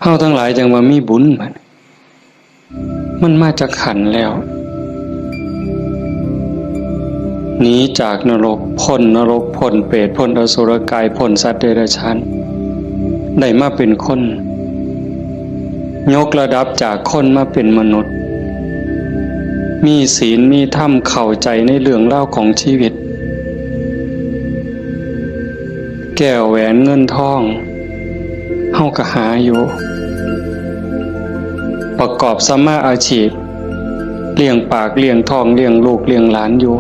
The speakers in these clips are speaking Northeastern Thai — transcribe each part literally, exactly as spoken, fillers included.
เฮาทั้งหลายจั่งว่ามีบุญบัดนี้ มันมาจากขันธ์แล้ว หนีจากนรก พ้นนรก พ้นเปรต พ้นอสุรกาย พ้นสัตว์เดรัจฉาน ได้มาเป็นคน ยกระดับจากคนมาเป็นมนุษย์ มีศีล มีธรรม เข้าใจในเรื่องราวของชีวิต แก้วแหวนเงินทอง เฮาก็หาอยู่ ประกอบสัมมาอาชีพ เลี้ยงปากเลี้ยงท้อง เลี้ยงลูกเลี้ยงหลานอยู่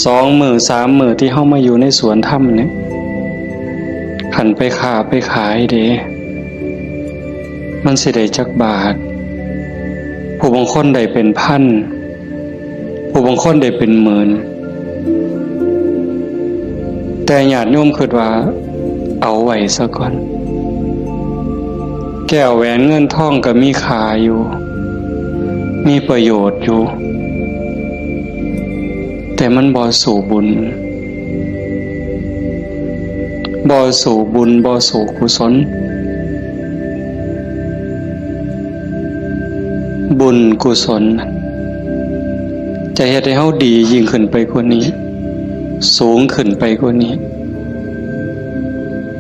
สองมื้อสามมื้อที่เฮามาอยู่ในสวนธรรมเนี่ย คันไปค้าไปขายเด้ มันสิได้จักบาท ผู้บางคนได้เป็นพัน ผู้บางคนได้เป็นหมื่น แต่ญาติโยมคิดว่าเอาไว้ซะก่อน แก้วแหวนเงินทองก็มีค่าอยู่ มีประโยชน์อยู่ แต่มันบ่สู้บุญ บ่สู้บุญ บ่สู้กุศล บุญกุศล จะเฮ็ดให้เฮาดียิ่งขึ้นไปกว่านี้ สูงขึ้นไปกว่านี้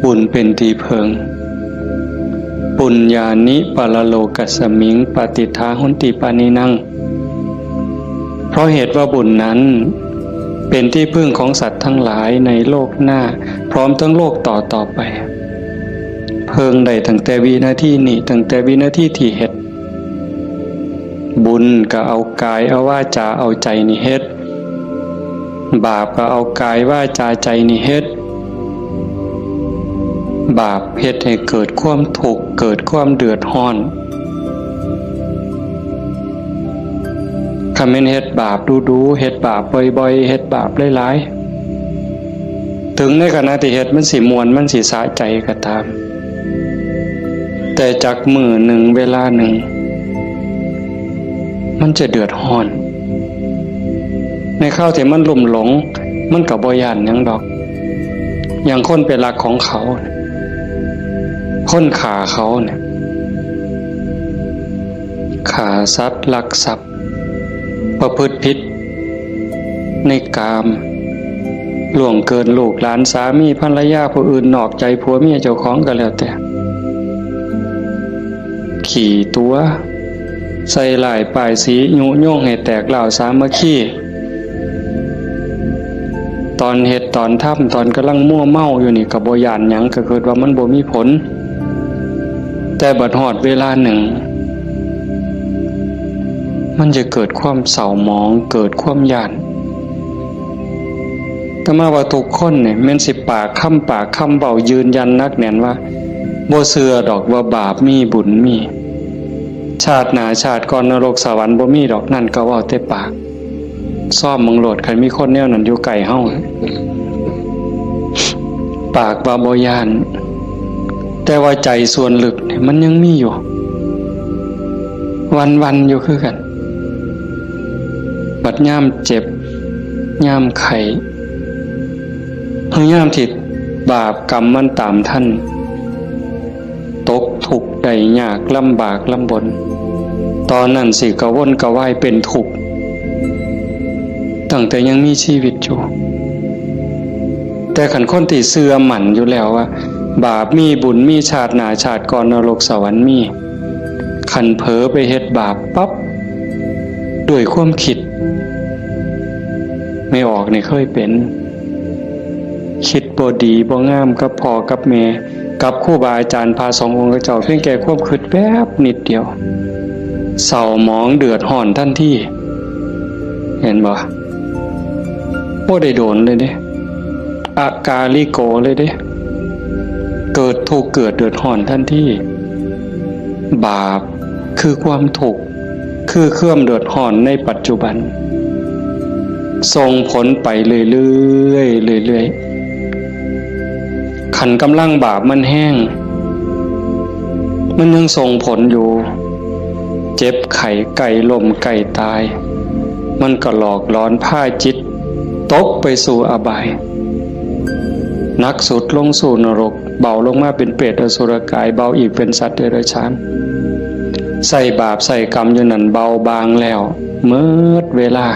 บุญเป็นที่เพิ่ง ปุญญานิปรโลกัสมิง ปฏิฏฐาหนติปานินัง เพราะเหตุว่าบุญนั้น เป็นที่พึ่งของสัตว์ทั้งหลายในโลกหน้า พร้อมทั้งโลกต่อต่อไป เพิ่งได้ตั้งแต่วินาทีนี้ ตั้งแต่วินาทีที่เฮ็ด บุญก็เอากายเอาวาจาเอาใจนี่เฮ็ด บาปก็เอากายวาจาใจนี่เฮ็ด บาปเฮ็ดให้เกิดความทุกข์ เกิดความเดือดร้อน คันแม่นเฮ็ดบาปดูๆ เฮ็ดบาปบ่อยๆ เฮ็ดบาปหลายๆ ถึงในขณะที่เฮ็ดมันสิม่วน มันสิสะใจก็ตาม แต่จักมื้อหนึ่งเวลาหนึ่ง มันจะเดือดร้อน ในคราวที่มันลุ่มหลง มันก็บ่ย้านหยังดอก อย่างคนไปลักของเขา คนฆ่าเขาเนี่ย ฆ่าสัตว์ ลักทรัพย์ ประพฤติผิดในกาม ล่วงเกินลูกหลาน สามีภรรยาผู้อื่น นอกใจผัวเมียเจ้าของก็แล้วแต่ ขี้ตั๋ว ใส่ร้ายป้ายสี ยุยงให้แตกร้าวสามัคคี ตอนเฮ็ดตอนทำ ตอนกำลังมัวเมาอยู่นี่ก็บ่ย้านหยัง ก็คิดว่ามันบ่มีผล แต่บัดฮอดเวลาหนึ่ง มันจะเกิดความเศร้าหมอง เกิดความย้าน แต่มาว่าทุกคนเนี่ยแม่นสิปากคำ ปากคำเว้ายืนยันหนักแน่นว่า บ่เชื่อดอกว่าบาปมีบุญมี ชาติหน้าชาติก่อนนรกสวรรค์บ่มีดอก นั่นก็เว้าแต่ปาก ซ่อมเบิ่งโลด คันมีคนแนวนั้นอยู่ใกล้เฮา ปากว่าบ่ย้าน แต่ว่าใจส่วนลึกเนี่ยมันยังมีอยู่ วันๆ อยู่คือกัน บัดยามเจ็บ ยามไข้ หรือยามที่บาปกรรมมันตามทัน ตกทุกข์ได้ยาก ลำบากลำบน ตอนนั้นสิกระวนกระวายเป็นทุกข์ ตั้งแต่ยังมีชีวิตอยู่ แต่คันคนที่เชื่อมั่นอยู่แล้วว่า บาปมีบุญมี ชาติหน้าชาติก่อนนรกสวรรค์มี คันเผลอไปเฮ็ดบาปปั๊บ ด้วยความคิด แม่ออกนี่เคยเป็น คิดบ่ดีบ่งามกับพ่อกับแม่ กับครูบาอาจารย์พระสงฆ์องค์เจ้า เพียงแค่ความคิดแป๊บนิดเดียว เศร้าหมองเดือดร้อนทันที เห็นบ่ บ่ได้โดนเลยเด้ อากาลิโกเลยเด้ เกิดทุกข์เกิดเดือดร้อนทันที บาปคือความทุกข์ คือความเดือดร้อนในปัจจุบัน ส่งผลไปเรื่อยๆ เรื่อยๆ คันกำลังบาปมันแฮง มันยังส่งผลอยู่ เจ็บไข้ใกล้ล้มใกล้ตาย มันก็หลอกหลอนพาจิตตกไปสู่อบาย หนักสุดลงสู่นรก เบาลงมาเป็นเปรตอสุรกาย เบาอีกเป็นสัตว์เดรัจฉาน ใส่บาปใส่กรรมอยู่นั่น เบาบางแล้ว เมิดเวลา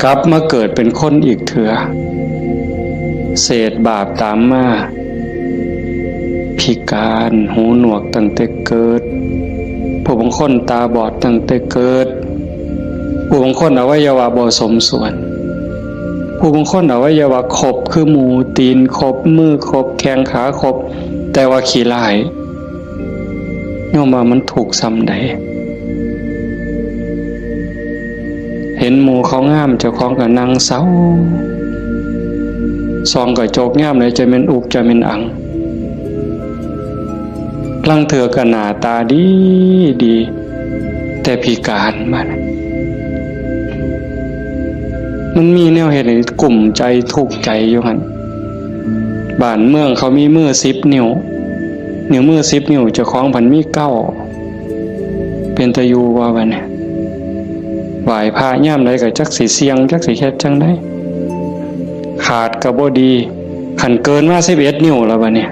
กลับมาเกิดเป็นคนอีกเถื่อ เศษบาปตามมา พิการ หูหนวกตั้งแต่เกิด ผู้บางคนตาบอดตั้งแต่เกิด ผู้บางคนอวัยวะบ่สมส่วน ผู้บางคนอวัยวะครบคือหมู ตีนครบ มือครบ แข้งขาครบ แต่ว่าขี้ร้าย โยมว่ามันทุกข์ส่ำใด เห็นหมู่เขางาม เจ้าของก็นั่งเศร้า ส่องกระจกยามใดจะแม่นอุกจะแม่นอัง ลางเทื่อก็หน้าตาดีดี แต่พิการมานะ มันมีแนวเฮ็ดให้กุ้มใจทุกข์ใจอยู่หั่น บ้านเมืองเขามีมือสิบนิ้ว นิ้วมือสิบนิ้ว เจ้าของพันมีเก้า เป็นตาอยู่บ่บัดนี้ ไหว้พระยามใดก็จักสิเสี่ยง จักสิเฮ็ดจั่งใด ขาดก็บ่ดี คันเกินมาสิบเอ็ดนิ้วแล้วบัดนี้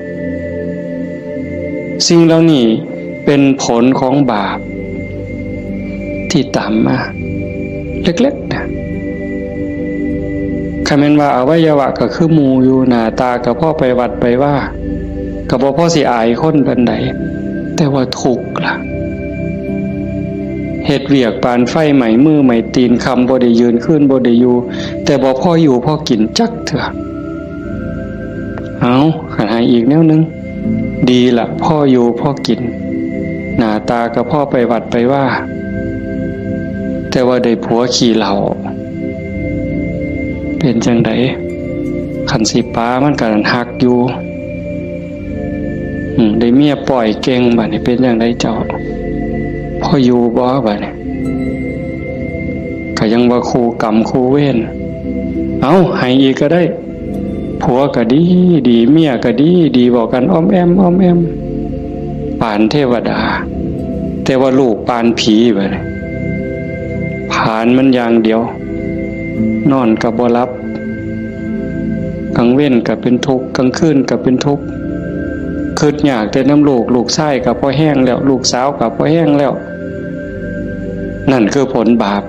สิ่งเหล่านี้เป็นผลของบาป ที่ตามมา เล็กๆนะ คันแม่นว่าอวัยวะก็คือหมู่อยู่ หน้าตาก็พอไปวัดไปวา ก็บ่พอสิอายคนปานใด แต่ว่าทุกข์ล่ะ เฮ็ดเวียกปานไฟไหม้มือไหม้ตีน ค่ำบ่ได้ยืน คืนบ่ได้อยู่ แต่บ่พออยู่พอกินจักเทื่อ เอา คันให้อีกแนวหนึ่ง ดีละ พออยู่พอกิน หน้าตาก็พอไปวัดไปวา แต่ว่าได้ผัวขี้เหล้า เป็นจั่งใด คันสิปามันก็หักอยู่ อืม ได้เมียป้อยเก่ง บัดนี้เป็นจั่งใดเจ้า พออยู่บ่ บัดนี้ ก็ยังว่าคู่กรรมคู่เวร เอา ให้อีกก็ได้ ผัวก็ดีดี เมียก็ดีดี เว้ากันอ้อมแอ้มอ้อมแอ้ม ปานเทวดา แต่ว่าลูกปานผีบัดนี้ ผลาญมันอย่างเดียว นอนก็บ่หลับ กลางเว็นก็เป็นทุกข์ กลางคืนก็เป็นทุกข์ คิดยากแต่นำลูก ลูกชายก็พอแฮงแล้ว ลูกสาวก็พอแฮงแล้ว นั่นคือผลบาป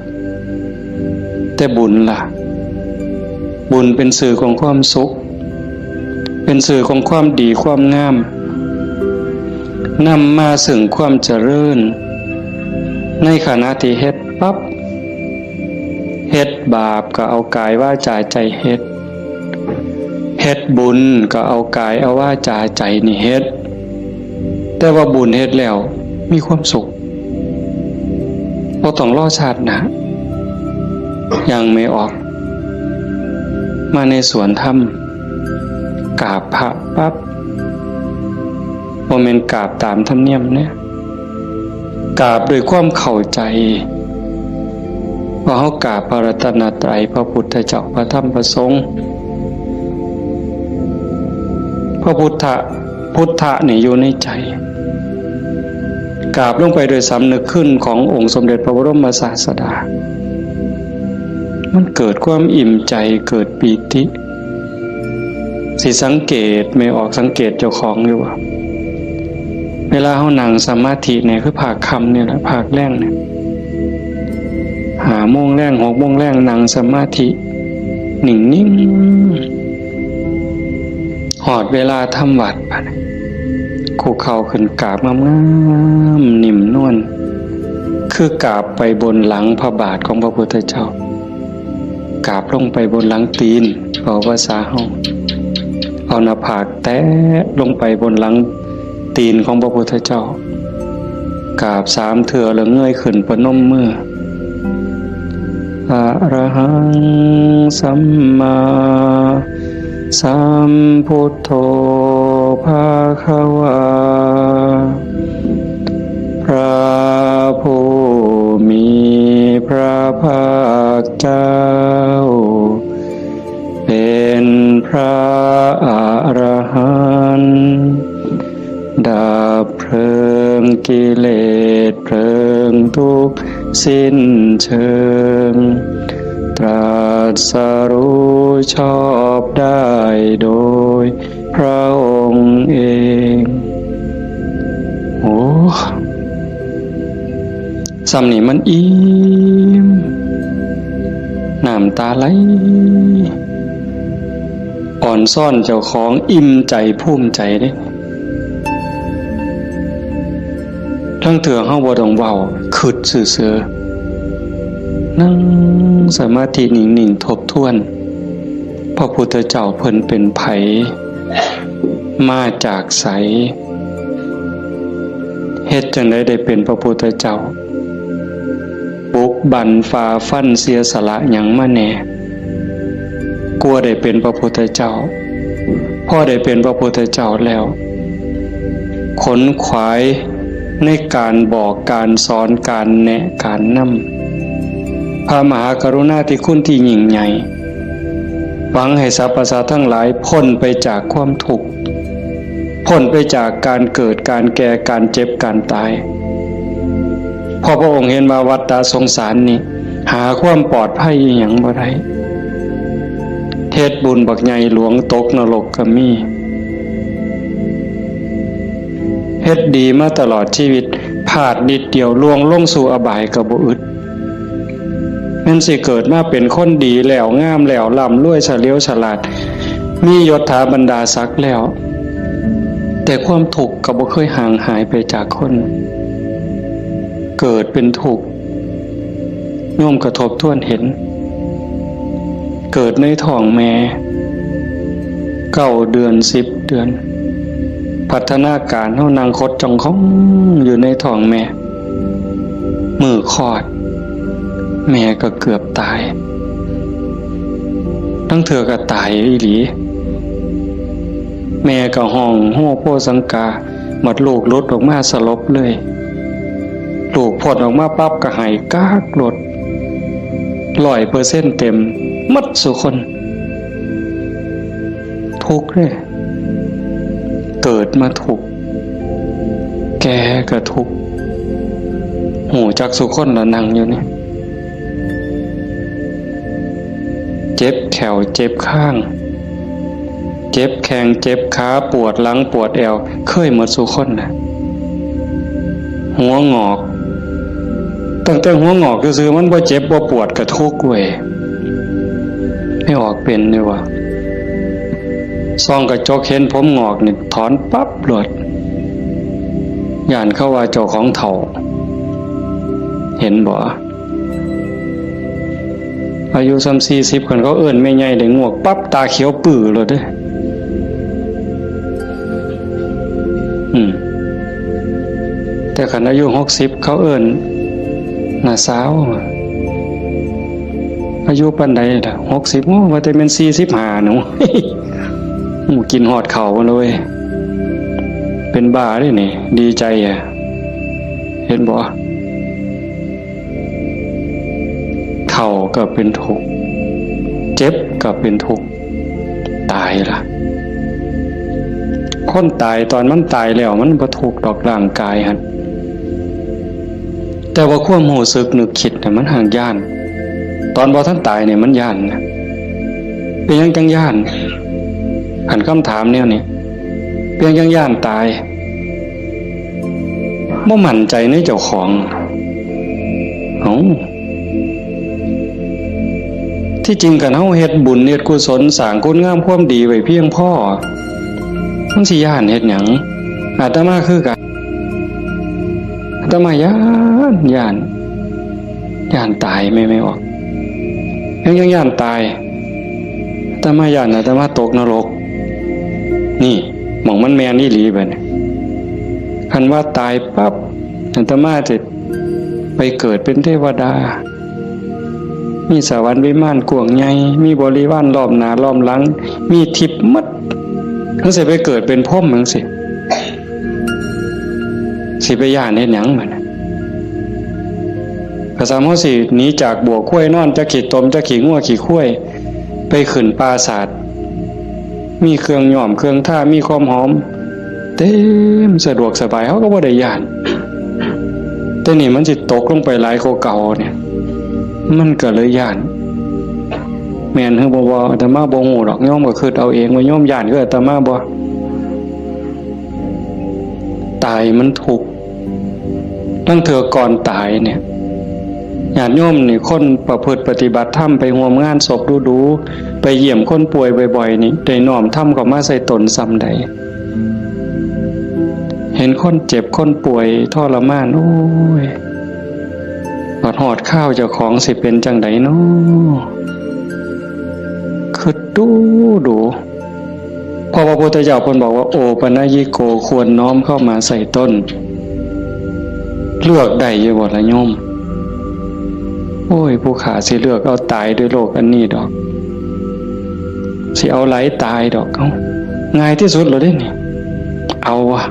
แต่บุญล่ะ บุญเป็นสื่อของความสุข เป็นสื่อของความดีความงาม นำมาซึ่งความเจริญ ในขณะที่เฮ็ดปั๊บ เฮ็ดบาปก็เอากายวาจาใจเฮ็ด เฮ็ดบุญก็เอากายเอาวาจาใจนี่เฮ็ด แต่ว่าบุญเฮ็ดแล้วมีความสุข บ่ต้องรอชาติหน้า อย่างแม่ออก มาในสวนธรรม กราบพระปั๊บ บ่แม่นกราบตามธรรมเนียมเนี่ย กราบด้วยความเข้าใจ ว่าเฮากราบพระรัตนตรัย พระพุทธเจ้า พระธรรม พระสงฆ์ พระพุทธะ พุทธะนี่อยู่ในใจ กราบลงไปโดยสำนึกคุณขององค์สมเด็จพระบรมศาสดา มันเกิดความอิ่มใจ เกิดปีติ สิสังเกต แม่ออกสังเกตเจ้าของอยู่ว่า เวลาเฮานั่งสมาธิเนี่ย คือภาคค่ำเนี่ยแหละ ภาคแลงเนี่ย ห้าโมงแลง หกโมงแลง นั่งสมาธิ นิ่งๆ ฮอดเวลาทำวัตรบัดนี้ คุกเข่าขึ้นกราบงามๆ นิ่มนวล คือกราบไปบนหลังพระบาทของพระพุทธเจ้า กราบลงไปบนหลังตีน เว้าภาษาเฮา เอาหน้าผากแตะลงไปบนหลังตีนของพระพุทธเจ้า กราบสามเทื่อแล้วเงยขึ้นประนมมือ อะระหังสัมมาสัมพุทโธภะคะวา พระผู้มีพระภาคเจ้า เป็นพระอรหันต์ ดับเพลิงกิเลสเพลิงทุกข์สิ้นเชิง ตรัสรู้ชอบได้โดย พระองค์เอง โอ้ ส่ำนี่มันอิ่ม น้ำตาไหล อ่อนซ้อนเจ้าของ อิ่มใจภูมิใจเด้ ทั้งเถื่อเฮาบ่ต้องเว้า คิดซื่อๆ นั่งสมาธินิ่งๆ ทบทวน พระพุทธเจ้าเพิ่นเป็นไผ มาจากไส เฮ็ดจั่งใดได้เป็นพระพุทธเจ้า บุกบั่นฝ่าฟันเสียสละหยังมาแหน่ กว่าได้เป็นพระพุทธเจ้า พอได้เป็นพระพุทธเจ้าแล้ว ขนขวายในการบอกการสอนการแนะการนำ พระมหากรุณาธิคุณที่ยิ่งใหญ่ หวังให้สรรพสัตว์ทั้งหลายพ้นไปจากความทุกข์ พ้นไปจากการเกิด การแก่ การเจ็บ การตาย เพราะพระองค์เห็นว่าวัฏฏะสงสารนี่ หาความปลอดภัยอิหยังบ่ได้ เฮ็ดบุญบักใหญ่หลวงตกนรกก็มี เฮ็ดดีมาตลอดชีวิต พลาดนิดเดียวล่วงลงสู่อบายก็บ่อึด แม่นสิเกิดมาเป็นคนดีแล้ว งามแล้ว ร่ำรวย เฉลียวฉลาด มียศถาบรรดาศักดิ์แล้ว แต่ความทุกข์ก็บ่เคยห่างหายไปจากคน เกิดเป็นทุกข์ โยมก็ทบทวนเห็น เกิดในท้องแม่ เก้าเดือน สิบเดือน พัฒนาการเฮานั่งขดจ้องของอยู่ในท้องแม่ มื้อคลอด แม่ก็เกือบตาย ลางเทื่อก็ตายอีหลี แม่ก็ฮ้องโฮโฮสังกา บัดลูกหลุดออกมาสลบเลย ลูกพ้นออกมาปั๊บก็ไห้ก๊ากโลด ร้อยเปอร์เซ็นต์เต็ม หมดซุคน ทุกข์เด้ เกิดมาทุกข์ แก่ก็ทุกข์ ฮู้จักซุคนละนั่งอยู่นี่ เจ็บแข้วเจ็บคาง เจ็บแข้งเจ็บขา ปวดหลังปวดแอว เคยหมดซุคนนะ หัวงอก ตั้งแต่หัวงอกซื่อๆ มันบ่เจ็บบ่ปวดก็ทุกข์เว้ย ไม่ออกเป็นเลยว่ะ ส่องกระจกเห็นผมงอกนี่ถอนปั๊บโลด ย้านเขาว่าเจ้าของเฒ่า เห็นบ่ อายุส่ำสี่สิบ คันเขาเอิ้นแม่ใหญ่ได้งวกปั๊บ ตาเขียวปื้อโลดเด้ อืม แต่คันอายุหกสิบ เขาเอิ้นน้าสาว อายุปานใดล่ะ หกสิบ โอ้ ว่าแต่แม่นสี่สิบห้าหนู หมู่กินฮอดข้าวมาเลย เป็นบ้าเด้นี่ ดีใจอะ เห็นบ่ เฒ่าก็เป็นทุกข์ เจ็บก็เป็นทุกข์ ตายล่ะ คนตายตอนมันตายแล้วมันบ่ทุกข์ดอกร่างกายหั่น แต่ว่าความรู้สึกนึกคิดน่ะมันห่างย้าน ตอนบ่ทันตายเนี่ยมันย้านนะ เป็นหยังจังย้าน อันคำถามแนวนี้ เป็นหยังจังย้านตาย บ่มั่นใจในเจ้าของ เอ้า ที่จริงคันเฮาเฮ็ดบุญเฮ็ดกุศลสร้างคุณงามความดีไว้เพียงพอ มันสิย้านเฮ็ดหยัง อาตมาคือกัน อาตมาย้าน ย้าน ย้านตายแม่นบ่ ยัง ยังย้านตาย อาตมาย้านอาตมาตกนรก นี่ หม่องมันแม่นอีหลีบัดนี้ คันว่าตายปั๊บ อาตมาจะไปเกิดเป็นเทวดา มีสวรรค์วิมานกว้างใหญ่ มีบริวารล้อมหน้าล้อมหลัง มีทิพย์หมด จั่งซี้ไปเกิดเป็นพรหมจั่งซี้ สิไปย้านเฮ็ดหยังบัดนี้ กะซ้ำเฮาสิหนีจากบัวควายนอน จักขี้ตม จักขี้งัวขี้ควาย ไปขึ้นปราสาท มีเครื่องย้อมเครื่องทา มีความหอม เต็มสะดวกสบาย เฮาก็บ่ได้ย้าน แต่นี่มันสิตกลงไปหลายกว่าเก่าเนี่ย มันก็เลยย้าน แม่นหรือบ่ บ่ อาตมาบ่ฮู้ดอก โยมก็คิดเอาเองว่าโยมย้านคืออาตมาบ่ ตายมันทุกข์ ลางเทื่อก่อนตายเนี่ย ญาติโยมนี่ คนประพฤติปฏิบัติธรรม ไปร่วมงานศพดูๆ ไปเยี่ยมคนป่วยบ่อยๆ นี่ ได้น้อมธรรมเข้ามาใส่ตนส่ำใด เห็นคนเจ็บคนป่วยทรมาน โอ้ย บัดฮอดคราวเจ้าของสิเป็นจั่งใดน้อ คิดดูดู เพราะพระพุทธเจ้าเพิ่นบอกว่า โอปัญญิโก ควรน้อมเข้ามาใส่ตน เลือกได้อยู่บ่ล่ะโยม โอ้ย ผู้ข้าสิเลือกเอาตายด้วยโรคอันนี้ดอก สิเอาหลายตายดอก เอ้า ง่ายที่สุดแล้วเด้นี่ เอาวะ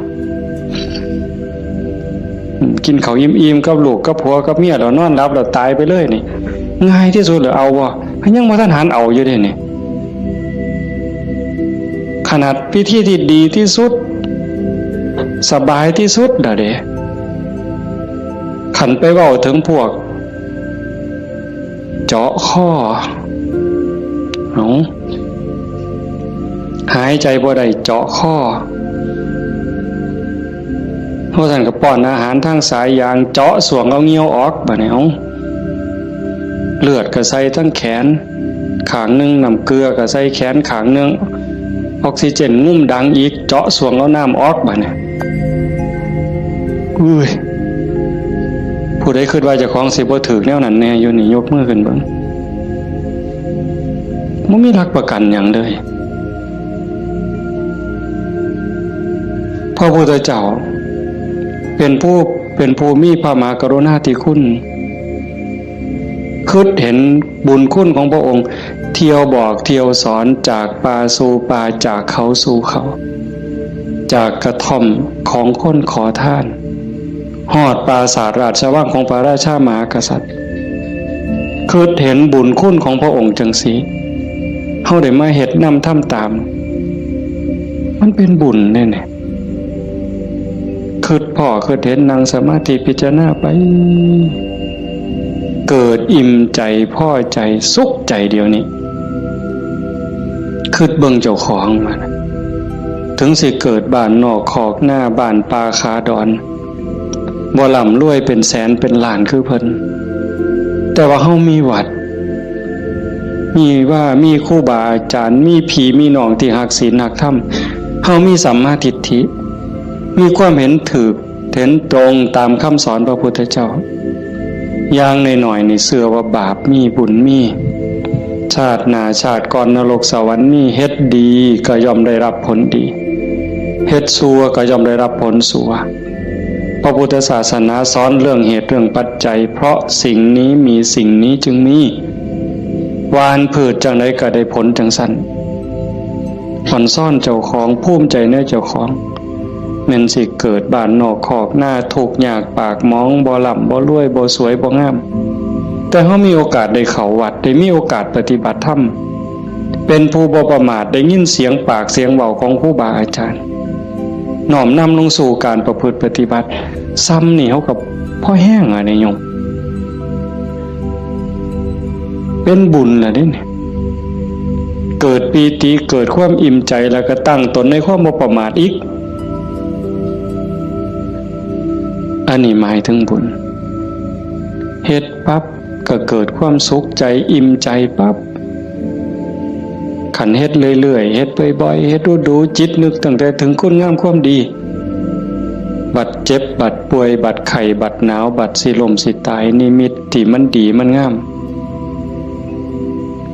อืม กินข้าวอิ่มๆ กับลูกกับผัวกับเมียแล้วนอนหลับแล้วตายไปเลยนี่ ง่ายที่สุดแล้ว เอาวะ ยังบ่ทันหันเอาอยู่เด้นี่ ขนาดวิธีที่ดีที่สุด สบายที่สุดแล้วเด้ คันไปเว้าถึงพวก เจาะคอ เอา หายใจบ่ได้เจาะคอ เพราะฉะนั้นก็ป้อนอาหารทางสายยาง เจาะส่วงเอาเงี้ยวออก บัดนี้ เอา เลือดก็ใส่ทั้งแขนข้างหนึ่ง น้ำเกลือก็ใส่แขนข้างหนึ่ง ออกซิเจนงุ่มดังอีก เจาะส่วงเอาน้ำออก บัดนี้ อุ้ย ผู้ใดคิดว่าเจ้าของสิบ่ถืกแนวนั้นแน่อยู่นี่ ยกมือขึ้นเบิ่ง บ่มีหลักประกันหยังเลย พระพุทธเจ้า เป็นผู้ เป็นผู้มีพระมหากรุณาธิคุณ คิดเห็นบุญคุณของพระองค์ เที่ยวบอกเที่ยวสอน จากป่าสู่ป่า จากเขาสู่เขา จากกระท่อมของคนขอทาน ฮอดปราสาทราชวังของพระราชามหากษัตริย์ คิดเห็นบุญคุณของพระองค์จังซี้ เฮาได้มาเฮ็ดนำทำตาม มันเป็นบุญเด้เนี่ย คิดพ้อคิดเห็น นั่งสมาธิพิจารณาไป เกิดอิ่มใจ พอใจ สุขใจเดี๋ยวนี้ คิดเบิ่งเจ้าของมัน ถึงสิเกิดบ้านนอกคอกนา บ้านป่าขาดอน บ่ร่ำรวยเป็นแสนเป็นล้านคือเพิ่น แต่ว่าเฮามีวัด มีว่า มีครูบาอาจารย์ มีพี่มีน้องที่ฮักศีลฮักธรรม เฮามีสัมมาทิฏฐิ มีความเห็นถูก เห็นตรงตามคำสอนพระพุทธเจ้า อย่างน้อยๆ นี่เชื่อว่าบาปมีบุญมี ชาติหน้าชาติก่อนนรกสวรรค์มี เฮ็ดดีก็ย่อมได้รับผลดี เฮ็ดชั่วก็ย่อมได้รับผลชั่ว พระพุทธศาสนาสอนเรื่องเหตุเรื่องปัจจัย เพราะสิ่งนี้มีสิ่งนี้จึงมี หว่านพืชจั่งใดก็ได้ผลจั่งซั้น อ่อนซ้อนเจ้าของ ภูมิใจในเจ้าของ แม่นสิเกิดบ้านนอกคอกนา ทุกข์ยากปากหมอง บ่ร่ำบ่รวย บ่สวยบ่งาม แต่เฮามีโอกาสได้เข้าวัด ได้มีโอกาสปฏิบัติธรรม เป็นผู้บ่ประมาท ได้ยินเสียงปากเสียงเว้าของครูบาอาจารย์ น้อมนำลงสู่การประพฤติปฏิบัติ ส่ำนี่เฮาก็พอแฮงอะนี่โยม เป็นบุญล่ะเด้นี่ เกิดปีติ เกิดความอิ่มใจ แล้วก็ตั้งตนในความบ่ประมาทอีก อันนี้หมายถึงบุญ เฮ็ดปั๊บก็เกิดความสุขใจ อิ่มใจปั๊บ คันเฮ็ดเรื่อยๆ เฮ็ดบ่อยๆ เฮ็ดดูๆ จิตนึกตั้งแต่ถึงคุณงามความดี บัดเจ็บ บัดป่วย บัดไข้ บัดหนาว บัดสิล้มสิตาย นิมิตที่มันดีมันงาม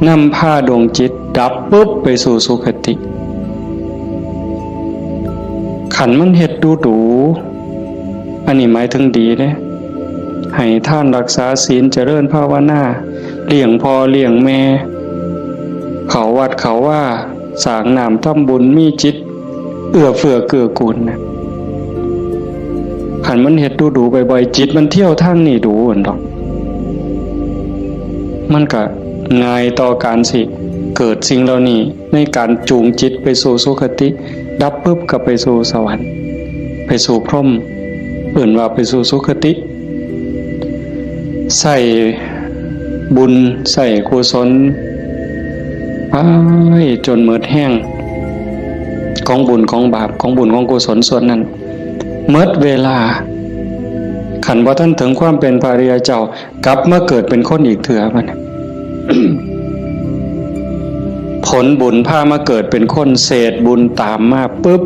นำพาดวงจิตดับปุ๊บไปสู่สุคติ คันมันเฮ็ดดูๆ อันนี้หมายถึงดีเด้ ให้ทานรักษาศีล เจริญภาวนา เลี้ยงพ่อเลี้ยงแม่ เข้าวัดเข้าวา สร้างน้ำทำบุญ มีจิตเอื้อเฟื้อเกื้อกูลนะ คันมันเฮ็ดดูๆ บ่อยๆ จิตมันเที่ยวทางนี้ดูหั่นดอก มันก็ง่ายต่อการสิเกิดสิ่งเหล่านี้ ในการจูงจิตไปสู่สุคติ ดับปุ๊บก็ไปสู่สวรรค์ ไปสู่พรหม เอิ้นว่าไปสู่สุคติ ใส่บุญ ใส่กุศล ไปจนหมดแฮง ของบุญของบาป ของบุญของกุศลส่วนนั้น หมดเวลา คันบ่ทันถึงความเป็นพระอริยเจ้า กลับมาเกิดเป็นคนอีกเทื่อบัดนี้ ผลบุญพามาเกิดเป็นคน เศษบุญตามมาปุ๊บ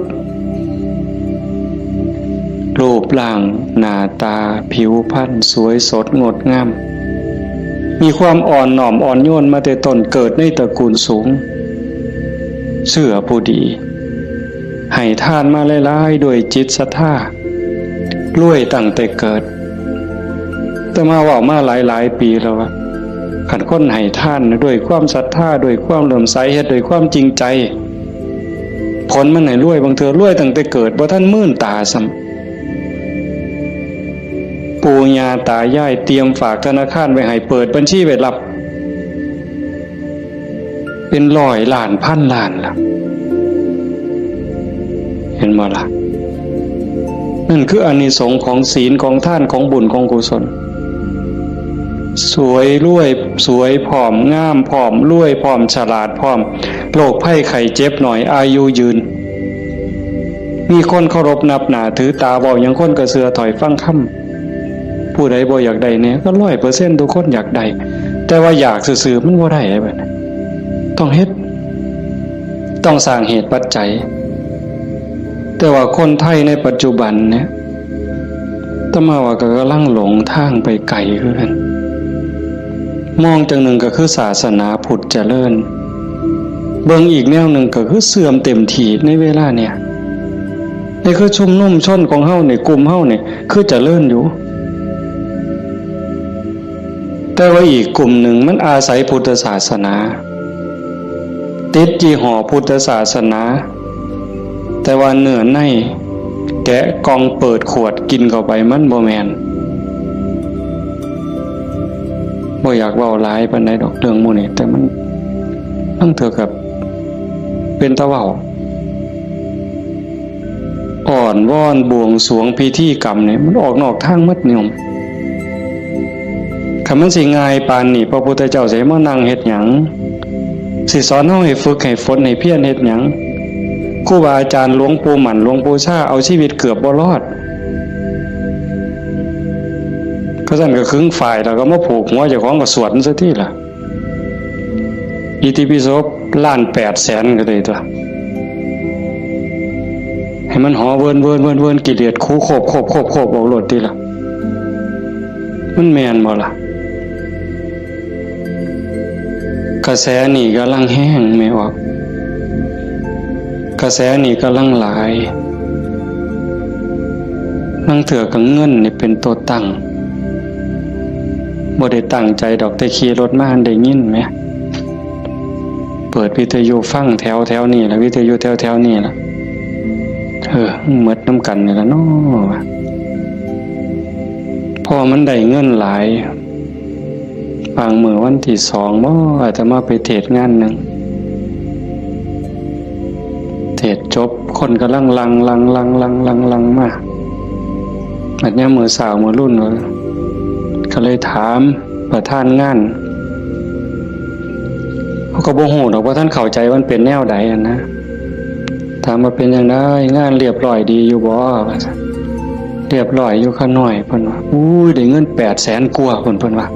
รูปร่างหน้าตาผิวพรรณสวยสดงดงาม มีความอ่อนน้อมอ่อนโยนมาแต่ต้น เกิดในตระกูลสูง เชื่อผู้ดี ให้ทานมาหลายๆ ด้วยจิตศรัทธา รวยตั้งแต่เกิด แต่มาเว้ามาหลายๆ ปีแล้วว่า คันคนให้ทานด้วยความศรัทธา ด้วยความเลื่อมใส เฮ็ดด้วยความจริงใจ ผลมันให้รวย บางเทื่อรวยตั้งแต่เกิด บ่ทันมื่นตาซ้ำ ปู่ย่าตายายเตรียมฝากธนาคารไว้ให้ เปิดบัญชีไว้รับ เป็นร้อยล้านพันล้านล่ะ เห็นบ่ล่ะ นั่นคืออานิสงส์ของศีล ของทาน ของบุญ ของกุศล สวยรวย สวยพร้อม งามพร้อม รวยพร้อม ฉลาดพร้อม โรคภัยไข้เจ็บน้อย อายุยืน มีคนเคารพนับหน้าถือตา เว้าหยังคนก็เชื่อถ้อยฟังคำ ผู้ใดบ่อยากได้แหน่ ก็ร้อยเปอร์เซ็นต์ ทุกคนอยากได้ แต่ว่าอยากซื่อๆ มันบ่ได้เด้บัดนี้ ต้องเฮ็ด ต้องสร้างเหตุปัจจัย แต่ว่าคนไทยในปัจจุบันเนี่ย อาตมาว่าก็กำลังหลงทางไปไกลคือกัน มองจั่งหนึ่งก็คือศาสนาพุทธเจริญ เบิ่งอีกแนวหนึ่งก็คือเสื่อมเต็มที่ในเวลาเนี่ย นี่คือชุมนุมชนของเฮานี่ กลุ่มเฮานี่ คือเจริญอยู่ แต่ว่าอีกกลุ่มหนึ่งมันอาศัยพุทธศาสนา ติดยี่ห้อพุทธศาสนา แต่ว่าเนื้อในแกะกล่องเปิดขวดกินเข้าไป มันบ่แม่น บ่อยากเว้าหลายปานใดดอกเรื่องหมู่นี้ แต่มัน มันเถื่อกับเป็นตาเว้า อ้อนวอนบวงสรวงพิธีกรรมนี่ มันออกนอกทางหมดโยม คันมันสิง่ายปานนี้ พระพุทธเจ้าสิมานั่งเฮ็ดหยัง สิสอนเฮาให้ฝึกให้ฝนให้เพียรเฮ็ดหยัง ครูบาอาจารย์หลวงปู่หมั่นหลวงปู่ชาเอาชีวิตเกือบบ่รอด ก็ซั่นก็ขึงฝ้ายแล้วก็มาผูกหัวเจ้าของก็สวดมันซะติล่ะ อิติปิโสล้านแปดแสนก็ได้ตัว ให้มันหอเวินเวินเวินเวิน กิเลสคูโคบโคบโคบโคบออกโลดติล่ะ มันแม่นบ่ล่ะ กระแสนี่กำลังแฮงแม่ออก กระแสนี่กำลังหลาย ลางเทื่อก็เงินนี่เป็นตัวตั้ง บ่ได้ตั้งใจดอก แต่ขี่รถมาได้ยินแหม เปิดวิทยุฟังแถวแถวนี่ล่ะ วิทยุแถวแถวนี่ล่ะ เออ หมดนำกันนี่ล่ะเนาะ เพราะว่ามันได้เงินหลาย บางมื้อวันที่สองบ่ อาตมาไปเทศน์งานหนึ่ง เทศน์จบ คนกำลังหลั่ง หลั่ง หลั่ง หลั่ง หลั่ง หลั่งมา บัดยามมื้อเช้ามื้อรุ่น ก็เลยถามประธานงาน เขาก็บ่ฮู้ดอกว่าท่านเข้าใจว่ามันเป็นแนวใดอะนะ ถามว่าเป็นจั่งใด งานเรียบร้อยดีอยู่บ่ ว่าซั่น เรียบร้อยอยู่ข้าน้อย เพิ่นว่า อุ้ย ได้เงินแปดแสนกว่า เพิ่น เพิ่นว่า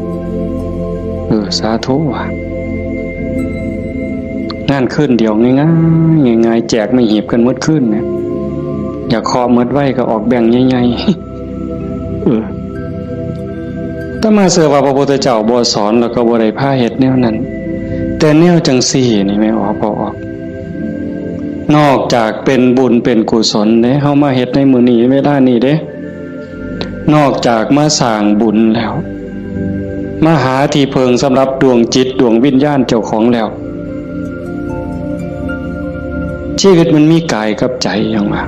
เออ สาธุว่ะ งานคืนเดียวง่ายๆ ง่ายๆ แจกไม่หีบกันหมดคืนเนี่ย อยากขอหมดไว้ก็ออกแบ่งค์ใหญ่ๆ เออ อาตมาเชื่อว่าพระพุทธเจ้าบ่สอน แล้วก็บ่ได้พาเฮ็ดแนวนั้น แต่แนวจังซี่นี่แม่ออก บ่ออก นอกจากเป็นบุญเป็นกุศลเด้ เฮามาเฮ็ดในมื้อนี้เวลานี้เด้ นอกจากมาสร้างบุญแล้ว มาหาที่เพิ่งสำหรับดวงจิตดวงวิญญาณเจ้าของแล้ว ชีวิตมันมีกายกับใจอย่างว่า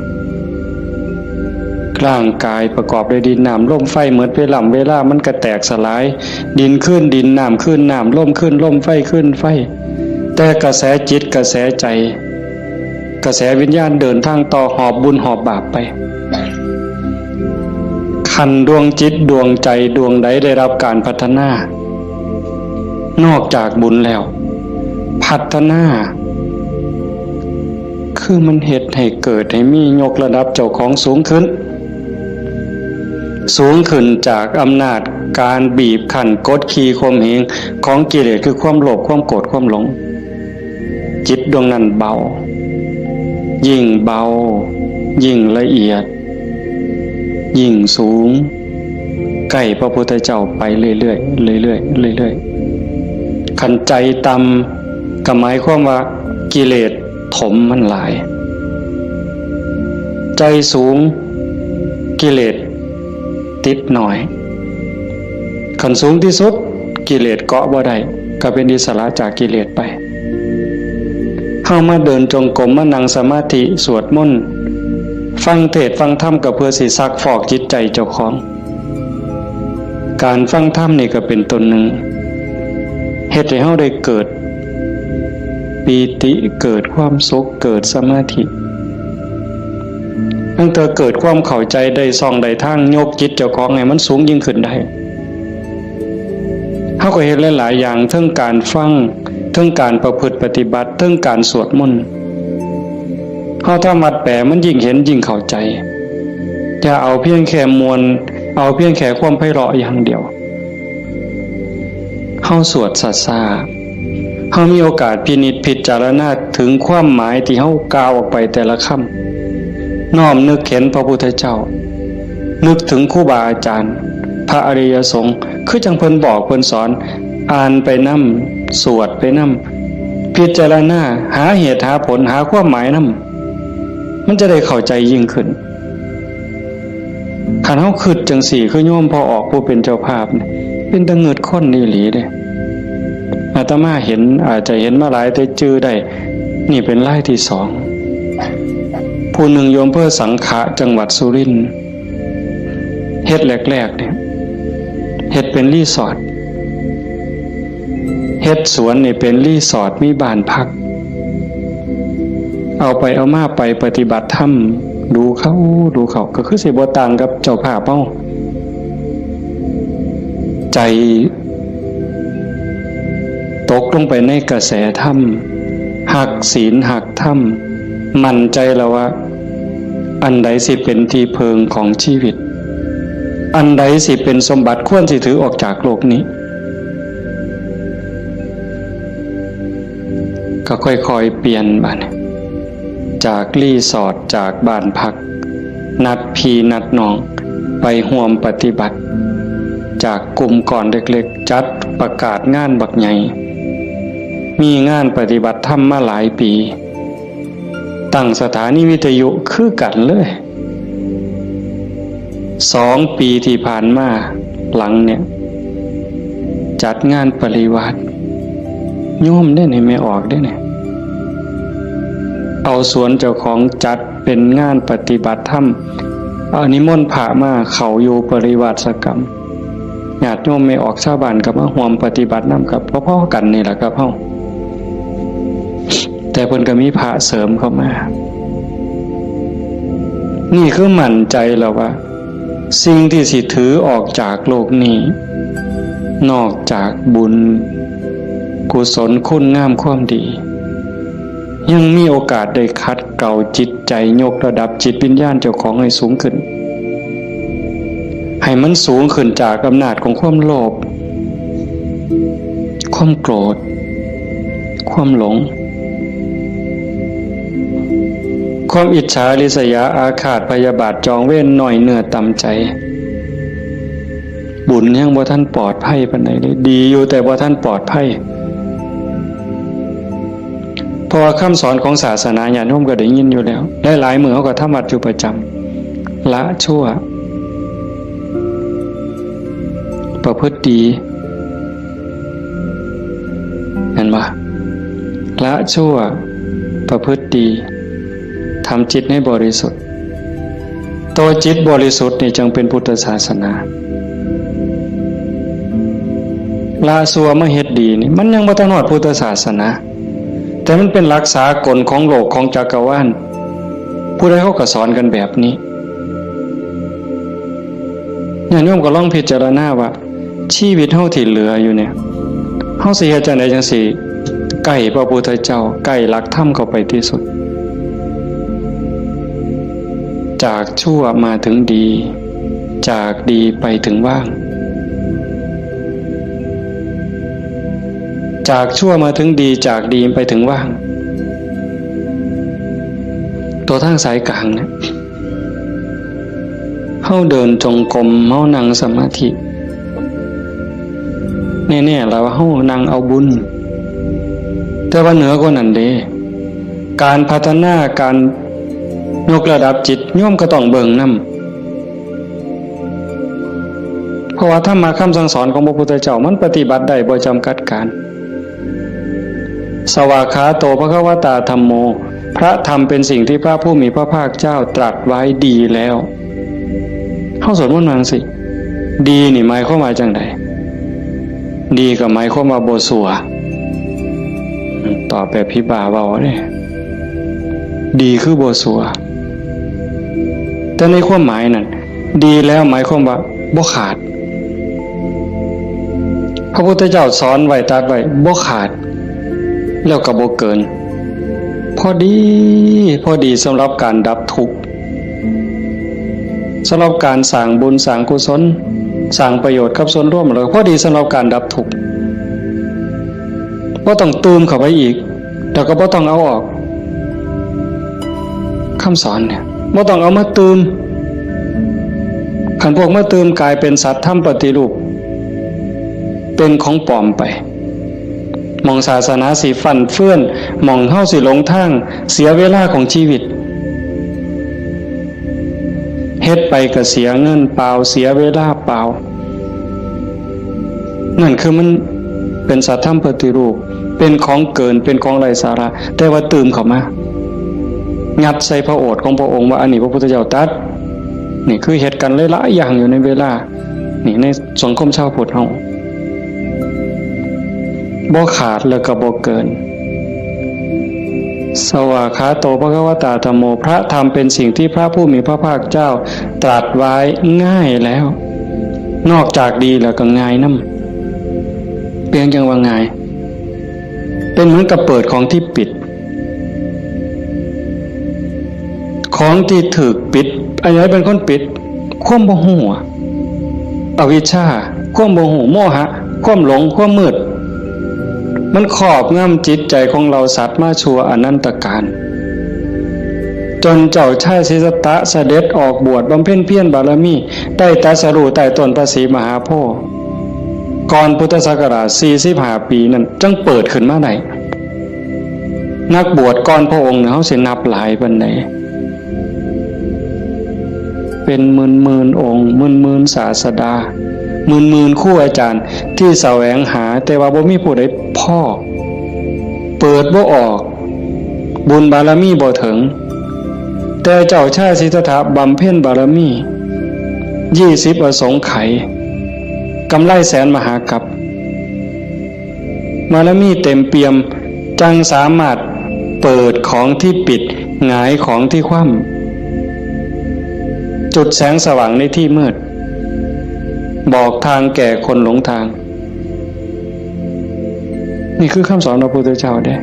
ร่างกายประกอบด้วยดินน้ำลมไฟ หมดเวลา เวลามันก็แตกสลาย ดินคืนดิน น้ำคืนน้ำ ลมคืนลม ไฟคืนไฟ แต่กระแสจิตกระแสใจ กระแสวิญญาณเดินทางต่อ หอบบุญหอบบาปไป คันดวงจิตดวงใจดวงใดได้รับการพัฒนา นอกจากบุญแล้ว พัฒนา คือมันเฮ็ดให้เกิดให้มี ยกระดับเจ้าของสูงขึ้น สูงขึ้นจากอำนาจการบีบคั้นกดขี่ข่มเหงของกิเลส คือความโลภ ความโกรธ ความหลง จิตดวงนั้นเบา ยิ่งเบา ยิ่งละเอียด ยิ่งสูง ใกล้พระพุทธเจ้าไปเรื่อยๆ เรื่อยๆ เรื่อยๆ คันใจต่ำก็หมายความว่ากิเลสถมมันหลาย ใจสูง กิเลสติดน้อย คันสูงที่สุด กิเลสเกาะบ่ได้ ก็เป็นอิสระจากกิเลสไป เฮามาเดินจงกรม มานั่งสมาธิ สวดมนต์ ฟังเทศน์ฟังธรรม ก็เพื่อสิซักฟอกจิตใจเจ้าของ การฟังธรรมนี่ก็เป็นต้นหนึ่ง เฮ็ดให้เฮาได้เกิดปีติ เกิดความสุข เกิดสมาธิ ตั้งแต่เกิดความเข้าใจได้ช่องได้ทาง ยกจิตเจ้าของให้มันสูงยิ่งขึ้นได้ เฮาก็เฮ็ดหลายๆ อย่าง เทิงการฟัง เทิงการประพฤติปฏิบัติ เทิงการสวดมนต์ เฮาทำวัดแปล มันยิ่งเห็นยิ่งเข้าใจ อย่าเอาเพียงแค่ม่วน เอาเพียงแค่ความไพเราะอย่างเดียว เฮาสวดช้าๆ เฮามีโอกาสพินิจพิจารณาถึงความหมายที่เฮากล่าวออกไปแต่ละคำ น้อมนึกเห็นพระพุทธเจ้า นึกถึงครูบาอาจารย์ พระอริยสงฆ์ คือจั่งเพิ่นบอกเพิ่นสอน อ่านไปนำ สวดไปนำ พิจารณา หาเหตุหาผล หาความหมายนำ มันจะได้เข้าใจยิ่งขึ้น คันเฮาคิดจั่งซี้ คือโยมพ่อออกผู้เป็นเจ้าภาพนี่ เป็นตาเงิดคนอีหลีเด้ อาตมาเห็น อาจจะเห็นมาหลายแต่จื่อได้ นี่เป็นรายที่สอง ผู้หนึ่งอยู่อำเภอสังขะ จังหวัดสุรินทร์ เฮ็ดแรกๆ เนี่ย เฮ็ดเป็นรีสอร์ท เฮ็ดสวนนี่เป็นรีสอร์ท มีบ้านพัก เอาไปเอามาไปปฏิบัติธรรม ดูเข้า ดูเข้า ก็คือสิบ่ต่างกับเจ้าภาพเฮา ใจตกลงไปในกระแสธรรม ฮักศีล ฮักธรรม มั่นใจแล้วว่า อันใดสิเป็นที่เพิ่งของชีวิต อันใดสิเป็นสมบัติควรสิถือออกจากโลกนี้ ก็ค่อยๆ เปลี่ยนบัดนี้ จากรีสอร์ท จากบ้านพัก นัดพี่นัดน้องไปร่วมปฏิบัติ จากกลุ่มก้อนเล็กๆ จัดประกาศงานบักใหญ่ มีงานปฏิบัติธรรมมาหลายปี ตั้งสถานีวิทยุคือกันเลย สองปีที่ผ่านมาหลังเนี่ย จัดงานปริวาส โยมเด้นี่ แม่ออกเด้นี่ เอาสวนเจ้าของจัดเป็นงานปฏิบัติธรรม เอานิมนต์พระมาเข้าอยู่ปริวาสกรรม ญาติโยมแม่ออกชาวบ้านก็มาร่วมปฏิบัตินำ กับพอๆ กันนี่แหละครับเฮา แต่เพิ่นก็มีพระเสริมเข้ามา นี่คือมั่นใจแล้วว่า สิ่งที่สิถือออกจากโลกนี้ นอกจากบุญ กุศล คุณงามความดี ยังมีโอกาสได้ขัดเกลาจิตใจ ยกระดับจิตวิญญาณเจ้าของให้สูงขึ้น ให้มันสูงขึ้นจากอำนาจของความโลภ ความโกรธ ความหลง ความอิจฉาริษยาอาฆาตพยาบาทจองเวร น้อยเนื้อต่ำใจ บุญยังบ่ทันปลอดภัยปานใดเลย ดีอยู่แต่บ่ทันปลอดภัย เพราะว่าคำสอนของศาสนาญาติโยมก็ได้ยินอยู่แล้ว หลายๆ มื้อเฮาก็ทำวัดอยู่ประจำ ละชั่ว ประพฤติดี เห็นบ่ ละชั่ว ประพฤติดี ทำจิตให้บริสุทธิ์ ตัวจิตบริสุทธิ์นี่จึงเป็นพุทธศาสนา ละชั่วมาเฮ็ดดีนี่ มันยังบ่ทันฮอดพุทธศาสนา แต่มันเป็นหลักสากลของโลกของจักรวาล ผู้ใดเขาก็สอนกันแบบนี้ ญาติโยมก็ลองพิจารณาว่า ชีวิตเฮาที่เหลืออยู่เนี่ย เฮาสิเฮ็ดจั่งใดจั่งสิใกล้พระพุทธเจ้า ใกล้หลักธรรมเข้าไปที่สุด จากชั่วมาถึงดี จากดีไปถึงว่าง จากชั่วมาถึงดี จากดีไปถึงว่าง ตัวทางสายกลางเนี่ย เฮาเดินจงกรม เฮานั่งสมาธิ แน่ๆ แล้วว่าเฮานั่งเอาบุญ แต่ว่าเหนือกว่านั้นเด้ การพัฒนา การยกระดับจิต โยมก็ต้องเบิ่งนำ เพราะว่าธรรมะคำสั่งสอนของพระพุทธเจ้า มันปฏิบัติได้บ่จำกัดการ สวากขาโต ภควตา ธัมโม พระธรรมเป็นสิ่งที่พระผู้มีพระภาคเจ้าตรัสไว้ดีแล้ว เฮาสวดมนต์ว่าจั่งซี้ ดีนี่หมายความว่าจั่งใด ดีก็หมายความว่าบ่ซั่ว ตอบแบบผีบ้าเว้าเด้ ดีคือบ่ซั่ว แต่ในความหมายนั่น ดีแล้วหมายความว่าบ่ขาด พระพุทธเจ้าสอนไว้ ตรัสไว้ บ่ขาด แล้วก็บ่เกิน พอดี พอดีสำหรับการดับทุกข์ สำหรับการสร้างบุญ สร้างกุศล สร้างประโยชน์กับส่วนรวม แล้วพอดีสำหรับการดับทุกข์ บ่ต้องตื่มเข้าไปอีก แล้วก็บ่ต้องเอาออก คำสอนเนี่ย บ่ต้องเอามาตื่ม คันพวกมาตื่มกลายเป็นสัตว์ธรรมปฏิรูป เป็นของปลอมไป หม่องศาสนาสิฟั่นเฟือน หม่องเฮาสิหลงทาง เสียเวลาของชีวิต เฮ็ดไปก็เสียเงินเปล่า เสียเวลาเปล่า นั่นคือมันเป็นสัตว์ธรรมปฏิรูป เป็นของเกิน เป็นของไร้สาระ แต่ว่าตื่มเข้ามา ยัดใส่พระโอษฐ์ของพระองค์ว่าอันนี้พระพุทธเจ้าตรัส นี่คือเฮ็ดกันหลายๆ อย่างอยู่ในเวลา นี่ในสังคมชาวพุทธเฮา บ่ขาดแล้วก็บ่เกิน สวากขาโต ภควตา ธัมโม พระธรรมเป็นสิ่งที่พระผู้มีพระภาคเจ้าตรัสไว้ง่ายแล้ว นอกจากดีแล้วก็ง่ายนำ เปรียงจั่งว่าง่าย เป็นเหมือนกับเปิดของที่ปิด ของที่ถูกปิด อันไหนเป็นคนปิด ความบ่ฮู้อะ อวิชชา ความบ่ฮู้ โมหะ ความหลง ความมืด มันครอบงำจิตใจของเหล่าสัตว์มาชั่วอนันตกาล จนเจ้าชายสิทธัตถะเสด็จออกบวชบำเพ็ญเพียรบารมี ได้ตรัสรู้ใต้ต้นพระศรีมหาโพธิ์ ก่อนพุทธศักราช สี่สิบห้า ปีนั่น จั่งเปิดขึ้นมาได้ นักบวชก่อนพระองค์เนี่ย เฮาสินับหลายปานใด เป็นหมื่นๆ องค์ หมื่นๆ ศาสดา หมื่นๆ ครูอาจารย์ที่แสวงหา แต่ว่าบ่มีผู้ใดพอ เปิดบ่ออก บุญบารมีบ่ถึง แต่เจ้าชายสิทธัตถะบำเพ็ญบารมี ยี่สิบ อสงไขย กำไรแสนมหากัป บารมีเต็มเปี่ยม จั่งสามารถเปิดของที่ปิด หงายของที่คว่ำ จุดแสงสว่างในที่มืด บอกทางแก่คนหลงทาง นี่คือคำสอนพระพุทธเจ้าเด้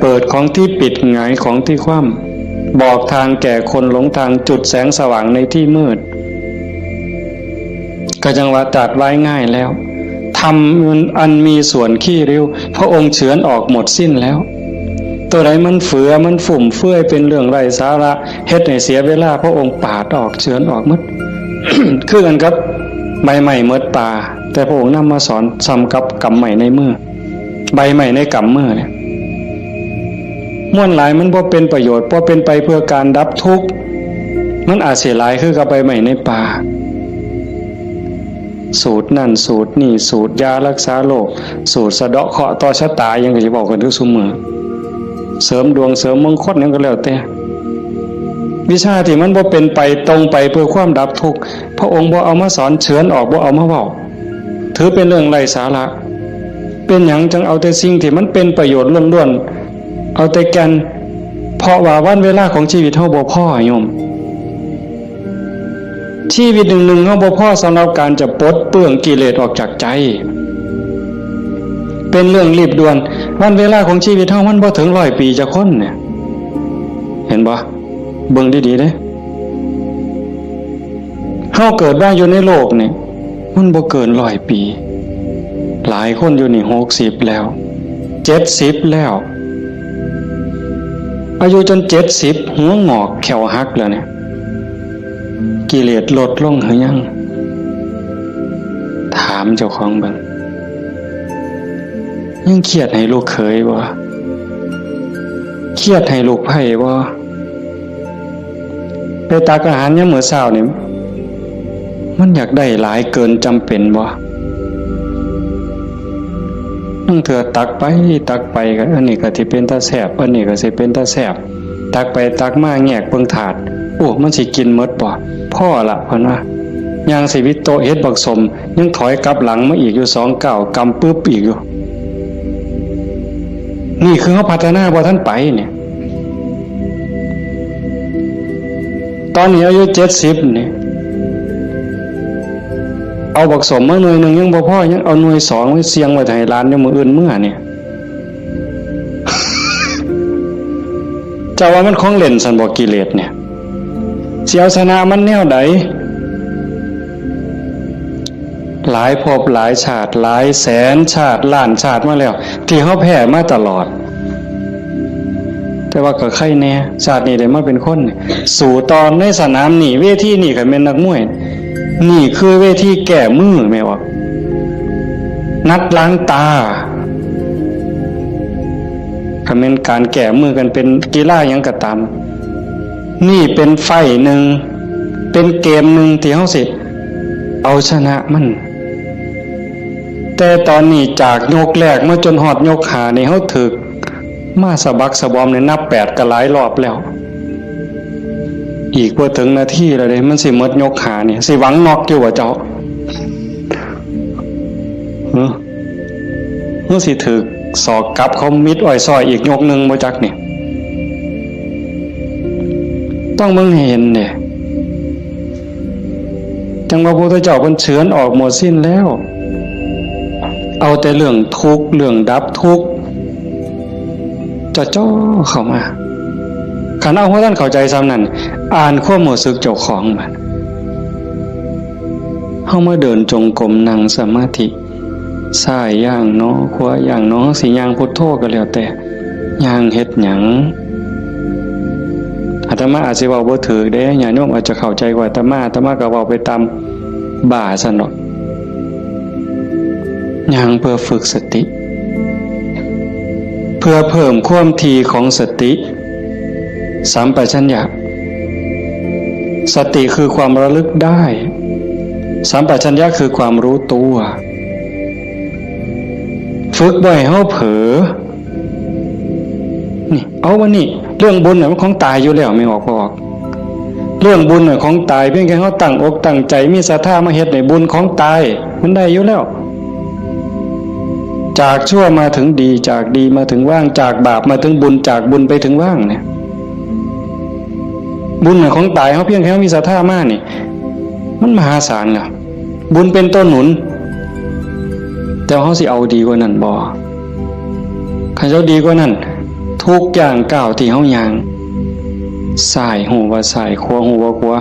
เปิดของที่ปิด หงายของที่คว่ำ บอกทางแก่คนหลงทาง จุดแสงสว่างในที่มืด ก็จั่งว่าตรัสไว้ง่ายแล้ว ธรรมอันมีส่วนขี้ริ้ว พระองค์เฉือนออกหมดสิ้นแล้ว ตัวใดมันเฟือ มันฟุ่มเฟือย เป็นเรื่องไร้สาระ เฮ็ดให้เสียเวลา พระองค์ปาดออก เฉือนออกหมด คือกันกับใบไม้หมดป่า แต่พระองค์นำมาสอนส่ำกับกำไม้ในมือ ใบไม้ในกำมือเนี่ย มวลหลายมันบ่เป็นประโยชน์ บ่เป็นไปเพื่อการดับทุกข์ มันอาจสิหลายคือกับใบไม้ในป่า สูตรนั่นสูตรนี่ สูตรยารักษาโรค สูตรสะเดาะเคราะห์ต่อชะตา หยังก็สิเว้ากันทุกซุมื้อ เสริมดวงเสริมมงคลหยังก็แล้วแต่ วิชาที่มันบ่เป็นไปตรงไปเพื่อความดับทุกข์ พระองค์บ่เอามาสอน เฉือนออก บ่เอามาเว้า ถือเป็นเรื่องไร้สาระ เป็นหยังจั่งเอาแต่สิ่งที่มันเป็นประโยชน์ล้วนๆ เอาแต่แก่น เพราะว่าวันเวลาของชีวิตเฮาบ่พอโยม ชีวิตหนึ่งๆ เฮาบ่พอสำหรับการจะปลดเปลื้องกิเลสออกจากใจ เป็นเรื่องรีบด่วน วันเวลาของชีวิตเฮามันบ่ถึงร้อยปีจักคนเนี่ย เห็นบ่ เบิ่งดีๆ เด้ เราเกิดมาอยู่ในโลกนี่ มันบ่เกินร้อยปี หลายคนอยู่นี่หกสิบแล้ว เจ็ดสิบแล้ว อายุจนเจ็ดสิบ หัวงอกแข้วหักแล้วเนี่ย กิเลสลดลงหรือยัง ถามเจ้าของเบิ่ง ยังเครียดให้ลูกเขยบ่ เครียดให้ลูกไพร่บ่ ไปตักอาหารยามมื้อเช้านี่ มันอยากได้หลายเกินจำเป็นบ่ ลางเทื่อตักไปตักไปก็ อันนี้ก็สิเป็นตาแซ่บ อันนี้ก็สิเป็นตาแซ่บ ตักไปตักมาแงกเบิ่งถาด โอ้ มันสิกินหมดบ่ พอละ เพิ่นว่า ย่างสิวิโตะเห็ดบักสม ยังถอยกลับหลังมาอีกอยู่สองก้าว กำปึบอีกอยู่ นี่คือเฮาพัฒนาบ่ทันไปเนี่ย ตอนนี้อายุเจ็ดสิบนี่ เอาบักสมมาหน่วยหนึ่งยังบ่พอ ยังเอาหน่วยสองไว้เสี่ยงไว้ให้หลานอยู่มื้ออื่นเมือเนี่ย เจ้าว่ามันของเล่นซั่นบ่ กิเลสเนี่ย สิเอาชนะมันแนวใด หลายภพหลายชาติ หลายแสนชาติ ล้านชาติมาแล้ว ที่เฮาแพ้มาตลอด แต่ว่าก็ไคแน่ ชาตินี้ได้มาเป็นคน สู้ต่อในสนามนี่ เวทีนี่ คันแม่นนักมวย นี่คือเวทีแก้มือ แม่นบ่ นัดล้างตา คันแม่นการแก้มือกันเป็นกีฬาหยังก็ตาม นี่เป็นไฟต์หนึ่ง เป็นเกมหนึ่งที่เฮาสิเอาชนะมัน แต่ตอนนี้จากยกแรกมาจนฮอดยกห้านี่ เฮาถืกมาสะบักสะบอมนี่ นับแปดก็หลายรอบแล้ว อีกบ่ถึงนาทีแล้วเด้ มันสิหมดยกห้านี่ สิหวังน็อกอยู่บ่เจ้า หึ หรือสิถืกศอกกลับเขามิดอ้อยซ้อยอีกยกหนึ่งบ่จักนี่ ต้องเบิ่งให้เห็นเด้ จั่งว่าพระพุทธเจ้าเพิ่นเฉือนออกหมดสิ้นแล้ว เอาแต่เรื่องทุกข์ เรื่องดับทุกข์ จ่อๆเข้ามา คันเอาบ่ทันเข้าใจส่ำนั้น อ่านความรู้สึกเจ้าของบัด เฮามาเดินจงกรม นั่งสมาธิ ซ้ายย่างหนอ ขวาย่างหนอ สิย่างพุทโธก็แล้วแต่ ย่างเฮ็ดหยัง อาตมาอาจสิเว้าบ่ถูกเด้ ญาติโยมอาจจะเข้าใจกว่าอาตมา อาตมาก็เว้าไปตามบ้าซั่นดอก ย่างเพื่อฝึกสติ เพื่อเพิ่มความถี่ของสติ สัมปชัญญะ สติคือความระลึกได้ สัมปชัญญะคือความรู้ตัว ฝึกบ่ให้เฮาเผลอ นี่ เอาวันนี้ เรื่องบุญน่ะมันของตายอยู่แล้ว แม่นออกบ่ออก เรื่องบุญน่ะของตาย เพียงแค่เฮาตั้งอกตั้งใจ มีศรัทธามาเฮ็ดนี่ บุญของตาย มันได้อยู่แล้ว จากชั่วมาถึงดี จากดีมาถึงว่าง จากบาปมาถึงบุญ จากบุญไปถึงว่างเนี่ย บุญน่ะของตาย เฮาเพียงแค่เฮามีศรัทธามานี่ มันมหาศาลล่ะ บุญเป็นตัวหนุน แต่เฮาสิเอาดีกว่านั้นบ่ คันเฮาดีกว่านั้น ทุกย่างก้าวที่เฮาย่าง ซ้ายฮู้ว่าซ้าย ขวาฮู้ว่าขวา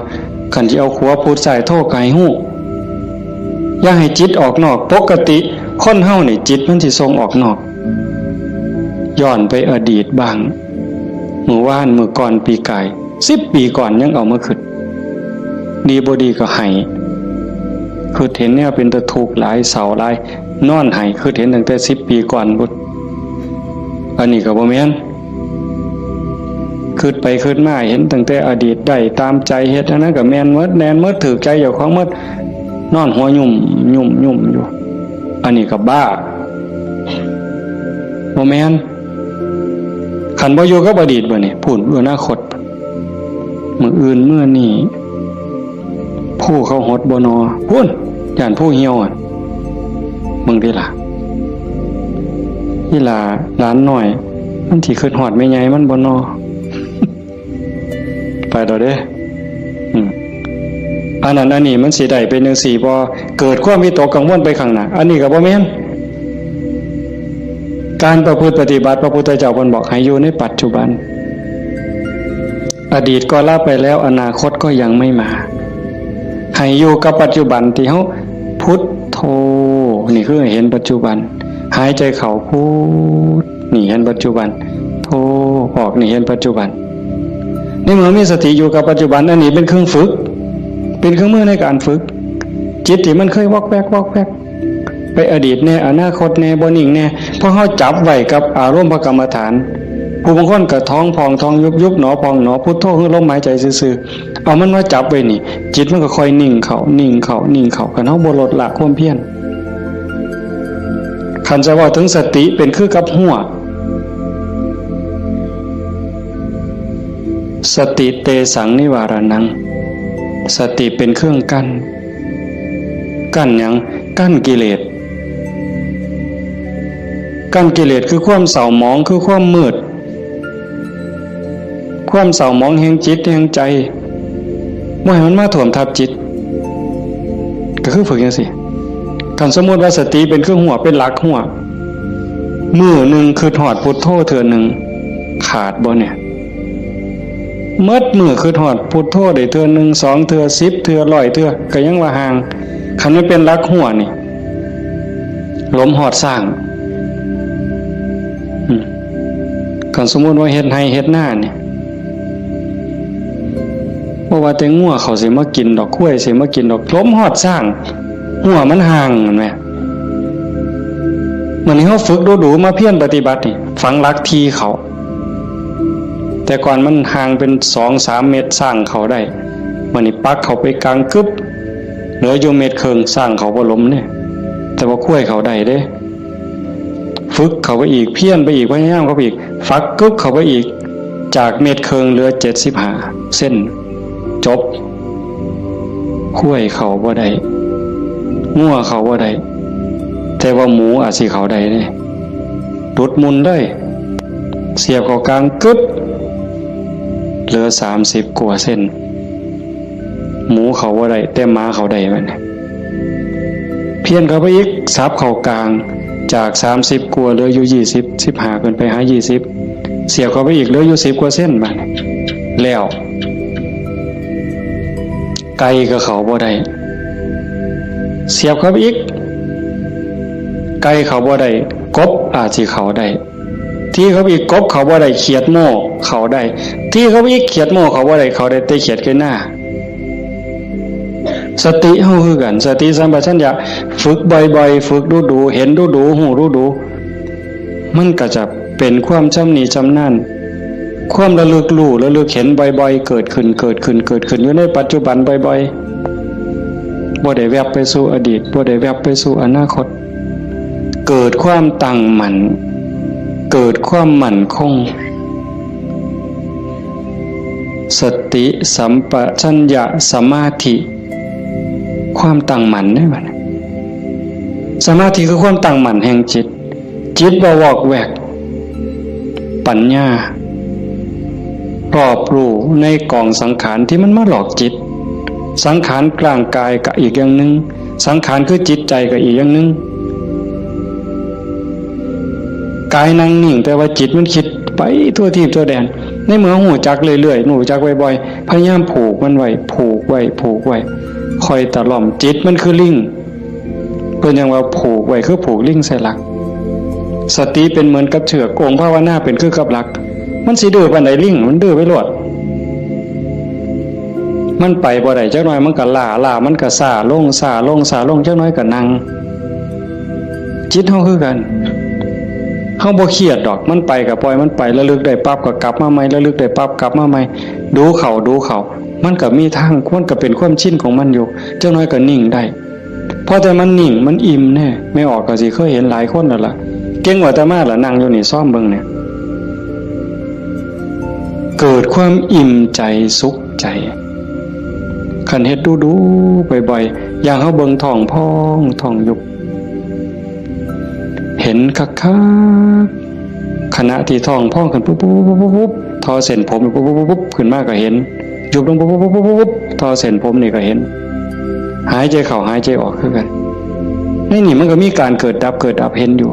คันสิเอาขวาพุทซ้ายโธก็ให้ฮู้ อย่าให้จิตออกนอก ปกติคนเฮานี่จิตมันสิส่งออกนอก ย้อนไปอดีตบ้าง มื้อวาน มื้อก่อน ปีกาย สิบปีก่อนยังเอามาคิด ดีบ่ดีก็ไห้ คิดเห็นแนวเป็นตาทุกข์หลาย เศร้าหลาย นอนไห้ คิดเห็นตั้งแต่สิบปีก่อนพุ้น อันนี้ก็บ่แม่น คิดไปคิดมาเห็นตั้งแต่อดีต ได้ตามใจ เฮ็ดอันนั้นก็แม่นหมด แม่นหมด ถูกใจเจ้าของหมด นอนหัวยุ่มยุ่มยุ่มอยู่ อันนี้ก็บ้า บ่แม่น คันบ่อยู่กับอดีตบัดนี้ พู้น อนาคต มื้ออื่นมื้อนี้ ภูเขาหดบ่นอ พู้น ย่านภูเหี่ยวอะ เบิ่งติล่ะ อีหล่าหลานน้อย มันสิคิดฮอดแม่ใหญ่มันบ่นอ ไปแล้วเด้ อืม อันนั้นอันนี้มันสิได้เป็นจั่งซี้บ่ เกิดความวิตกกังวลไปข้างหน้า อันนี้ก็บ่แม่น การประพฤติปฏิบัติ พระพุทธเจ้าเพิ่นบอกให้อยู่ในปัจจุบัน อดีตก็ละไปแล้ว อนาคตก็ยังไม่มา ห ให้อยู่กับปัจจุบันที่เฮาพุทโธ นี่คือให้เห็นปัจจุบัน หายใจเข้าพุท นี่เห็นปัจจุบัน โธ ออก นี่เห็นปัจจุบัน ในเมื่อมีสติอยู่กับปัจจุบัน อันนี้เป็นเครื่องฝึก เป็นเครื่องมือในการฝึก จิตที่มันเคยวอกแวกวอกแวก ไปอดีตแน่ อนาคตแน่ บ่นิ่งแน่ พอเฮาจับไว้กับอารมณ์พระกรรมฐาน ผู้บางคนก็ท้องพองท้องยุบ ยุบหนอพองหนอ พุทโธคือลมหายใจซื่อๆ เอามันมาจับไว้นี่ จิตมันก็ค่อยนิ่งเข้า นิ่งเข้า นิ่งเข้า คันเฮาบ่ลดละความเพียร คันจะเว้าถึงสติเป็นคือกับฮั้ว สติเตสังนิวารณัง สติเป็นเครื่องกั้น กั้นหยัง กั้นกิเลส กั้นกิเลสคือความเศร้าหมอง คือความมืด ความเศร้าหมองแห่งจิตแห่งใจ บ่ให้มันมาท่วมทับจิต ก็คือฝึกจั่งซี้ คันสมมุติว่าสติเป็นเครื่องฮั้ว เป็นหลักฮั้ว มื้อหนึ่งคิดฮอดพุทโธเทื่อหนึ่ง ขาดบ่เนี่ย หมดมื้อคิดฮอดพุทโธได้เทื่อหนึ่ง สองเทื่อ สิบเทื่อ ร้อยเทื่อ ก็ยังว่าห่าง คันมันเป็นหลักฮั้วนี่ หลมฮอดซ้าง อืม คันสมมุติว่าเฮ็ดไร่เฮ็ดนานี่ บ่ว่าแต่งัวเขาสิมากินดอก ควายสิมากินดอก หลมฮอดซ้าง ฮั้วมันห่าง แม่นบ่ มื้อนี้เฮาฝึกดูๆ มาเพียรปฏิบัตินี่ ฝังหลักที่เข้า แต่ก่อนมันห่างเป็นสองสามเมตร ซ้างเข้าได้ มื้อนี้ปักเข้าไปกลางกึ๊บ เหลืออยู่เมตรครึ่ง ซ้างเข้าบ่หลมเนี่ย แต่ว่าควายเข้าได้เด้ ฝึกเข้าไปอีก เพียรไปอีก พยายามเข้าไปอีก ฝักกึ๊บเข้าไปอีก จากเมตรครึ่งเหลือเจ็ดสิบห้าเซน จบ ควายเข้าบ่ได้ งัวเข้าบ่ได้ แต่ว่าหมูอาจสิเข้าได้เด้ หลุดมุนเลย เสียบเข้ากลางกึ๊บ เหลือสามสิบกว่าเซน หมูเข้าบ่ได้ แต่หมาเข้าได้บัดนี้ เพี้ยนเข้าไปอีก สับเข้ากลาง จากสามสิบกว่าเหลืออยู่ยี่สิบ สิบห้าขึ้นไปหายี่สิบ เสียบเข้าไปอีกเหลืออยู่สิบกว่าเซนบัดนี้ แล้ว ไก่ก็เข้าบ่ได้ เสียบเข้าไปอีก ไก่เข้าบ่ได้ กบอาจสิเข้าได้ ตีเข้าไปอีก กบเข้าบ่ได้ เขียดโม่เข้าได้ ตีเข้าไปอีก เขียดโม่เข้าบ่ได้ เข้าได้แต่เขียดไก่นา สติเฮาคือกัน สติสัมปชัญญะ ฝึกบ่อยๆ ฝึกดูๆ เห็นดูๆ ฮู้ดูๆ มันก็จะเป็นความชำนิชำนาญ ความระลึกรู้ระลึกเห็นบ่อยๆ เกิดขึ้น เกิดขึ้น เกิดขึ้นอยู่ในปัจจุบันบ่อยๆ บ่ได้แวบไปสู่อดีต บ่ได้แวบไปสู่อนาคต เกิดความตั้งมั่น เกิดความมั่นคง สติสัมปชัญญะสมาธิ ความตั้งมั่นเนี่ยมัน สมาธิคือความตั้งมั่นแห่งจิต จิตบ่วอกแวก ปัญญา รอบรู้ในกองสังขารที่มันมาหลอกจิต สังขารร่างกายก็อีกอย่างหนึ่ง สังขารคือจิตใจก็อีกอย่างหนึ่ง กายนั่งนิ่ง แต่ว่าจิตมันคิดไปทั่วทีปทั่วแดน ในเมื่อฮู้จักเรื่อยๆ ฮู้จักบ่อยๆ พยายามผูกมันไว้ ผูกไว้ ผูกไว้ คอยตะล่อม จิตมันคือลิง เพิ่นยังว่าผูกไว้คือผูกลิงใส่หลัก สติเป็นเหมือนกับเชือก องค์ภาวนาเป็นคือกับหลัก มันสิดื้อปานใดลิง มันดื้อไปโลด มันไปบ่ได้จักหน่อยมันก็ล้า ล้ามันก็ซ้าลง ซ้าลง ซ้าลง จักหน่อยก็นั่ง จิตเฮาคือกัน เฮาบ่เครียดดอก มันไปก็ปล่อยมันไป ระลึกได้ปั๊บก็กลับมาใหม่ ระลึกได้ปั๊บกลับมาใหม่ ดูเข้า ดูเข้า มันก็มีทาง มันก็เป็นความชินของมันอยู่ จักหน่อยก็นิ่งได้ พอแต่มันนิ่ง มันอิ่มแน่ แม่ออกก็สิเคยเห็นหลายคนแล้วล่ะ เก่งกว่าอาตมาล่ะ นั่งอยู่นี่ ซ่อมเบิ่งเนี่ย เกิดความอิ่มใจสุขใจ คันเฮ็ดดูๆ บ่อยๆ อย่างเฮาเบิ่งท้องพองท้องยุบ เห็นคักๆ ขณะที่ท้องพองขึ้นปุ๊บปุ๊บปุ๊บปุ๊บปุ๊บ ทอเส้นผมปุ๊บปุ๊บปุ๊บปุ๊บ ขึ้นมาก็เห็น ยุบลงปุ๊บปุ๊บปุ๊บปุ๊บปุ๊บ ทอเส้นผมนี่ก็เห็น หายใจเข้าหายใจออกคือกัน ในนี่มันก็มีการเกิดดับ เกิดดับเห็นอยู่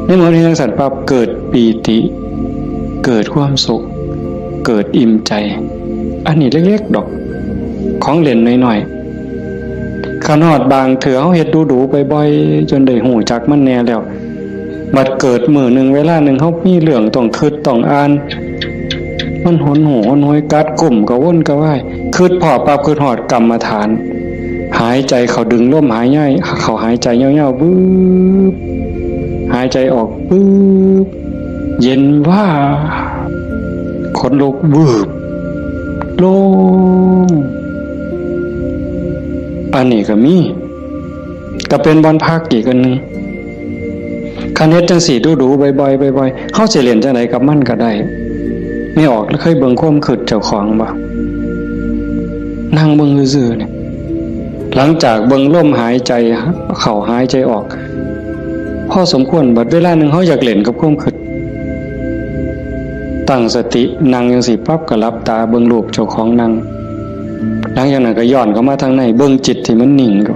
ในเมื่อเห็นจั่งซั้นปั๊บ เกิดปีติ เกิดความสุข เกิดอิ่มใจ อันนี้เล็กๆ ดอก ของเล่นน้อย คันฮอดบางเทื่อเฮาเฮ็ดดูๆ บ่อยๆ จนได้ฮู้จักมันแหน่แล้ว บัดเกิดมื้อหนึ่งเวลาหนึ่งเฮามีเรื่องต้องคิดต้องอ่าน มันหนหูหนหวยกัดกุ้มกระวนกระวาย คิดพ้อปั๊บคิดฮอดกรรมฐาน หายใจเข้าดึงลมหายใจเข้า หายใจยาวๆ บึบ หายใจออกบึบ เย็นวาบ ขนลุกวืบ โล่ง อันนี้ก็มี ก็เป็นบ่อนพักอีกอันหนึ่ง คันเฮ็ดจังซี่ดูๆ บ่อยๆ บ่อยๆ เฮาสิเล่นจังใดกับมันก็ได้ แม่ออกเคยเบิ่งความคิดเจ้าของบ่ นั่งเบิ่งซื่อๆ เนี่ย หลังจากเบิ่งลมหายใจเข้าหายใจออก พอสมควร บัดเวลาหนึ่งเฮาอยากเล่นกับความคิด ตั้งสตินั่งจังซี่ปั๊บก็หลับตาเบิ่งรูปเจ้าของนั่ง หลังจากนั้นก็ย้อนเข้ามาทางใน เบิ่งจิตที่มันนิ่งอยู่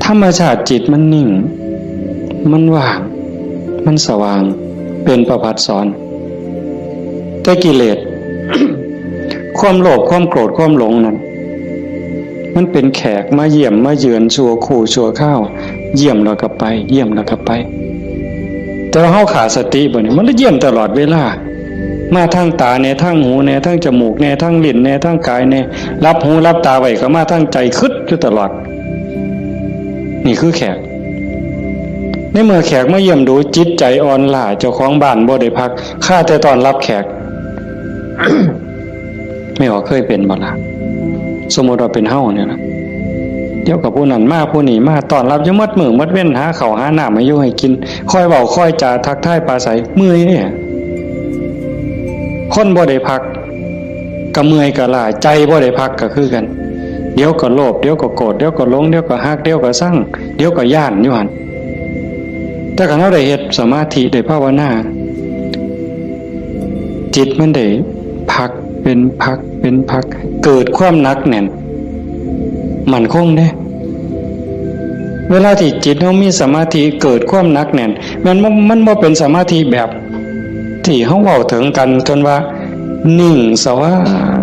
ธรรมชาติจิตมันนิ่ง มันว่าง มันสว่าง เป็นประภัสสร แต่กิเลส ความโลภ ความโกรธ ความหลงนั่น มันเป็นแขกมาเยี่ยมมาเยือนชั่วครู่ชั่วคราว เยี่ยมแล้วก็ไป เยี่ยมแล้วก็ไป แต่ว่าเฮาขาดสติบ่นี่ มันเลยเยี่ยมตลอดเวลา มาทางตาแหน่ ทางหูแหน่ ทางจมูกแหน่ ทางลิ้นแหน่ ทางกายแหน่ หลับหูหลับตาไว้ก็มาทางใจ คิดอยู่ตลอด นี่คือแขก ในเมื่อแขกมาเยี่ยมดู จิตใจอ่อนล้า เจ้าของบ้านบ่ได้พัก คาแต่ต้อนรับแขก แม่ออกเคยเป็นบ่ล่ะ สมมุติว่าเป็นเฮาเนี่ยนะ เดี๋ยวก็ผู้นั้นมาผู้นี้มา ต้อนรับอยู่หมดมื้อหมดเว็น หาข้าวหาน้ำให้อยู่ให้กิน คอยเว้าคอยจาทักทายปราศรัย เมื่อยเนี่ย คนบ่ได้พัก ก็เมื่อยก็ล้า ใจบ่ได้พักก็คือกัน เดี๋ยวก็โลภ เดี๋ยวก็โกรธ เดี๋ยวก็หลง เดี๋ยวก็ฮัก เดี๋ยวก็ซัง เดี๋ยวก็ย้านอยู่หั่น แต่คันเฮาได้เฮ็ดสมาธิ ได้ภาวนา จิตมันได้พักเป็นพักเป็นพัก เกิดความหนักแน่น มั่นคงเด้ เวลาที่จิตเฮามีสมาธิ เกิดความหนักแน่น แม่นบ่ มันบ่เป็นสมาธิแบบที่เฮาเว้าถึงกัน จนว่านิ่งสว่าง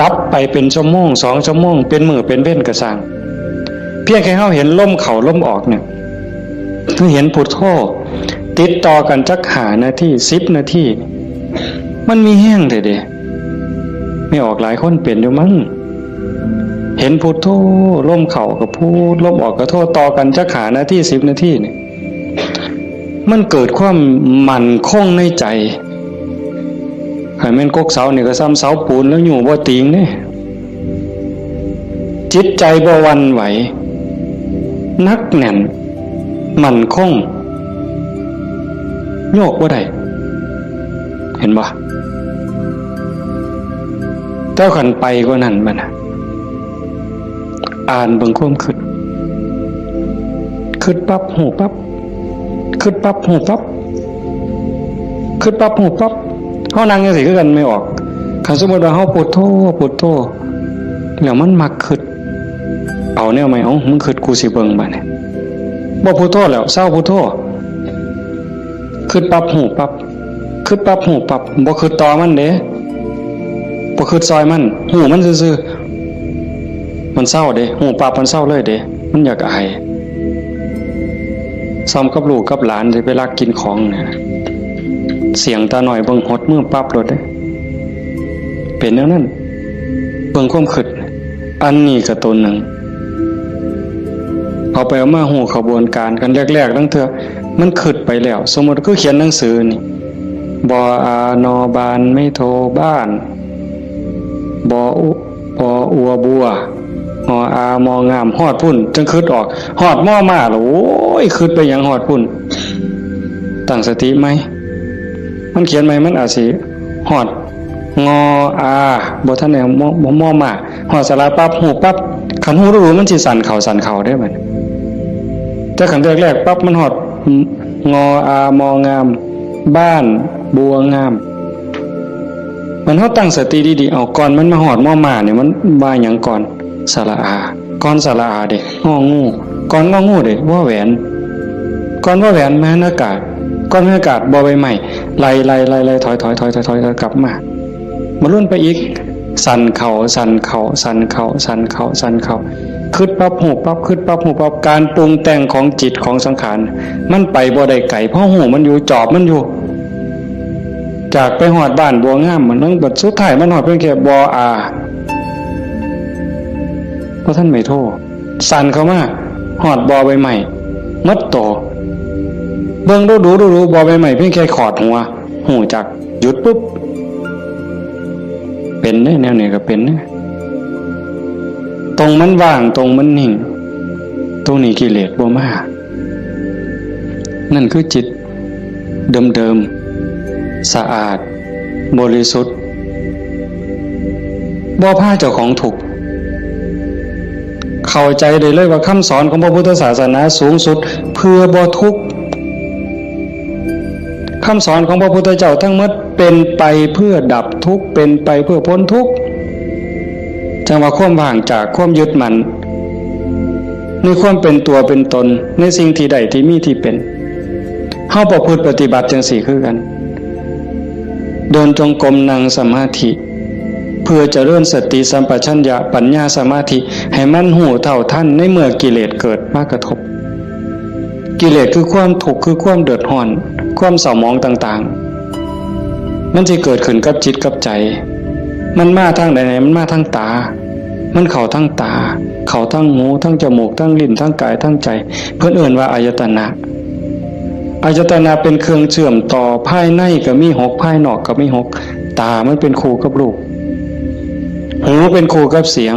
ดับไปเป็นชั่วโมง สองชั่วโมง เป็นมื้อเป็นเว็นก็ซ่าง เพียงแค่เฮาเห็นลมเข้าลมออกเนี่ย คือเห็นพุทโธ ติดต่อกันจักห้านาที สิบนาที มันมีแฮงแท้เด้ แม่ออกหลายคนเป็นอยู่มั้ง เห็นพุทโธ ลมเข้าก็พุท ลมออกก็โธ ต่อกันจักห้านาที สิบนาทีนี่ มันเกิดความมั่นคงในใจ คันแม่นกกเสานี่ก็ซ่ำเสาปูนแล้วอยู่บ่ติงเด้ จิตใจบ่หวั่นไหว หนักแน่น มั่นคง โยกบ่ได้ เห็นบ่ แต่คันไปกว่านั้นบัดน่ะ อ่านเบิ่งความคิด คิดปั๊บ ฮู้ปั๊บ คิดปั๊บ ฮู้ปั๊บ คิดปั๊บ ฮู้ปั๊บ เฮานั่งจังซี่คือกัน แม่ออก คันสมมุติว่าเฮาพุทโธ พุทโธ แล้วมันมักคิด เอาแนวใหม่ เอ้า มึงคิด กูสิเบิ่งบัดนี้ บ่พุทโธแล้ว เซาพุทโธ คิดปั๊บ ฮู้ปั๊บ คิดปั๊บ ฮู้ปั๊บ บ่คิดต่อมันเด้ บ่คิดซอยมัน ฮู้มันซื่อๆ มันเซาเด้ ฮู้ปั๊บ มันเซาเลยเด้ มันอยากอาย ซ่ำกับลูกกับหลานสิไปลักกินของเนี่ย เสี้ยงตาน้อยเบิ่งหดมือปั๊บโลดเด้ เป็นแนวนั้น เบิ่งความคิด อันนี้ก็ตัวหนึ่ง เอาไปเอามาฮู้ขบวนการกัน แรกๆ ลางเทื่อมันคิดไปแล้ว สมมุติคือเขียนหนังสือนี่ บออา นอ บาน ไม้โท บ้าน บออุ บออัว บัว งออา มองาม ฮอดพุ้น จั่งคิดออก ฮอดมอ มาแล้ว โอ้ย คิดไปหยังฮอดพุ้น ตั้งสติใหม่ มันเขียนใหม่ มันอาจสิฮอด งออา บ่ทันได้ มอ มอ มอ มา ฮอดสระปั๊บ ฮู้ปั๊บ คันฮู้รู้มันสิสั่นเข้า สั่นเข้าเด้บัดนี้ แต่คันแรกๆ ปั๊บ มันฮอด งออา มองาม บ้าน บัวงาม มันเฮาตั้งสติดีๆ เอา ก่อนมันมาฮอด มอ มา เนี่ย มันว่าหยังก่อน สระอา ก่อนสระอาเด้ งองู ก่อน งอ งูเด้ วอแหวน ก่อน วอแหวน มหันอากาศ ก่อน มหันอากาศ บอใบไม้ ไล่ๆๆๆ ถอยๆๆๆๆ กลับมา มาลุ้นไปอีก สั่นเข้า สั่นเข้า สั่นเข้า สั่นเข้า สั่นเข้า คิดปั๊บฮู้ปั๊บ คิดปั๊บฮู้ปั๊บ การปรุงแต่งของจิตของสังขาร มันไปบ่ได้ไกล เพราะฮู้มันอยู่ จอบมันอยู่ จากไปฮอดบ้านบัวงาม มัน มันบัดสุดท้ายมันฮอดเพียงแค่บ่ออา บ่ทันไมโท สั่นเข้ามา ฮอดบ่อใบไม้ หมดโต เบิ่งดูดูดูดู บ่อใบไม้เพียงแค่ขอดหัว ฮู้จัก หยุดปุ๊บ เป็นเด้ แนวนี้ก็เป็นเด้ ตรงมันว่าง ตรงมันนิ่ง ตรงนี้กิเลสบ่มา นั่นคือจิตเดิมๆ สะอาด บริสุทธิ์ บ่พาเจ้าของทุกข์ เข้าใจได้เลยว่าคำสอนของพระพุทธศาสนาสูงสุดเพื่อบ่ทุกข์ คำสอนของพระพุทธเจ้าทั้งหมดเป็นไปเพื่อดับทุกข์ เป็นไปเพื่อพ้นทุกข์ จังว่าความว่างจากความยึดมั่น ในความเป็นตัวเป็นตน ในสิ่งที่ได้ที่มีที่เป็น เฮาประพฤติปฏิบัติจังซี่คือกัน เดินจงกรม นั่งสมาธิ เพื่อเจริญสติสัมปชัญญะ ปัญญา สมาธิ ให้มันฮู้เท่าทันในเมื่อกิเลสเกิดมากระทบ กิเลสคือความทุกข์ คือความเดือดร้อน ความเศร้าหมองต่างๆ มันสิเกิดขึ้นกับจิตกับใจ มันมาทางใด มันมาทางตา มันเข้าทางตา เข้าทางหู ทางจมูก ทางลิ้น ทางกาย ทางใจ เพิ่นเอิ้นว่าอายตนะ อายตนะเป็นเครื่องเชื่อมต่อ ภายในก็มีหก ภายนอกก็มีหก ตามันเป็นคู่กับรูป หูเป็นคู่กับเสียง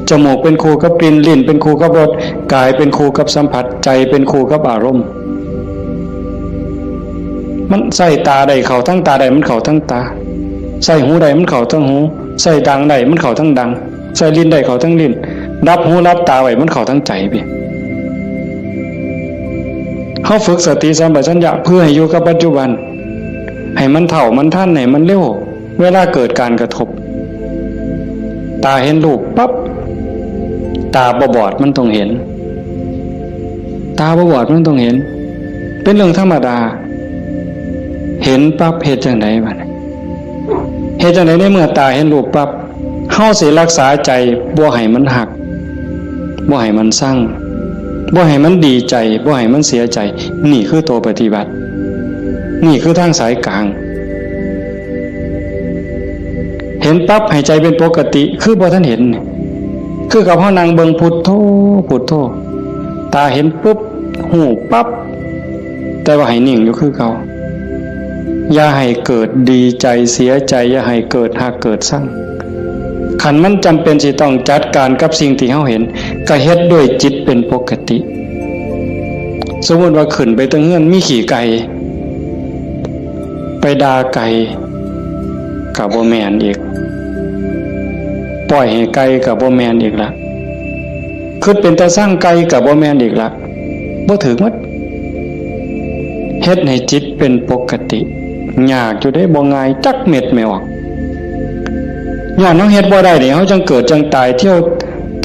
จมูกเป็นคู่กับกลิ่น ลิ้นเป็นคู่กับรส กายเป็นคู่กับสัมผัส ใจเป็นคู่กับอารมณ์ มันใส่ตาได้เข้าทั้งตาได้ มันเข้าทั้งตา ใส่หูได้มันเข้าทั้งหู ใส่ดังได้มันเข้าทั้งดัง ใส่ลิ้นได้เข้าทั้งลิ้น ดับหูดับตาไว้มันเข้าทั้งใจไป เฮาฝึกสติสัมปชัญญะเพื่อให้อยู่กับปัจจุบัน ให้มันเท่ามันทัน ให้มันเร็ว เวลาเกิดการกระทบ ตาเห็นรูปปั๊บ ตาบ่บอดมันต้องเห็น ตาบ่บอดมันต้องเห็น เป็นเรื่องธรรมดา เห็นปั๊บเฮ็ดจังได๋บัดนี้ เฮ็ดจังได๋ในเมื่อตาเห็นรูปปั๊บ เฮาสิรักษาใจบ่ให้มันฮัก บ่ให้มันซัง บ่ให้มันดีใจ บ่ให้มันเสียใจ นี่คือตัวปฏิบัติ นี่คือทางสายกลาง เห็นปั๊บให้ใจเป็นปกติ คือบ่ทันเห็น คือกับเฮานั่งเบิ่งพุทโธ พุทโธ ตาเห็นปุ๊บ ฮู้ปั๊บ แต่ว่าให้นิ่งอยู่คือเก่า อย่าให้เกิดดีใจเสียใจ อย่าให้เกิดฮักเกิดซัง คันมันจำเป็นสิต้องจัดการกับสิ่งที่เฮาเห็น ก็เฮ็ดด้วยจิตเป็นปกติ สมมุติว่าขึ้นไปเทิงเฮือนมีขี้ไก่ ไปด่าไก่ ก็บ่แม่นอีก ปล่อยให้ไก่ก็บ่แม่นอีกละ คิดเป็นตาซังไก่ก็บ่แม่นอีกละ บ่ถืกหมด เฮ็ดให้จิตเป็นปกติ ยากอยู่เด้ บ่ง่ายจักเม็ดแม่ออก ย้อนเฮาเฮ็ดบ่ได้นี่ เฮาจังเกิดจังตาย เที่ยว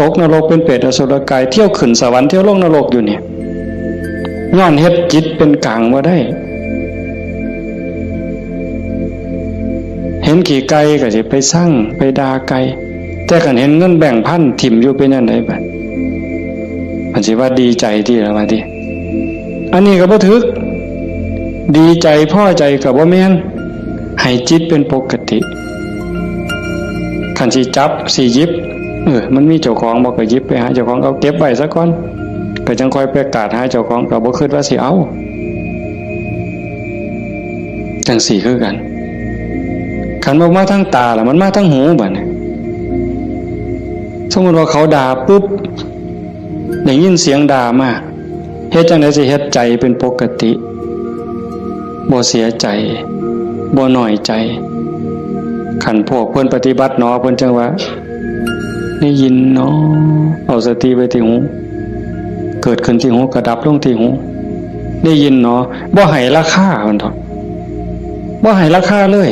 ตกนรกเป็นเปรตอสุรกาย เที่ยวขึ้นสวรรค์ เที่ยวลงนรกอยู่นี่ ย้อนเฮ็ดจิตเป็นกลางบ่ได้ เห็นขี้ไก่ก็สิไปซัง ไปด่าไก่ แต่คันเห็นเงินแบงค์พันถิ่มอยู่เป็นจั่งใดบัด มันสิว่าดีใจติล่ะว่าติ อันนี้ก็บ่ถืก ดีใจพอใจก็บ่แม่น ให้จิตเป็นปกติ คันสิจับสิหยิบ เออ มันมีเจ้าของบ่ก็หยิบไปหาเจ้าของ เอาเก็บไว้ซะก่อน ก็จั่งค่อยไปกาดหาเจ้าของ ก็บ่คิดว่าสิเอา จั่งซี้คือกัน คันบ่มาทางตาล่ะ มันมาทางหูบัดนี้ สมมุติว่าเขาด่าปุ๊บ ได้ยินเสียงด่ามา เฮ็ดจั่งใดสิเฮ็ดใจเป็นปกติ บ่เสียใจ บ่น้อยใจ คันพวกเพิ่นปฏิบัติหนอ เพิ่นจั่งว่า ได้ยินหนอ เอาสติไว้ที่หู เกิดขึ้นที่หู ก็ดับลงที่หู ได้ยินหนอ บ่ให้ราคา เพิ่นเถาะ บ่ให้ราคาเลย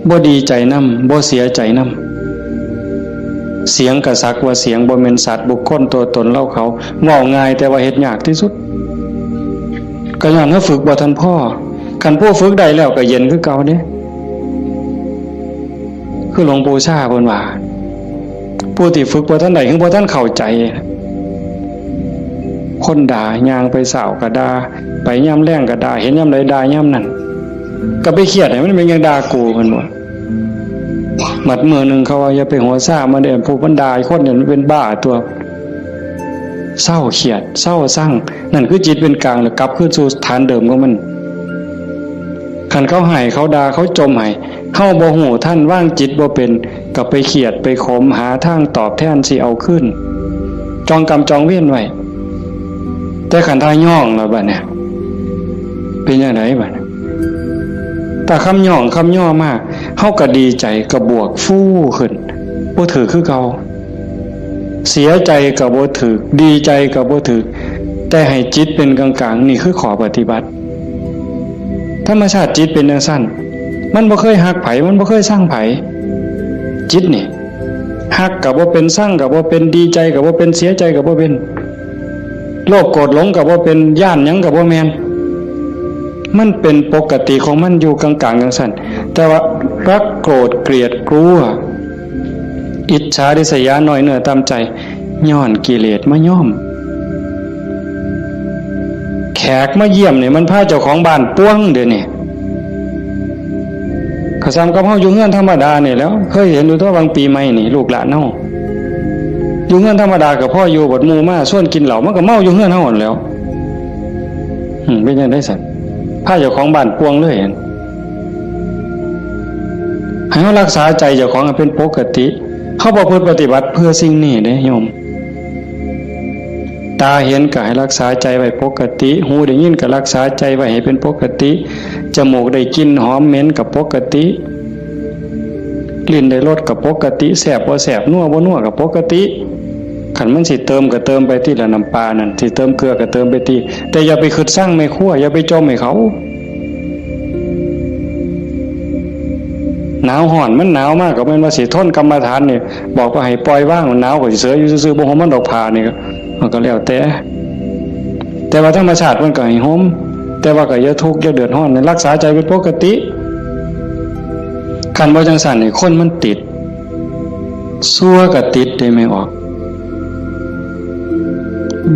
บ่ดีใจนำ บ่เสียใจนำ เสียงก็สักว่าเสียง บ่แม่นสัตว์บุคคลตัวตนเราเขา เว้าง่ายแต่ว่าเฮ็ดยากที่สุด ก็ย้อนเฮาฝึกบ่ทันพอ คันผู้ฝึกได้แล้วก็เย็นคือเก่าเด้ คือหลวงปู่ชาเพิ่นว่า ผู้ที่ฝึกบ่ทันได้ คือบ่ทันเข้าใจ คนด่า ย่างไปเช้าก็ด่า ไปยามแลงก็ด่า เห็นยามใดด่ายามนั้น ก็ไปเครียดให้มันเป็นหยังด่ากู เพิ่นว่า บัดมื้อหนึ่งเขาว่า อย่าไปหัวซ่ามันเด้อ ผู้มันด่าคนเนี่ยมันเป็นบ้าตัว เซาเครียด เซาซัง นั่นคือจิตเป็นกลาง แล้วกลับคืนสู่ฐานเดิมของมัน คันเขาให้ เขาด่า เขาจ่มให้ เฮาบ่ฮู้ทัน วางจิตบ่เป็น ก็ไปเครียด ไปขม หาทางตอบแทนสิเอาคืน จองกรรมจองเวรไว้ แต่คันถ้าย้องแล้วบัดเนี่ย เป็นจั่งใดบัดเนี่ย ถ้าคำย้องคำย่อมา เฮาก็ดีใจ ก็บวกฟูขึ้น บ่ถืกคือเก่า เสียใจก็บ่ถืก ดีใจก็บ่ถืก แต่ให้จิตเป็นกลางๆ นี่คือข้อปฏิบัติ ธรรมชาติจิตเป็นจั่งซั้น มันบ่เคยฮักไผ มันบ่เคยซังไผ จิตนี่ ฮักก็บ่เป็น ซังก็บ่เป็น ดีใจก็บ่เป็น เสียใจก็บ่เป็น โลภโกรธหลงก็บ่เป็น ย้านหยังก็บ่แม่น มันเป็นปกติของมันอยู่กลางๆ จั่งซั้น แต่ว่ารักโกรธเกลียดกลัว อิจฉาริษยา น้อยเนื้อต่ำใจ ย้อนกิเลสมาย้อม แขกมาเยี่ยมนี่มันพาเจ้าของบ้านป่วงเด้อนี่ ก็ส่ำกับเฮาอยู่เฮือนธรรมดานี่แหล้ว เคยเห็นอยู่ตั๊ว บางปีใหม่นี่ ลูกหลานเฮา อยู่เฮือนธรรมดาก็พออยู่ บัดหมู่มาชวนกินเหล้า มันก็เมาอยู่เฮือนเฮาหั้นแหล้ว อืม เป็นจั่งใดซั้น พาเจ้าของบ้านป่วงเลย ให้เฮารักษาใจเจ้าของให้เป็นปกติ เฮาประพฤติปฏิบัติเพื่อสิ่งนี้เด้โยม ตาเห็นก็ให้รักษาใจไว้ปกติ หูได้ยินก็รักษาใจไว้ให้เป็นปกติ จมูกได้กลิ่นหอมเหม็นก็ปกติ ลิ้นได้รสก็ปกติ แซ่บบ่แซ่บ นัวบ่นัวก็ปกติ คันมันสิเติมก็เติมไปติละ น้ำปลานั่น สิเติมเกลือก็เติมไปติ แต่อย่าไปคิดซังแม่ครัว อย่าไปจ่มให้เขา หนาวฮ้อน มันหนาวมากก็แม่นว่าสิทนกรรมฐานนี่ บอกว่าให้ปล่อยวาง หนาวก็สิเสยอยู่ซื่อๆ บ่ห่มมันดอกผ้านี่ก็ มันก็แล้วแต่ แต่ว่าธรรมชาติมันก็ให้ห่ม แต่ว่าก็อย่าทุกข์อย่าเดือดร้อน รักษาใจเป็นปกติ คันบ่จั่งซั้นนี่ คนมันติด ชั่วก็ติดเด้แม่ออก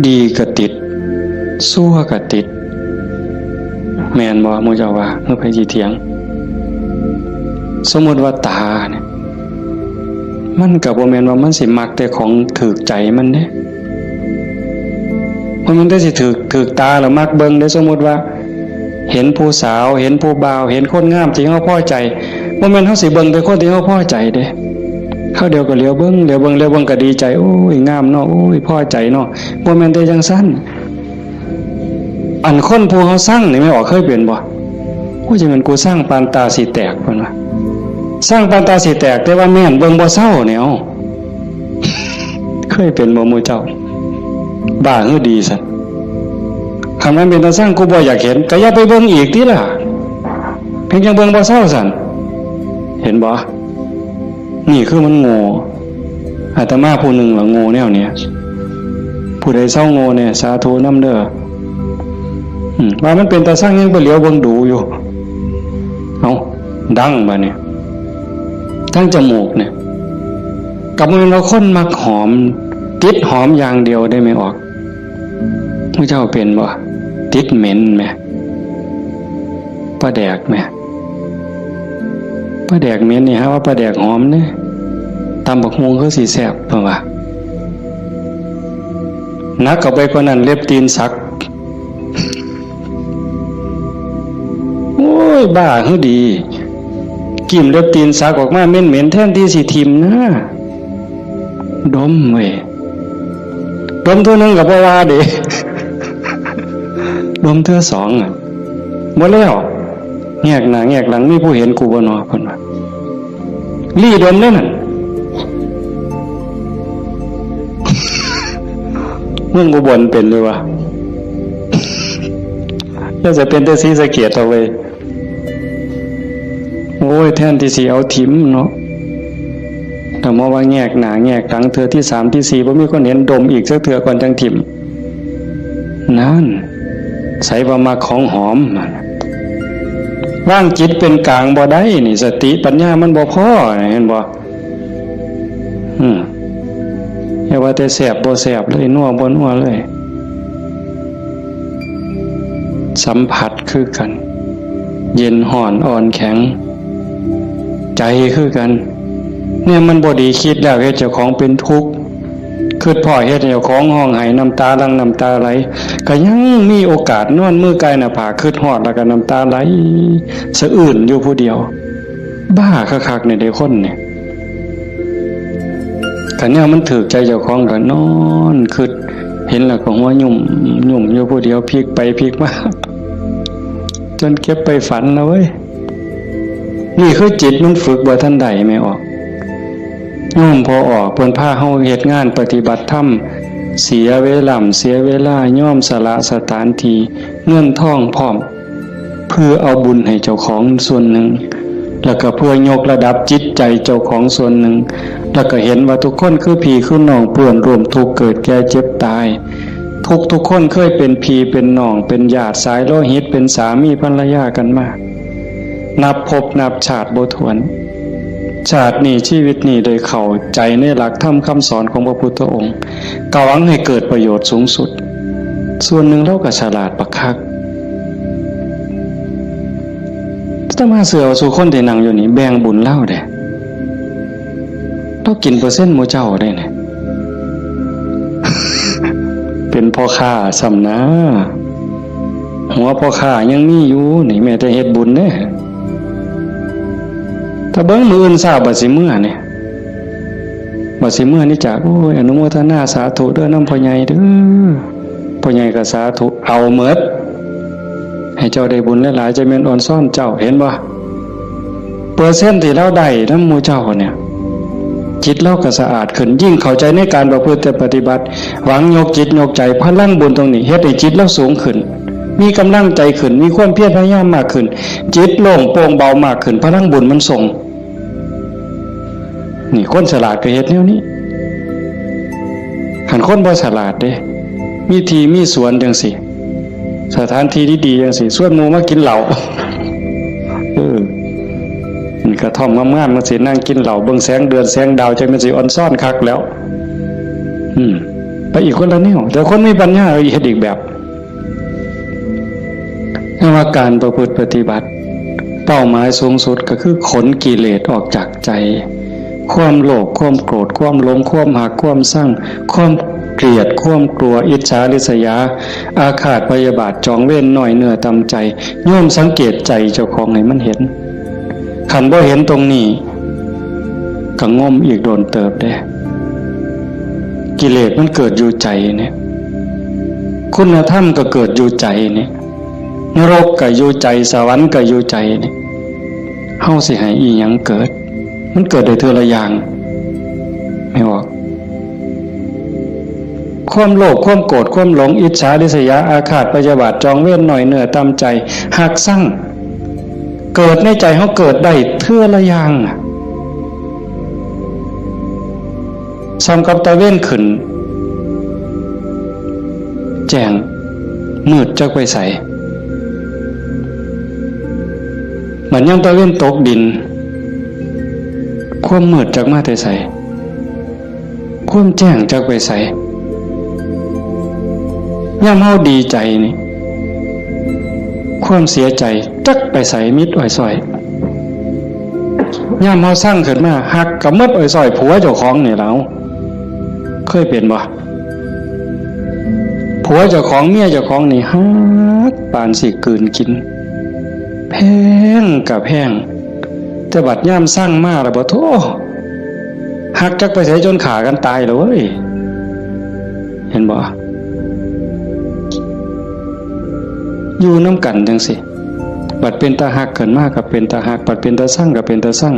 ดีก็ติด ชั่วก็ติด แม่นบ่ หมู่เจ้าว่า หรือไผสิเถียง สมมุติว่าตาเนี่ย มันก็บ่แม่นว่ามันสิมักแต่ของถืกใจมันเด้ บ่แม่นแต่สิถืก ถืกตาแล้วมักเบิ่งเด้ สมมุติว่า เห็นผู้สาว เห็นผู้บ่าว เห็นคนงามที่เฮาพอใจ บ่แม่นเฮาสิเบิ่งแต่คนที่เฮาพอใจเด้ คราวเดียวก็เหลียวเบิ่ง เหลียวเบิ่ง เหลียวเบิ่งก็ดีใจ โอ้ย งามเนาะ โอ้ย พอใจเนาะ บ่แม่นแต่จั่งซั้น อันคนผู้เฮาซังนี่ แม่ออกเคยเป็นบ่ โอ้ย จั่งแม่นกูซังปานตาสิแตก เพิ่นว่า ซังปานตาสิแตก แต่ว่าแม่นเบิ่งบ่เซาเนี่ย เอ้า เคยเป็นบ่หมู่เจ้า บ้าหรือดีซั้น คันมันเป็นตาซัง กูบ่อยากเห็น ก็อย่าไปเบิ่งอีกติล่ะ เพียงจั่งเบิ่งบ่เซาซั้น เห็นบ่ นี่คือมันโง่ อาตมาผู้หนึ่งล่ะโง่แนวเนี้ย ผู้ใดเซาโง่แน่ สาธุนำเด้อ อืม ว่ามันเป็นตาซัง ยังไปเหลียวเบิ่งดูอยู่ เอ้า ดังบัดนี้ ทั้งจมูกเนี่ย ก็บ่แม่นว่าคนมักหอม ติดหอมอย่างเดียวเด้แม่ออก หมู่เจ้าเป็นบ่ ติดเหม็นแหม ปลาแดกแหม ปลาแดกเหม็นนี่ หาว่าปลาแดกหอมเด้ ตำบักหุ่งคือสิแซ่บ เพิ่นว่า หนักเข้าไปกว่านั้น เล็บตีนสัก โอ้ย บ้าหรือดี กิ่มเล็บตีนสักออกมาเหม็นๆ แทนที่สิถิ่มนะ ดมเว้ย ดมเทื่อหนึ่งก็บ่ว่าเด้ ดมเทื่อสองอะ บ่แล้ว แงกหน้าแงกหลัง มีผู้เห็นกูบ่นอ เพิ่นว่า ลี่ดมเด้นั่น เมืองอุบลเป็นอยู่วะ แล้วจะเป็นแต่ศรีสะเกษเอาเว้ย โอ้ย แทนที่สิเอาถิ่มเนาะ แต่มาว่าแงกหน้าแงกหลัง เทื่อที่สามที่สี่ บ่มีคนเห็น ดมอีกสักเทื่อก่อนจั่งถิ่ม นั่น ไสว่ามักของหอม วางจิตเป็นกลางบ่ได้นี่ สติปัญญามันบ่พอ เห็นบ่ อืม อย่าว่าแต่แซ่บบ่แซ่บเลย นัวบ่นัวเลย สัมผัสคือกัน เย็นฮ้อนอ่อนแข็ง ใจคือกัน เนี่ยมันบ่ดี คิดแล้วเฮ็ดเจ้าของเป็นทุกข์ คิดพ้อเฮ็ดให้เจ้าของฮ้องไห้ น้ำตาหลั่งน้ำตาไหล ก็ยังมีโอกาสนอนมือกายหน้าผาก คิดฮอดแล้วก็น้ำตาไหลสะอื้นอยู่ผู้เดียว บ้าคักๆ นี่เด้คนนี่ คันแนวมันถืกใจเจ้าของก็นอนคิด เห็นแล้วก็หัวยุ่มยุ่มอยู่ผู้เดียว พลิกไปพลิกมา จนเก็บไปฝันนะเว้ย นี่คือจิตมันฝึกบ่ทันได้แม่ออก โยมพ่อออกเพิ่นพาเฮาเฮ็ดงานปฏิบัติธรรม เสียเวลา เสียเวลา ยอมสละสถานที่ เงินทองพร้อม เพื่อเอาบุญให้เจ้าของส่วนหนึ่ง แล้วก็เพื่อยกระดับจิตใจเจ้าของส่วนหนึ่ง แล้วก็เห็นว่าทุกคนคือพี่คือน้อง เพื่อนร่วมทุกข์เกิดแก่เจ็บตาย ทุกทุกคนเคยเป็นพี่เป็นน้อง เป็นญาติสายโลหิต เป็นสามีภรรยากันมา นับภพนับชาติบ่ถ้วน ชาตินี้ชีวิตนี้ได้เข้าใจในหลักธรรมคำสอนของพระพุทธองค์ ก็หวังให้เกิดประโยชน์สูงสุด ส่วนหนึ่งลาวก็ฉลาดบักคัก อาตมาเชื่อว่าซุคนที่นั่งอยู่นี่แบ่งบุญลาวเด้ ลาวกินเปอร์เซ็นต์หมู่เจ้าได้เนี่ย เป็นพ่อค้าซ้ำนะ หัวพ่อค้ายังมีอยู่นี่ แม้แต่เฮ็ดบุญเด้ ถ้าเบิ่งมื้ออื่นเช้าบัดสิเมือนี่ บัดสิเมือนี่จาก โอ้ย อนุโมทนาสาธุเด้อนำพ่อใหญ่เด้อ พ่อใหญ่ก็สาธุ เอาหมด ให้เจ้าได้บุญหลายๆ จะแม่นออนซอนเจ้า เห็นบ่ เปอร์เซ็นต์ที่ลาวได้นำหมู่เจ้าเนี่ย จิตลาวก็สะอาดขึ้น ยิ่งเข้าใจในการประพฤติปฏิบัติ หวังยกจิตยกใจ พลังบุญตรงนี้เฮ็ดให้จิตลาวสูงขึ้น มีกำลังใจขึ้น มีความเพียรพยายามมากขึ้น จิตโล่งโปร่งเบามากขึ้น พลังบุญมันส่ง นี่คนฉลาดก็เฮ็ดแนวนี้ คันคนบ่ฉลาดเด้ มีที่มีสวนจังซี่ สถานที่ดีๆจังซี่ ชวนหมู่มากินเหล้า เออ นี่กระท่อมงามๆจังซี่ นั่งกินเหล้า เบิ่งแสงเดือนแสงดาว จังแม่นสิออนซอนคักแล้ว อืม ไปอีกคนละแนว แต่คนมีปัญญาเฮ็ดอีกแบบ แต่ว่าการประพฤติปฏิบัติ เป้าหมายสูงสุดก็คือขนกิเลสออกจากใจ ความโลภ ความโกรธ ความหลง ความฮัก ความซัง ความเกลียด ความกลัว อิจฉาริษยา อาฆาตพยาบาท จองเวร น้อยเนื้อต่ำใจ โยมสังเกตใจเจ้าของให้มันเห็น คันบ่เห็นตรงนี้ ก็งมอีกโดนเติบเด้ กิเลสมันเกิดอยู่ใจเนี่ย คุณธรรมก็เกิดอยู่ใจเนี่ย นรกก็อยู่ใจ สวรรค์ก็อยู่ใจเนี่ย เฮาสิให้อีหยังเกิด มันเกิดได้เทื่อละอย่าง แม่นบ่ ความโลภ ความโกรธ ความหลง อิจฉาริษยา อาฆาตพยาบาท จองเวร น้อยเนื้อต่ำใจ ฮักซัง เกิดในใจเฮาเกิดได้เทื่อละอย่างอะ ส่ำกับตะเวนขึ้น แจ้ง มืดจักไปไส บัดยามตะเวนตกดิน ความมืดจักมาแต่ไส ความแจ้งจักไปไส ยามเฮาดีใจนี่ ความเสียใจจักไปไส มิดอ้อยซ้อย ยามเฮาซังขึ้นมา ฮักก็หมดอ้อยซ้อย ผัวเจ้าของนี่แหล้ว เคยเป็นบ่ ผัวเจ้าของ เมียเจ้าของนี่ฮักปานสิกลืนกิน แพงก็แพง แต่บัดยามซังมาแล้วบ่โธ่ ฮักจักไปไสจนฆ่ากันตายแล้วเว้ย เห็นบ่ อยู่นำกันจังซี่ บัดเป็นตาฮักขึ้นมาก็เป็นตาฮัก บัดเป็นตาซังก็เป็นตาซัง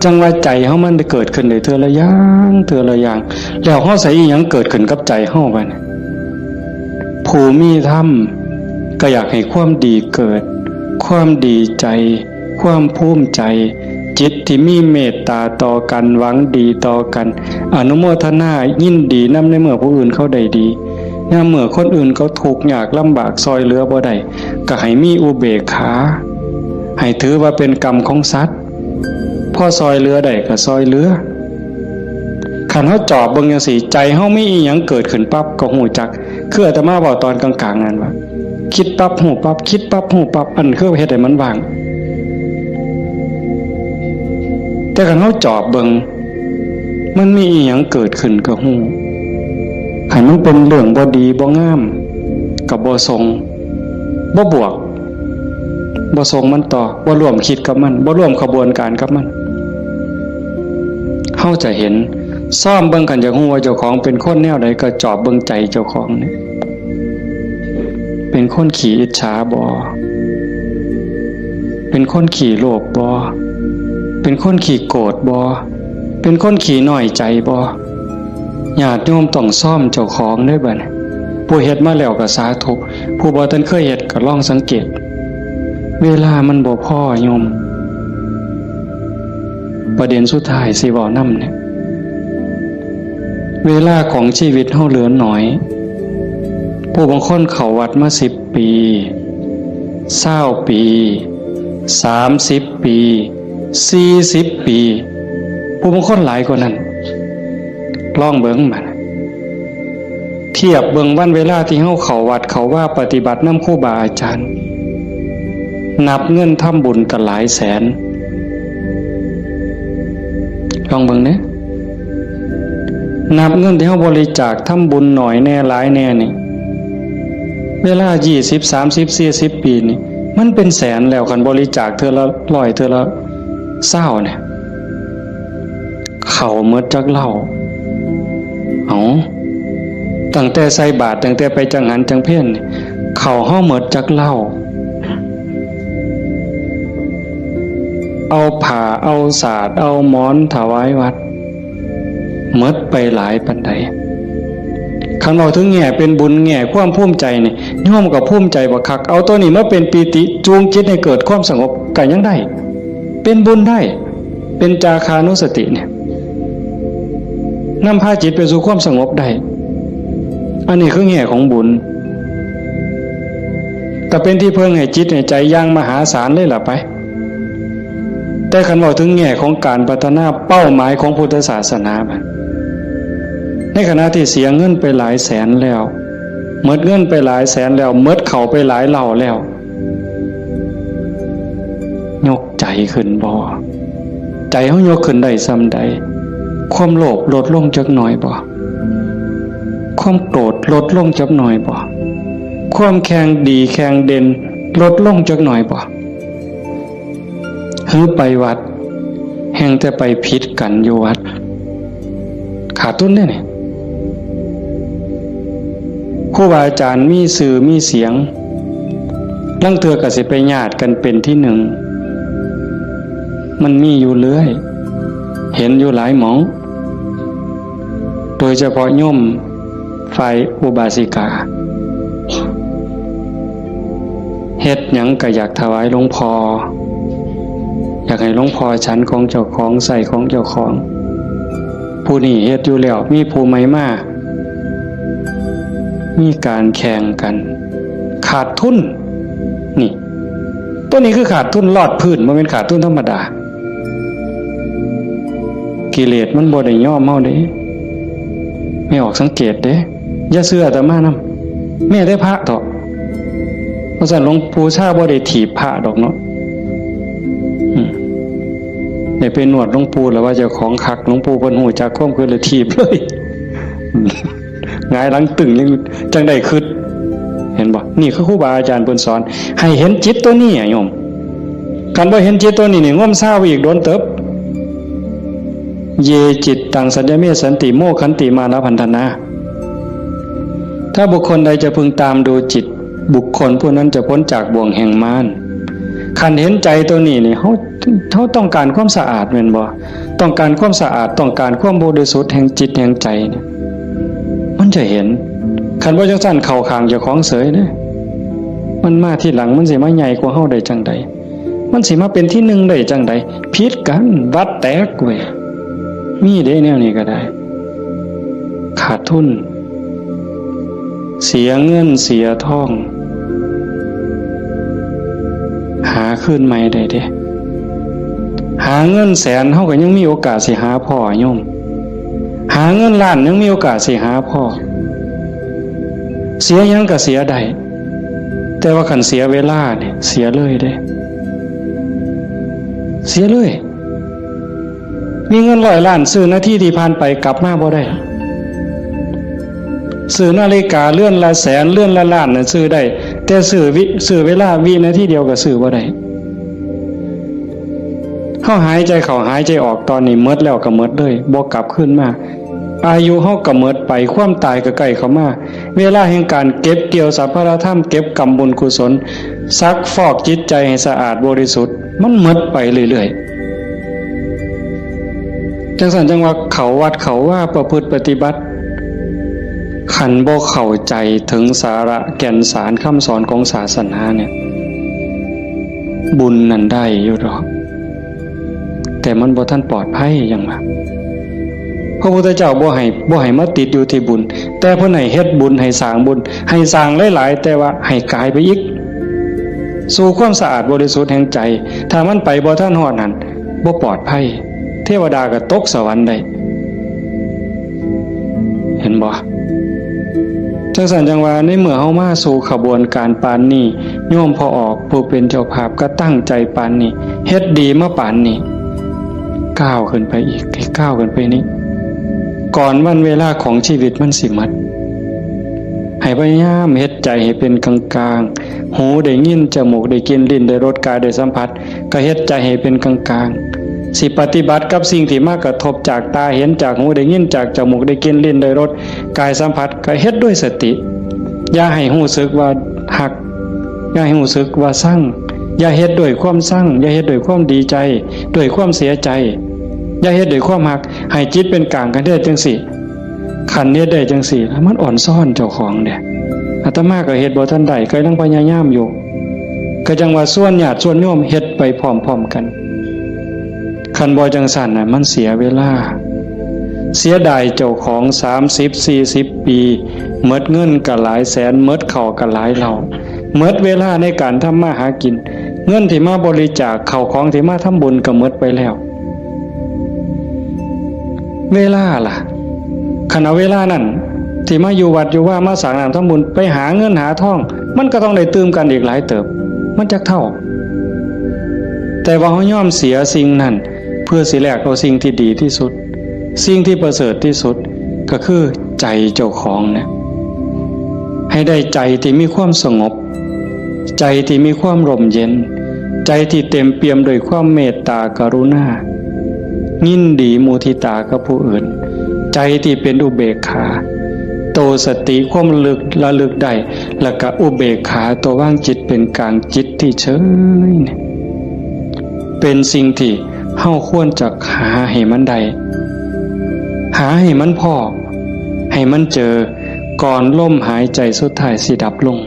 จั่งว่าใจเฮามันได้เกิดขึ้นได้เทื่อละอย่าง เทื่อละอย่าง แล้วเฮาใส่อีหยังเกิดขึ้นกับใจเฮาบัดนี้ ผู้มีธรรมก็อยากให้ความดีเกิด ความดีใจ ความภูมิใจ จิตที่มีเมตตาต่อกัน หวังดีต่อกัน อนุโมทนายินดีนำในเมื่อผู้อื่นเขาได้ดี ยามเมื่อคนอื่นเขาทุกข์ยากลำบาก ซ่อยเหลือบ่ได้ ก็ให้มีอุเบกขา ให้ถือว่าเป็นกรรมของสัตว์ พอซอยเหลือได้ก็ซอยเหลือ คันเฮาจอบเบิ่งจั่งซี้ ใจเฮามีอีหยังเกิดขึ้นปั๊บก็ฮู้จัก คืออาตมาเว้าตอนกลางๆ นั่นว่า คิดปั๊บฮู้ปั๊บ คิดปั๊บฮู้ปั๊บ อันคือเฮ็ดให้มันว่าง แต่คันเฮาจอบเบิ่ง มันมีอีหยังเกิดขึ้นก็ฮู้ คันมันเป็นเรื่องบ่ดีบ่งาม ก็บ่ส่ง บ่บวก บ่ส่งมันต่อ บ่ร่วมคิดกับมัน บ่ร่วมขบวนการกับมัน เฮาจะเห็น ซ่อมเบิ่ง คันอยากฮู้ว่าเจ้าของเป็นคนแนวใด ก็จอบเบิ่งใจเจ้าของนี่ เป็นคนขี้อิจฉาบ่ เป็นคนขี้โลภบ่ เป็นคนขี้โกรธบ่ เป็นคนขี้น้อยใจบ่ ญาติโยมต้องซ่อมเจ้าของเด้อบัดนี้ ผู้เฮ็ดมาแล้วก็สาธุ ผู้บ่ทันเคยเฮ็ดก็ลองสังเกต เวลามันบ่พอโยม ประเด็นสุดท้ายสิเว้านำเนี่ย เวลาของชีวิตเฮาเหลือน้อย ผู้บางคนเข้าวัดมาสิบปี ซาวปี สามสิบปี สี่สิบปี ผู้บางคนหลายกว่านั้น ลองเบิ่งบัด เทียบเบิ่งวันเวลาที่เฮาเข้าวัดเข้าวาปฏิบัตินำครูบาอาจารย์ นับเงินทำบุญก็หลายแสน ลองเบิ่งเด้ นับเงินที่เฮาบริจาคทำบุญน้อยแน่หลายแน่นี่ เวลายี่สิบ สามสิบ สี่สิบ ปีนี่ มันเป็นแสนแล้ว คันบริจาคเทื่อละร้อย เทื่อละซาวเนี่ย เข้าหมดจักเหล้า เอ้า ตั้งแต่ใส่บาตร ตั้งแต่ไปจังหันจังเพลนี่ เข้าเฮาหมดจักเหล้า เอาผ้า เอาสาด เอาหมอนถวายวัด หมดไปหลายปานใด คันเว้าถึงแง่เป็นบุญ แง่ความภูมิใจนี่ โยมก็ภูมิใจบักคัก เอาตัวนี้มาเป็นปีติจูงจิตให้เกิดความสงบก็ยังได้ เป็นบุญได้ เป็นจาคานุสติเนี่ย นำพาจิตไปสู่ความสงบได้ อันนี้คือแง่ของบุญ แต่เป็นที่เพิ่งให้จิตให้ใจอย่างมหาศาลเลยล่ะไป แต่คันเว้าถึงแง่ของการพัฒนาเป้าหมายของพุทธศาสนาบัด ในขณะที่เสียเงินไปหลายแสนแล้ว หมดเงินไปหลายแสนแล้ว หมดเข้าไปหลายเหล้าแล้ว ยกใจขึ้นบ่ ใจเฮายกขึ้นได้ส่ำใด ความโลภลดลงจักหน่อยบ่ ความโกรธลดลงจักหน่อยบ่ ความแข่งดีแข่งเด่นลดลงจักหน่อยบ่ หือไปวัด แฮ่งแต่ไปผิดกันอยู่วัด ขาดทุนเด้นี่ ครูบาอาจารย์มีชื่อมีเสียง ลางเทื่อก็สิไปญาติกันเป็นที่หนึ่ง มันมีอยู่เรื่อย เห็นอยู่หลายหม่อง โดยเฉพาะโยมฝ่ายอุบาสิกา เฮ็ดหยังก็อยากถวายหลวงพ่อ อยากให้หลวงพ่อฉันของเจ้าของ ใช้ของเจ้าของ ผู้นี้เฮ็ดอยู่แล้ว มีผู้ใหม่มา มีการแข่งกัน ขาดทุน นี่ ตัวนี้คือขาดทุนลอดพื้น บ่แม่นขาดทุนธรรมดา กิเลสมันบ่ได้ยอมเฮาเด้ แม่ออกสังเกตเด้ อย่าเชื่ออาตมานำ แม้แต่พระเถาะ เพราะฉะนั้นหลวงปู่ชาบ่ได้ถีบพระดอกเนาะ อืม ได้ไปนวดหลวงปู่แล้วว่าเจ้าของคัก หลวงปู่เพิ่นฮู้จักความคิดเลยถีบเลย หงายหลังตึงยังจังได้คิด เห็นบ่ นี่คือครูบาอาจารย์เพิ่นสอน ให้เห็นจิตตัวนี้อะโยม คันบ่เห็นจิตตัวนี้นี่ งมซาวอีกโดนเติบ เยจิตตังสัญญเมสันติ โมคขันติมานะพันธนา ถ้าบุคคลใดจะพึงตามดูจิต บุคคลผู้นั้นจะพ้นจากบ่วงแห่งมาร คันเห็นใจตัวนี้นี่ เฮา เฮาต้องการความสะอาดแม่นบ่ ต้องการความสะอาด ต้องการความบริสุทธิ์แห่งจิตแห่งใจเนี่ย มันจะเห็น คันบ่จังซั่นเข้าข้างเจ้าของเสยเด้ มันมาทีหลัง มันสิมาใหญ่กว่าเฮาได้จังใด มันสิมาเป็นที่หนึ่งได้จังใด ผิดกัน วัดแตกเว้ย มีเด้แนวนี้ก็ได้ ขาดทุน เสียเงินเสียทอง หาคืนใหม่ได้เด้ หาเงินแสนเฮาก็ยังมีโอกาสสิหาพ้อโยม หาเงินล้านยังมีโอกาสสิหาพ้อ เสียหยังก็เสียได้ แต่ว่าคันเสียเวลาเนี่ยเสียเลยเด้ เสียเลย มีเงินร้อยล้านซื้อนาทีที่ผ่านไปกลับมาบ่ได้ ซื้อนาฬิกาเรือนละแสนเรือนละล้านน่ะซื้อได้ แต่ซื้อวิ ซื้อเวลาวินาทีเดียวก็ซื้อบ่ได้ เฮาหายใจเข้าหายใจออกตอนนี้หมดแล้วก็หมดเลย บ่กลับคืนมา อายุเฮาก็หมดไป ความตายก็ใกล้เข้ามา เวลาแห่งการเก็บเกี่ยวสรรพธรรม เก็บกำบุญกุศล ซักฟอกจิตใจให้สะอาดบริสุทธิ์ มันหมดไปเรื่อยๆ จังซั่นจังว่าเข้าวัดเข้าวาประพฤติปฏิบัติ คันบ่เข้าใจถึงสาระแก่นสารคำสอนของศาสนาเนี่ย บุญนั่นได้อยู่ดอก แต่มันบ่ทันปลอดภัยหยังว่า พระพุทธเจ้าบ่ให้ บ่ให้มาติดอยู่ที่บุญ แต่เพิ่นให้เฮ็ดบุญ ให้สร้างบุญ ให้สร้างหลายๆ แต่ว่าให้กายไปอีก สู่ความสะอาดบริสุทธิ์แห่งใจ ถ้ามันไปบ่ทันฮอดนั่น บ่ปลอดภัย เทวดาก็ตกสวรรค์ได้ เห็นบ่ จังซั่นจังว่าในเมื่อเฮามาสู่ขบวนการปานนี้ โยมพ่อออกผู้เป็นเจ้าภาพก็ตั้งใจปานนี้ เฮ็ดดีมาปานนี้ ก้าวขึ้นไปอีก ให้ก้าวขึ้นไปนี้ ก่อนวันเวลาของชีวิตมันสิหมด ให้พยายามเฮ็ดใจให้เป็นกลางๆ หูได้ยิน จมูกได้กลิ่น ลิ้นได้รส กายได้สัมผัส ก็เฮ็ดใจให้เป็นกลางๆ สิปฏิบัติกับสิ่งที่มากระทบจากตาเห็น จากหูได้ยิน จากจมูกได้กลิ่น ลิ้นได้รส กายสัมผัส ก็เฮ็ดด้วยสติ อย่าให้รู้สึกว่าฮัก อย่าให้รู้สึกว่าซัง อย่าเฮ็ดด้วยความซัง อย่าเฮ็ดด้วยความดีใจ ด้วยความเสียใจ อย่าเฮ็ดด้วยความฮัก ให้จิตเป็นกลางกันได้จังซี่ คันเฮ็ดได้จังซี่แล้วมันอ่อนซ้อนเจ้าของเด้ อาตมาก็เฮ็ดบ่ทันได้ ก็ยังพยายามอยู่ ก็จังว่าชวนญาติชวนโยมเฮ็ดไปพร้อมๆกัน คันบ่จังซั่นน่ะ มันเสียเวลา เสียดายเจ้าของ สามสิบ สี่สิบ ปี หมดเงินก็หลายแสน หมดข้าวก็หลายเหล้า หมดเวลาในการทำมาหากิน เงินที่มาบริจาค ข้าวของที่มาทำบุญก็หมดไปแล้ว เวลาล่ะ คันเอาเวลานั้นที่มาอยู่วัดอยู่วา มาสร้างน้ำทำบุญ ไปหาเงินหาทอง มันก็ต้องได้ตื่มกันอีกหลายเติบ มันจักเท่า แต่ว่าเฮายอมเสียสิ่งนั้น เพื่อสิแลกเอาสิ่งที่ดีที่สุด สิ่งที่ประเสริฐที่สุด ก็คือใจเจ้าของเนี่ย ให้ได้ใจที่มีความสงบ ใจที่มีความร่มเย็น ใจที่เต็มเปี่ยมด้วยความเมตตากรุณา ยินดีมุทิตากับผู้อื่น ใจที่เป็นอุเบกขา โตสติความระลึก ระลึกได้ แล้วก็อุเบกขา ตัววางจิตเป็นกลาง จิตที่เฉยเนี่ย เป็นสิ่งที่เฮาควรจะหาให้มันได้ หาให้มันพ้อ ให้มันเจอ ก่อนลมหายใจสุดท้ายสิดับลง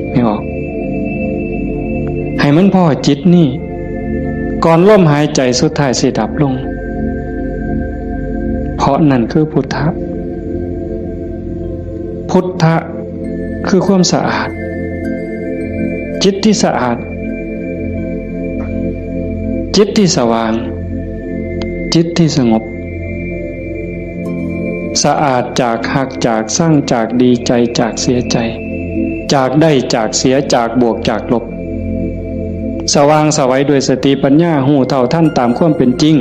ไม่ออก ให้มันพ้อจิตนี่ ก่อนลมหายใจสุดท้ายสิดับลง เพราะนั่นคือพุทธะ พุทธะคือความสะอาด จิตที่สะอาด จิตที่สว่าง จิตที่สงบ สะอาดจากฮัก จากซัง จากดีใจ จากเสียใจ จากได้ จากเสีย จากบวก จากลบ สว่างไสวด้วยสติปัญญา ฮู้เท่าทันตามความเป็นจริง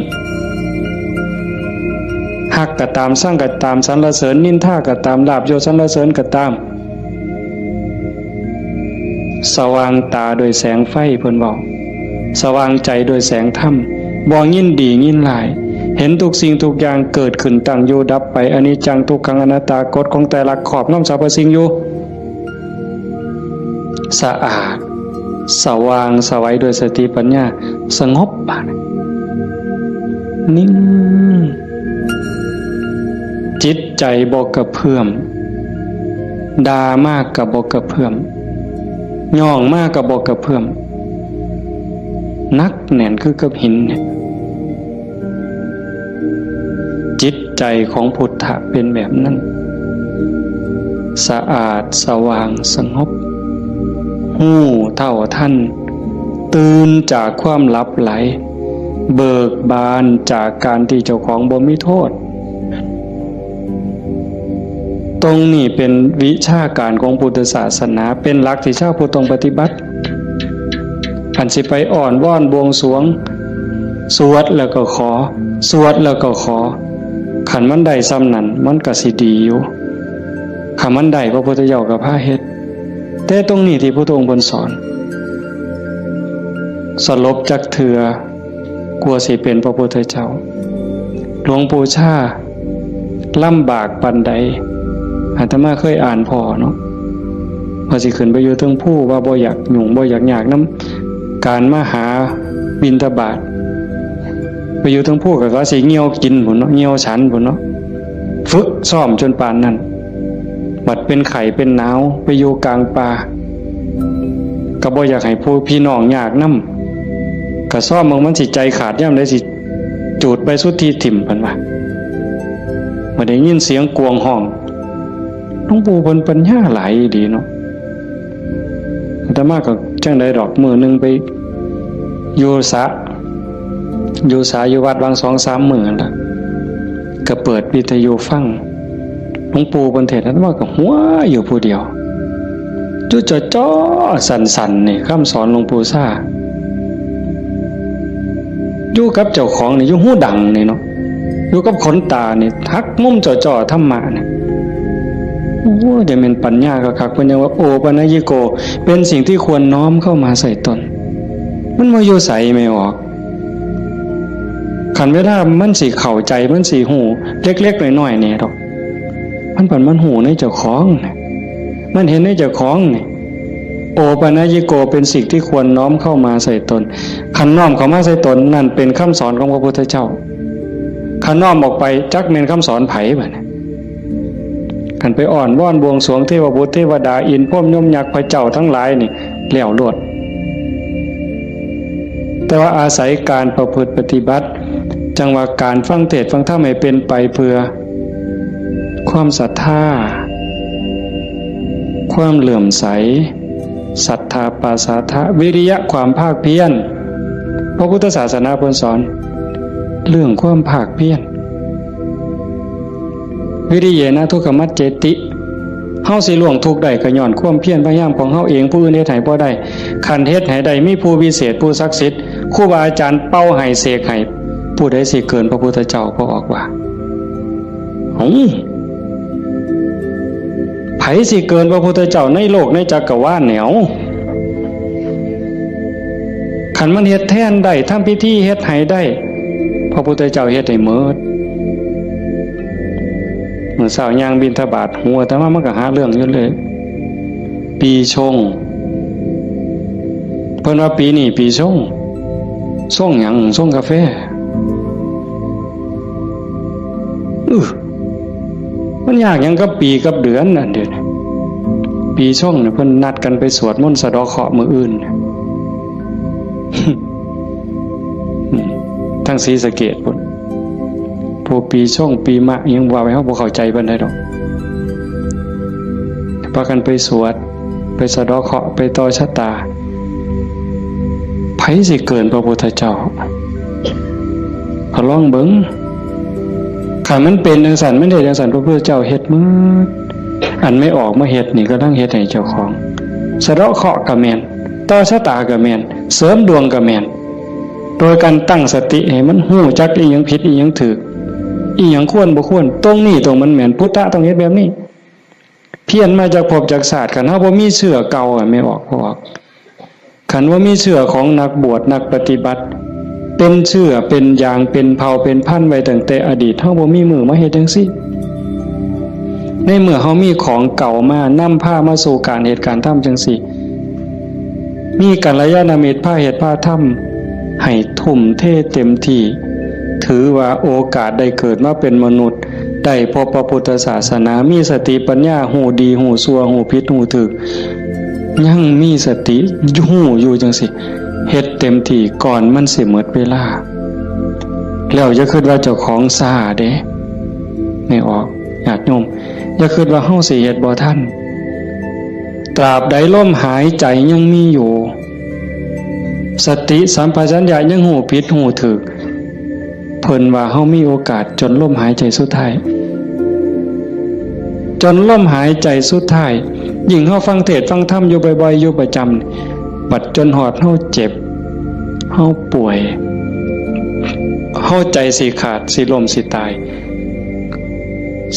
ฮักก็ตาม ซังก็ตาม สรรเสริญนินทาก็ตาม ลาภยศสรรเสริญก็ตาม สว่างตาด้วยแสงไฟ เพิ่นเว้า สว่างใจด้วยแสงธรรม บ่ยินดียินร้าย เห็นทุกสิ่งทุกอย่างเกิดขึ้น ตั้งอยู่ดับไป อนิจจัง ทุกขัง อนัตตา กฎของไตรลักษณ์ครอบงำสรรพสิ่งอยู่ สะอาด สว่างไสวด้วยสติปัญญา สงบ บาดนี้ นิ่ง จิตใจบ่กระเพื่อม ด่ามากก็บ่กระเพื่อม ย่องมากก็บ่กระเพื่อม หนักแน่นคือกับหินเนี่ย จิตใจของพุทธะเป็นแบบนั้น สะอาด สว่าง สงบ ฮู้เท่าทัน ตื่นจากความหลับไหล เบิกบานจากการที่เจ้าของบ่มีโทษ ตรงนี้เป็นวิชาการของพุทธศาสนา เป็นหลักที่ชาวพุทธต้องปฏิบัติ อันสิไปอ้อนวอนบวงสรวง สวดแล้วก็ขอ สวดแล้วก็ขอ คันมันได้ส่ำนั้น มันก็สิดีอยู่ คันมันได้ พระพุทธเจ้าก็พาเฮ็ด แต่ตรงนี้ที่พระองค์เพิ่นสอน สลบจักเทื่อ กว่าสิเป็นพระพุทธเจ้า หลวงปู่ชาลำบากปานใด อาตมาเคยอ่านพ้อเนาะ ว่าสิขึ้นไปอยู่เทิงภู ว่าบ่อยากยุ่ง บ่อยากยากนำการมาหาบิณฑบาต ไปอยู่เทิงภูก็ ก็สิเหี่ยวกินพุ้นเนาะ เหี่ยวฉันพุ้นเนาะ ฝึกซ้อมจนปานนั้น บัดเป็นไข้เป็นหนาว ไปอยู่กลางป่า ก็บ่อยากให้ผู้พี่น้องยากนำ ก็ซ้อมเบิ่งมันสิใจขาดยามใด สิจูดใบสุทธิถิ่ม เพิ่นว่า บ่ได้ยินเสียงกวางฮ้อง หลวงปู่เพิ่นปัญญาหลายอีหลีเนาะ อาตมาก็จั่งใดดอก มื้อหนึ่งไปอยู่สระ อยู่สระอยู่วัด วางสองสามมื้อนั่นล่ะ ก็เปิดวิทยุฟัง หลวงปู่เพิ่นเทศน์ อาตมาก็หัวอยู่ผู้เดียว อยู่จ่อๆ สั่นๆ นี่ คำสอนหลวงปู่ชา อยู่กับเจ้าของนี่ อยู่หูดังนี่เนาะ อยู่กับขนตานี่ หักมุมจ่อๆ ธรรมะนี่ โอ้ จะเป็นปัญญาคักๆ เพิ่นยังว่า โอปัญญิโก เป็นสิ่งที่ควรน้อมเข้ามาใส่ตน มันบ่อยู่ไสแม่ออก คันเวลามันสิเข้าใจ มันสิฮู้เล็กๆ น้อยๆ นี่ดอก มันบัดมันฮู้ในเจ้าของน่ะ มันเห็นในเจ้าของนี่ โอปัญญิโก เป็นสิ่งที่ควรน้อมเข้ามาใส่ตน คันน้อมเข้ามาใส่ตน นั่นเป็นคำสอนของพระพุทธเจ้า คันน้อมออกไป จักแม่นคำสอนไผบัดนี้ คันไปอ้อนวอนบวงสรวงเทวบุตรเทวดา อินทร์พรหมยมยักษ์พระเจ้าทั้งหลายนี่ แล้วโลด แต่ว่าอาศัยการประพฤติปฏิบัติ จั่งว่าการฟังเทศน์ฟังธรรมให้เป็นไปเพื่อ ความศรัทธา ความเลื่อมใส ศรัทธาปาสาทะ วิริยะ ความภาคเพียร พระพุทธศาสนาเพิ่นสอน เรื่องความภาคเพียร วิริเยนะทุกขมัจเจติ เฮาสิล่วงทุกข์ได้ก็ย้อนความเพียรพยายามของเฮาเอง ผู้อื่นเฮ็ดให้บ่ได้ คันเฮ็ดให้ได้ มีผู้วิเศษ ผู้ศักดิ์สิทธิ์ ครูบาอาจารย์เป่าให้ เสกให้ ผู้ใดสิเกินพระพุทธเจ้า พระองค์ว่า เอ้า ไผสิเกินพระพุทธเจ้าในโลกในจักรวาลเนี่ย เอ้า คันมันเฮ็ดแทนได้ ทำพิธีเฮ็ดให้ได้ พระพุทธเจ้าเฮ็ดให้หมด มื้อเช้าย่างบิณฑบาต หูอาตมามันก็หาเรื่องอยู่เลย ปีชง เพิ่นว่าปีนี้ปีชง ชงหยัง ชงกาแฟ อื้อ มันยากหยังกับปีกับเดือนนั่นเดี๋ยวนี้ ปีชงเนี่ยเพิ่นนัดกันไปสวดมนต์สะเดาะเคราะห์มื้ออื่น อืม ทางศรีสะเกษพุ้น พวกปีชงปีมะอิหยังว่าไป เฮาบ่เข้าใจปานใดดอก พากันไปสวด ไปสะเดาะเคราะห์ ไปต่อชะตา ไผสิเกินพระพุทธเจ้า ก็ลองเบิ่ง คันมันเป็นจั่งซั้น มันเฮ็ดจั่งซั้น พระพุทธเจ้าเฮ็ดหมด อันแม่ออกมาเฮ็ดนี่ กำลังเฮ็ดให้เจ้าของ สะเดาะเคราะห์ก็แม่น ต่อชะตาก็แม่น เสริมดวงก็แม่น โดยการตั้งสติให้มันฮู้จักอีหยังผิด อีหยังถูก อีหยังควรบ่ควร ตรงนี้ตรงมันแม่น พุทธะต้องเฮ็ดแบบนี้ เพี้ยนมาจากภพจากชาติ คันเฮาบ่มีเชื้อเก่าอะ แม่ออก พวก คันว่ามีเชื้อของนักบวชนักปฏิบัติ เป็นเชื้อเป็นยางเป็นเผ่าเป็นพันธุ์ไว้ตั้งแต่อดีต เฮาบ่มีมื้อมาเฮ็ดจั่งซี้ ในเมื่อเฮามีของเก่ามานำพามาสู่การเฮ็ดการทำจั่งซี้ มีกัลยาณมิตรพาเฮ็ดพาทำ ให้ทุ่มเทเต็มที่ ถือว่าโอกาสได้เกิดมาเป็นมนุษย์ ได้พบพระพุทธศาสนา มีสติปัญญา ฮู้ดีฮู้ชั่ว ฮู้ผิดฮู้ถูก ยังมีสติฮู้อยู่จั่งซี้ เฮ็ดเต็มที่ก่อนมันสิหมดเวลา แล้วอย่าคิดว่าเจ้าของช้าเด้ แม่ออก ญาติโยม อย่าคิดว่าเฮาสิเฮ็ดบ่ทัน ต ตราบใดลมหายใจยังมีอยู่ สติสัมปชัญญะยังฮู้ผิดฮู้ถูก เพิ่นว่าเฮามีโอกาสจนลมหายใจสุดท้าย จนลมหายใจสุดท้าย ยิ่งเฮาฟังเทศน์ฟังธรรมอยู่บ่อยๆ อยู่ประจำ บัดจนฮอดเฮาเจ็บ เฮาป่วย เฮาใจสิขาด สิล้ม สิตาย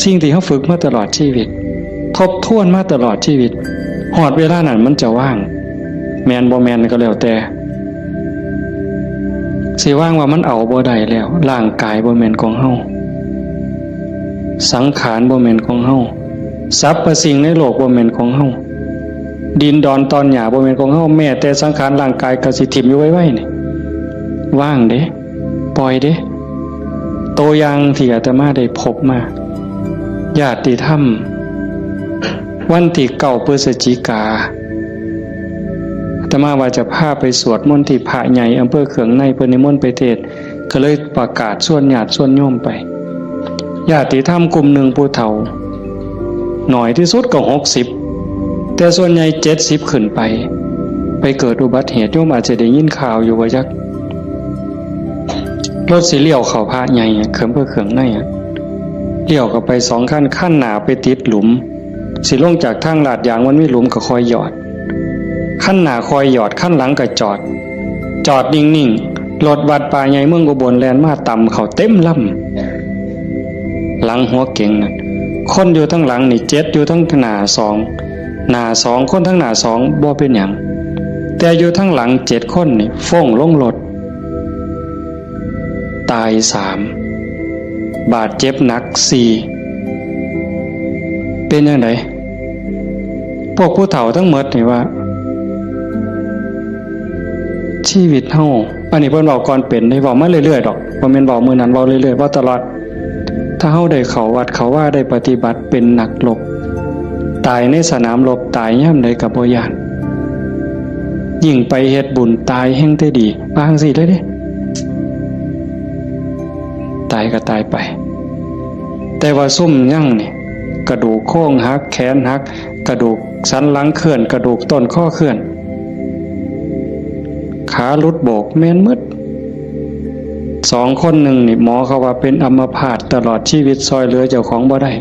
สิ่งที่เฮาฝึกมาตลอดชีวิต ทบทวนมาตลอดชีวิต ฮอดเวลานั้นมันจะว่าง แม่นบ่แม่นก็แล้วแต่ สิว่างว่ามันเอาบ่ได้แล้ว ร่างกายบ่แม่นของเฮา สังขารบ่แม่นของเฮา สรรพสิ่งในโลกบ่แม่นของเฮา ดินดอนตอนหญ้าบ่แม่นของเฮา แม้แต่สังขารร่างกายก็สิถิ่มอยู่ไวๆ นี่ ว่างเด้ ปล่อยเด้ ตัวอย่างที่อาตมาได้พบมา ญาติธรรม วันที่เก้าพฤศจิกา อาตมาว่าจะพาไปสวดมนต์ที่พระใหญ่อำเภอเขืองใน เพิ่นนิมนต์ไปเทศน์ ก็เลยประกาศชวนญาติชวนโยมไป ญาติธรรมกลุ่มหนึ่งผู้เฒ่า หน่อยที่สุดก็หกสิบ แต่ส่วนใหญ่เจ็ดสิบขึ้นไป ไปเกิดอุบัติเหตุ โยมอาจจะได้ยินข่าวอยู่ว่าจัก รถสิเลี้ยวเข้าพระใหญ่อะ เขืองเพื่อเขืองในอะ เลี้ยวเข้าไปสองคัน คันหน้าไปติดหลุม สิลงจากทางลาดยางมันมีหลุมก็คอยหยอด คันหน้าคอยหยอด คันหลังก็จอด จอดนิ่งๆ รถวัดป่าใหญ่เมืองอุบลแล่นมาตำเข้าเต็มลำ หลังหัวเก๋งนั่น คนอยู่ทั้งหลังนี่เจ็ด อยู่ทั้งหน้าสอง หน้าสอง คนทั้งหน้าสองบ่เป็นหยัง แต่อยู่ทั้งหลังเจ็ดคนนี่ฟ้งลงรถ ตายสาม บาดเจ็บหนักสี่ เป็นจั่งใด พวกผู้เฒ่าทั้งหมดนี่ว่า ชีวิตเฮา อันนี้เพิ่นเว้าก่อนเป็นเด้ เว้ามาเรื่อยๆ ดอก บ่แม่นเว้ามื้อนั้น เว้าเรื่อยๆ เว้าตลอด ถ้าเฮาได้เข้าวัดเข้าวา ได้ปฏิบัติเป็นนักรบ ตายในสนามรบ ตายยามใดก็บ่ย้าน ยิ่งไปเฮ็ดบุญตายแฮ่งแต่ดี ว่าจั่งซี้เลยเด้ ตายก็ตายไป แต่ว่าซุมยังนี่ กระดูกโครงหัก แขนหัก กระดูกสันหลังเคลื่อน กระดูกต้นคอเคลื่อน ขาหลุดโบก แม่นหมด สองคนหนึ่งนี่ หมอเขาว่าเป็นอัมพาตตลอดชีวิต ซอยเหลือเจ้าของบ่ได้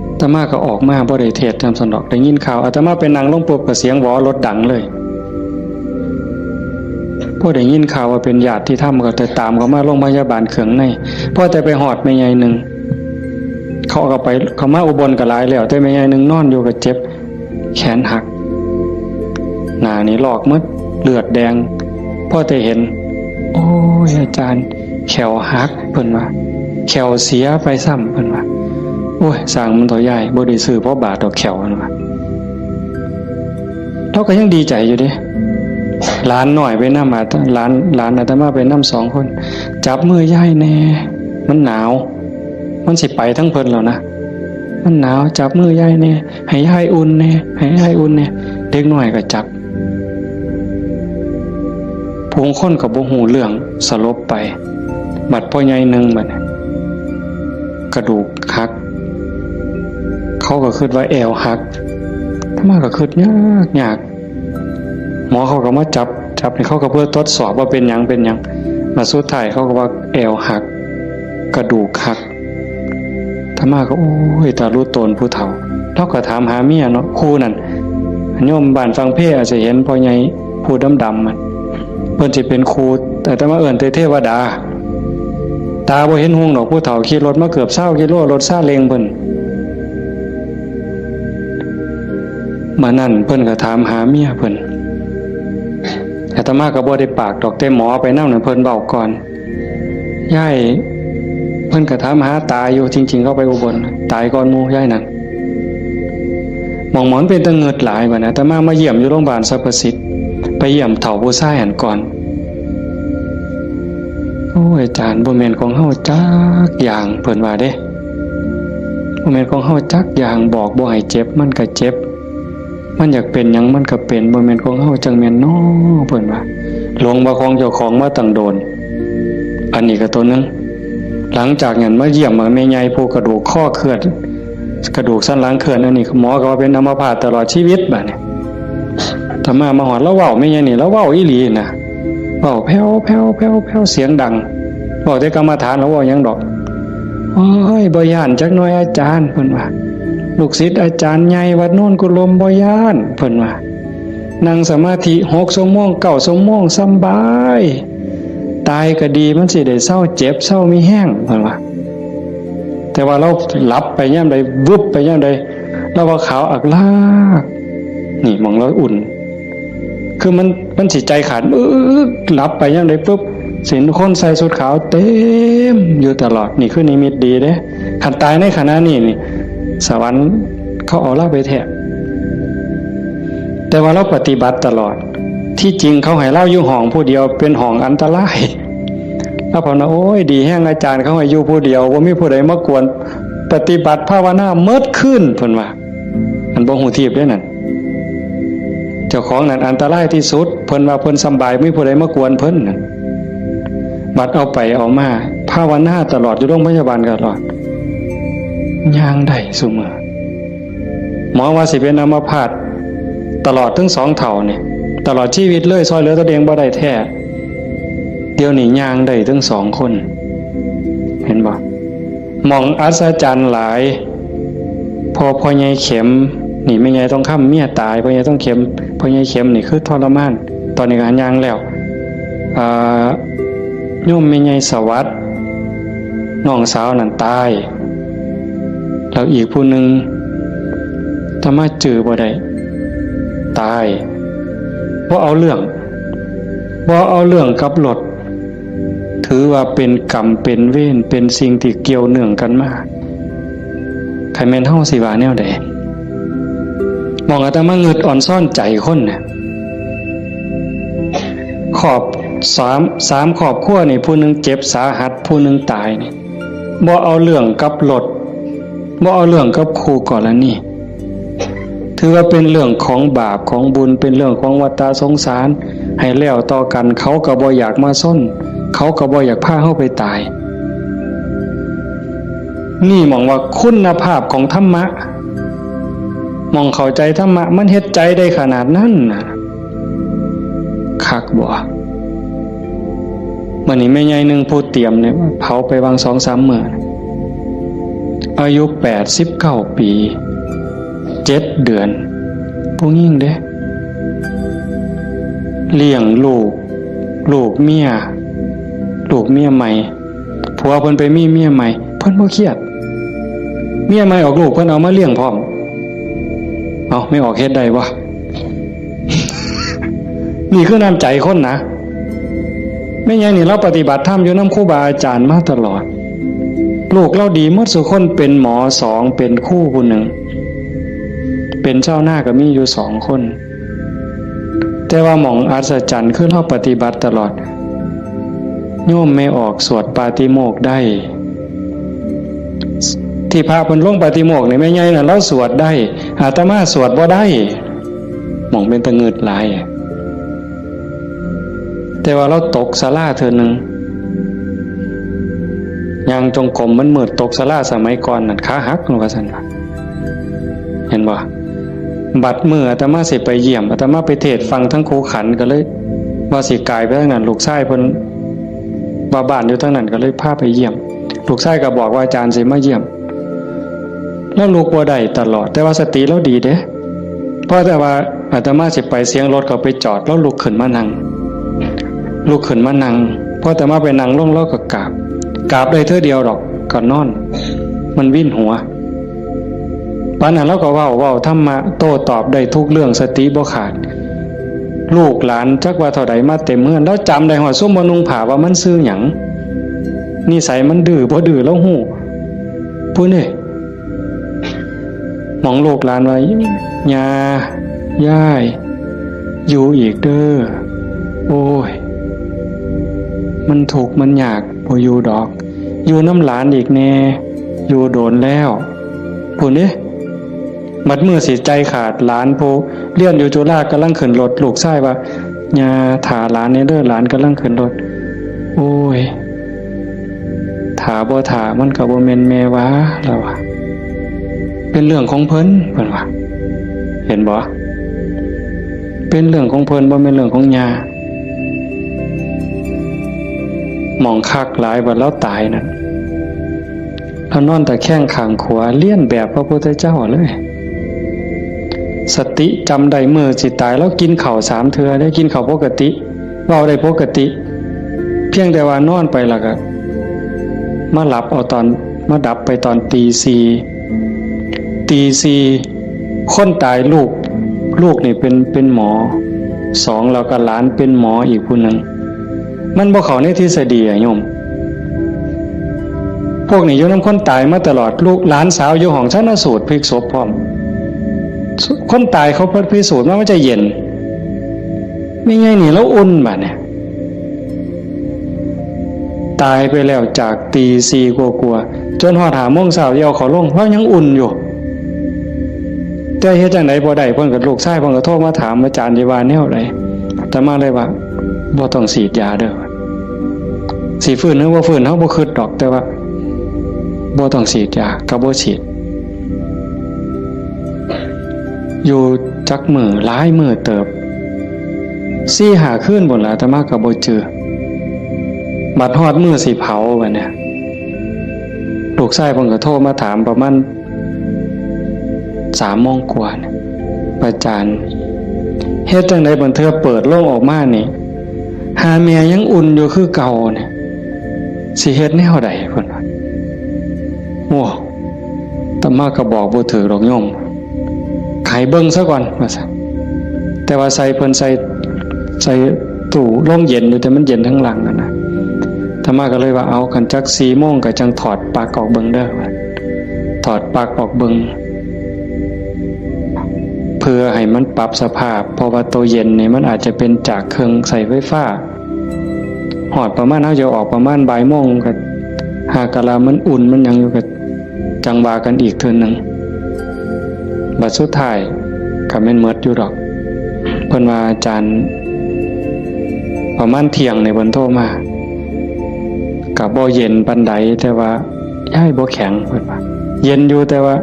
อาตมาก็ออกมาบ่ได้เทศน์นำซั้นดอก ได้ยินข่าว อาตมาไปนั่งลงปุ๊บก็เสียงหวอรถดังเลย พอได้ยินข่าวว่าเป็นญาติธรรมก็แต่ตามเขามาโรงพยาบาลเขืองใน พอแต่ไปฮอดแม่ใหญ่หนึ่ง เขาก็ไป เขามาอุบลก็หลายแล้ว แต่แม่ใหญ่หนึ่งนอนอยู่ก็เจ็บ แขนหัก หน้านี่ลอกหมด เลือดแดง พอแต่เห็น โอ้ย อาจารย์ แข้วหัก เพิ่นว่า แข้วเสียไปซ้ำ เพิ่นว่า โอ้ย ซ่างมันเถาะยาย บ่ได้ซื้อพอบาทดอกแข้ว เพิ่นว่า ลาวก็ยังดีใจอยู่เด้ หลานน้อยไปนำ อาต- หลาน หลานอาตมาไปนำสองคน จับมือยายแหน่ มันหนาว มันสิไปทั้งเพิ่นแล้วนะ มันหนาว จับมือยายแหน่ ให้ยายอุ่นแหน่ ให้ยายอุ่นแหน่ เด็กน้อยก็จับ ผู้คนก็บ่ฮู้เรื่อง สลบไป บัดพ่อใหญ่หนึ่งบัดนี้ กระดูกหัก เขาก็คิดว่าแอวหัก อาตมาก็คิดยากยาก หมอเขาก็มาจับ จับนี่เขาก็เพื่อทดสอบว่าเป็นหยัง เป็นหยัง มาสุดท้ายเขาก็ว่าแอวหัก กระดูกหัก อาตมาก็ โอ้ย ตาลุโตนผู้เฒ่า ลาวก็ถามหาเมียเนาะ ครูนั่น โยมบ้านฝั่งเพอาจจะเห็นพ่อใหญ่ผู้ดำๆ มัน เพิ่นสิเป็นครู แต่อาตมาเอิ้นแต่เทวดา ตาบ่เห็นหุงดอก ผู้เฒ่าขี่รถมาเกือบซาวกิโล รถซาเล้งเพิ่น มื้อนั้นเพิ่นก็ถามหาเมียเพิ่น อาตมาก็บ่ได้ปากดอก แต่หมอไปนำนั่นเพิ่นเว้าก่อน ยาย เพิ่นก็ถามหาตาอยู่ จริงๆ เขาไปอุบล ตายก่อนหมู่ยายนั่น หม่องหมอนเป็นตะเงิดหลายบัดนี้ อาตมามาเยี่ยมอยู่โรงพยาบาลสรรพสิทธิ์ ไปเยี่ยมเฒ่าผู้ชายหั้นก่อน โอ้ย อาจารย์ บ่แม่นของเฮาจักอย่าง เพิ่นว่าเด้ บ่แม่นของเฮาจักอย่าง บอกบ่ให้เจ็บ มันก็เจ็บ มันอยากเป็นหยังมันก็เป็น บ่แม่นของเฮาจั่งแม่นน้อ เพิ่นว่า หลงว่าของเจ้าของมาตั้งโดน อันนี้ก็ตัวหนึ่ง หลังจากนั้นมาเยี่ยมแม่ใหญ่ผู้กระดูกคอเคลื่อน กระดูกสันหลังเคลื่อน อันนี้หมอก็ว่าเป็นอัมพาตตลอดชีวิตบัดนี้ อาตมามาฮอด ลาวเว้าแม่นหยังนี่ ลาวเว้าอีหลีนะ เว้าแผ่วๆๆๆ เสียงดัง เว้าแต่กรรมฐาน ลาวเว้าหยังดอก โอ้ย บ่ย้านจักหน่อยอาจารย์ เพิ่นว่า ลูกศิษย์อาจารย์ใหญ่วัดโนนกุลม บ่ย้าน เพิ่นว่า นั่งสมาธิหกชั่วโมง เก้าชั่วโมง สำบาย ตายก็ดี มันสิได้เซาเจ็บ เซามีแฮง เพิ่นว่า แต่ว่าลาวหลับไปยามใด วึบไปยามใด ลาวว่าขาวอักลาก นี่หม่องลาวอุ่น คือมัน มันสิใจขาด อึ๊ก หลับไปยามใดปุ๊บ สิเห็นคนใส่ชุดขาวเต็มอยู่ตลอด นี่คือนิมิตดีเด้ คันตายในขณะนี้นี่ สวรรค์เขาเอาลาวไปแท้ แต่ว่าลาวปฏิบัติตลอด ที่จริงเขาให้ลาวอยู่ห้องผู้เดียว เป็นห้องอันตราย ลาวภาวนา โอ้ย ดีแฮงอาจารย์เขาให้อยู่ผู้เดียว บ่มีผู้ใดมากวน ปฏิบัติภาวนาเมิดคืน เพิ่นว่า อันบ่ฮู้ทีบเด้นั่น เจ้าของนั่นอันตรายที่สุด เพิ่นว่าเพิ่นสำบาย บ่มีผู้ใดมากวนเพิ่นนั่น บัดเอาไปเอามา ภาวนาตลอด อยู่โรงพยาบาลตลอด ย่างได้ซุมื้อ หมอว่าสิเป็นอัมพาตตลอดทั้งสองเฒ่านี่ ตลอดชีวิตเลย ซ่อยเหลือตัวเองบ่ได้แท้ เดี๋ยวนี้ย่างได้ทั้งสองคน เห็นบ่ หม่องอัศจรรย์หลาย พอพ่อใหญ่เข็ม นี่แม่ใหญ่ทองคำเมียตาย พ่อใหญ่ทองเข็ม พ่อใหญ่เข็มนี่คือทรมาน ตอนนี้ก็ย่างแล้ว อ่า โยมแม่ใหญ่สวัสดิ์ น้องสาวนั่นตาย แล้วอีกผู้หนึ่ง อาตมาจื่อบ่ได้ ตาย บ่เอาเรื่อง บ่เอาเรื่องกับรถ ถือว่าเป็นกรรมเป็นเวร เป็นสิ่งที่เกี่ยวเนื่องกันมา คันแม่นเฮาสิว่าแนวใด หม่องอาตมางึดออนซอนใจคนน่ะ ครอบ สาม สามครอบครัวนี่ ผู้หนึ่งเจ็บสาหัส ผู้หนึ่งตายนี่ บ่เอาเรื่องกับรถ บ่เอาเรื่องกับคู่กรณี ถือว่าเป็นเรื่องของบาปของบุญ เป็นเรื่องของวัฏฏะสงสาร ให้แล้วต่อกัน เขาก็บ่อยากมาซน เขาก็บ่อยากพาเฮาไปตาย นี่หม่องว่าคุณภาพของธรรมะ หม่องเข้าใจธรรมะ มันเฮ็ดใจได้ขนาดนั้นน่ะ คักบ่ มื้อนี้แม่ใหญ่หนึ่งผู้เตรียมเนี่ย เผาไปวางสองสามมื้อ อายุแปดสิบเก้าปี เจ็ดเดือน ผู้หญิงเด้ เลี้ยงลูก ลูกเมีย ลูกเมียใหม่ ผัวเพิ่นไปมีเมียใหม่ เพิ่นบ่เครียด เมียใหม่ออกลูก เพิ่นเอามาเลี้ยงพร้อม เอ้า แม่ออกเฮ็ดได้บ่ นี่คือน้ำใจคนนะ แม่ใหญ่นี่ลาวปฏิบัติธรรมอยู่นำครูบาอาจารย์มาตลอด ลูกลาวดีหมดซุคน เป็นหมอสอง เป็นครูผู้หนึ่ง เป็นชาวนาก็มีอยู่สองคน แต่ว่าหม่องอัศจรรย์คือลาวปฏิบัติตลอด โยมแม่ออกสวดปาฏิโมกข์ได้ ที่พระเพิ่นลงปาฏิโมกข์นี่แม่ใหญ่น่ะลาวสวดได้ อาตมาสวดบ่ได้ หม่องเป็นตะงึดหลาย แต่ว่าลาวตกศาลาเทื่อหนึ่ง ย่างจงกรมมันมืด ตกศาลาสมัยก่อนนั่น ขาหัก ว่าซั่นว่า เห็นบ่ บัดมื้ออาตมาสิไปเยี่ยม อาตมาไปเทศน์ฟังทั้งคูขัน ก็เลยว่าสิกายไปทางนั้น ลูกชายเพิ่นว่าบ้านอยู่ทางนั้น ก็เลยพาไปเยี่ยม ลูกชายก็บอกว่าอาจารย์สิมาเยี่ยม ลาวลุกบ่ได้ตลอด แต่ว่าสติลาวดีเด้ พอแต่ว่าอาตมาสิไป เสียงรถก็ไปจอด ลาวลุกขึ้นมานั่ง ลุกขึ้นมานั่ง พออาตมาไปนั่งลง ลาวก็กราบ กราบได้เทื่อเดียวดอก ก็นอน มันวินหัว ปานนั้นลาวก็เว้า เว้าธรรมะโต้ตอบได้ทุกเรื่อง สติบ่ขาด ลูกหลานจักว่าเท่าใดมาเต็มเฮือน ลาวจำได้ฮอดซุมบ่นุ่งผ้าว่ามันชื่อหยัง นิสัยมันดื้อบ่ดื้อลาวฮู้ ผู้นี่ หม่องลูกหลานว่า ย่า ยาย อยู่อีกเด้อ โอ้ย มันทุกข์มันยาก บ่อยู่ดอก อยู่นำหลานอีกแน่ อยู่โดนแล้ว พู้นเด้ บัดมื้อสิใจขาด หลานผู้เรียนอยู่จุฬากำลังขึ้นรถ ลูกชายว่า ย่า ถ่าหลานแน่เด้อ หลานกำลังขึ้นรถ โอ้ย ถ่าบ่ถ่า มันก็บ่แม่นแม่ว่า ลาวว่า เป็นเรื่องของเพิ่น เพิ่นว่า เห็นบ่ เป็นเรื่องของเพิ่น บ่แม่นเรื่องของย่า หม่องคักหลายบัดลาวตายนั่น ลาวนอนตะแคงข้างขวา เลียนแบบพระพุทธเจ้าเลย สติจำได้มื้อสิตาย ลาวกินข้าวสามเทื่อเด้ กินข้าวปกติ เว้าได้ปกติ เพียงแต่ว่านอนไปแล้วก็ มาหลับเอาตอน มาดับไปตอนตีสี่ ตีสี่ คนตายลูก ลูกนี่เป็น เป็นหมอ สอง แล้วก็หลานเป็นหมออีกผู้หนึ่ง มันบ่เข้าในทฤษฎีอะโยม พวกนี้อยู่นำคนตายมาตลอด ลูกหลานสาวอยู่ห้องชันสูตรพลิกศพพร้อม คนตายเขาพิสูจน์มาว่าจะเย็น แม่ใหญ่นี่ลาวอุ่นบัดเนี่ย ตายไปแล้วจากตีสี่กว่าๆ จนฮอดห้าโมงเช้า เอาเขาลง ลาวยังอุ่นอยู่ แต่เฮ็ดจั่งใดบ่ได้ เพิ่นก็ ลูกชายเพิ่นก็โทรมาถาม อาจารย์สิว่าแนวใด อาตมาเลยว่า บ่ต้องฉีดยาเด้อ สิฟื้นหรือบ่ฟื้น เฮาบ่คิดดอก แต่ว่า บ่ต้องฉีดยา ก็บ่ฉีด อยู่จักมื้อ หลายมื้อเติบ สี่ห้าคืนพู้นล่ะ อาตมาก็บ่จื่อ บัดฮอดมื้อสิเผาบัดเนี่ย ลูกชายเพิ่นก็โทรมาถามประมาณสามโมงกว่าเนี่ย อาจารย์ เฮ็ดจั่งใดบางเทื่อเปิดโลงออกมานี่ หาแม่ยังอุ่นอยู่คือเก่าเนี่ย สิเฮ็ดแนวใดเพิ่นว่า โอ้ อาตมาก็บอกบ่ถืกดอกโยม ให้เบิ่งซะก่อน ว่าซั่น แต่ว่าใส่เพิ่นใส่ ใส่ตู้ลมเย็นอยู่ แต่มันเย็นทั้งหลังนั่นนะ อาตมาก็เลยว่า เอา คันจักสี่โมงก็จั่งถอดปลั๊กออกเบิ่งเด้อ ถอดปลั๊กออกเบิ่ง เพื่อให้มันปรับสภาพ เพราะว่าตัวเย็นนี่มันอาจจะเป็นจากเครื่องใช้ไฟฟ้า ฮอดประมาณ เฮาจะออกประมาณบ่ายโมง ก็หากะลามันอุ่นมันหยังอยู่ ก็จั่งว่ากันอีกเทื่อหนึ่ง บัดสุดท้ายก็แม่นหมดอยู่ดอก เพิ่นว่า อาจารย์ ประมาณเที่ยงนี่เพิ่นโทรมา ก็บ่เย็นปานใด แต่ว่า ยายบ่แข็ง เพิ่นว่า เย็นอยู่ แต่ว่า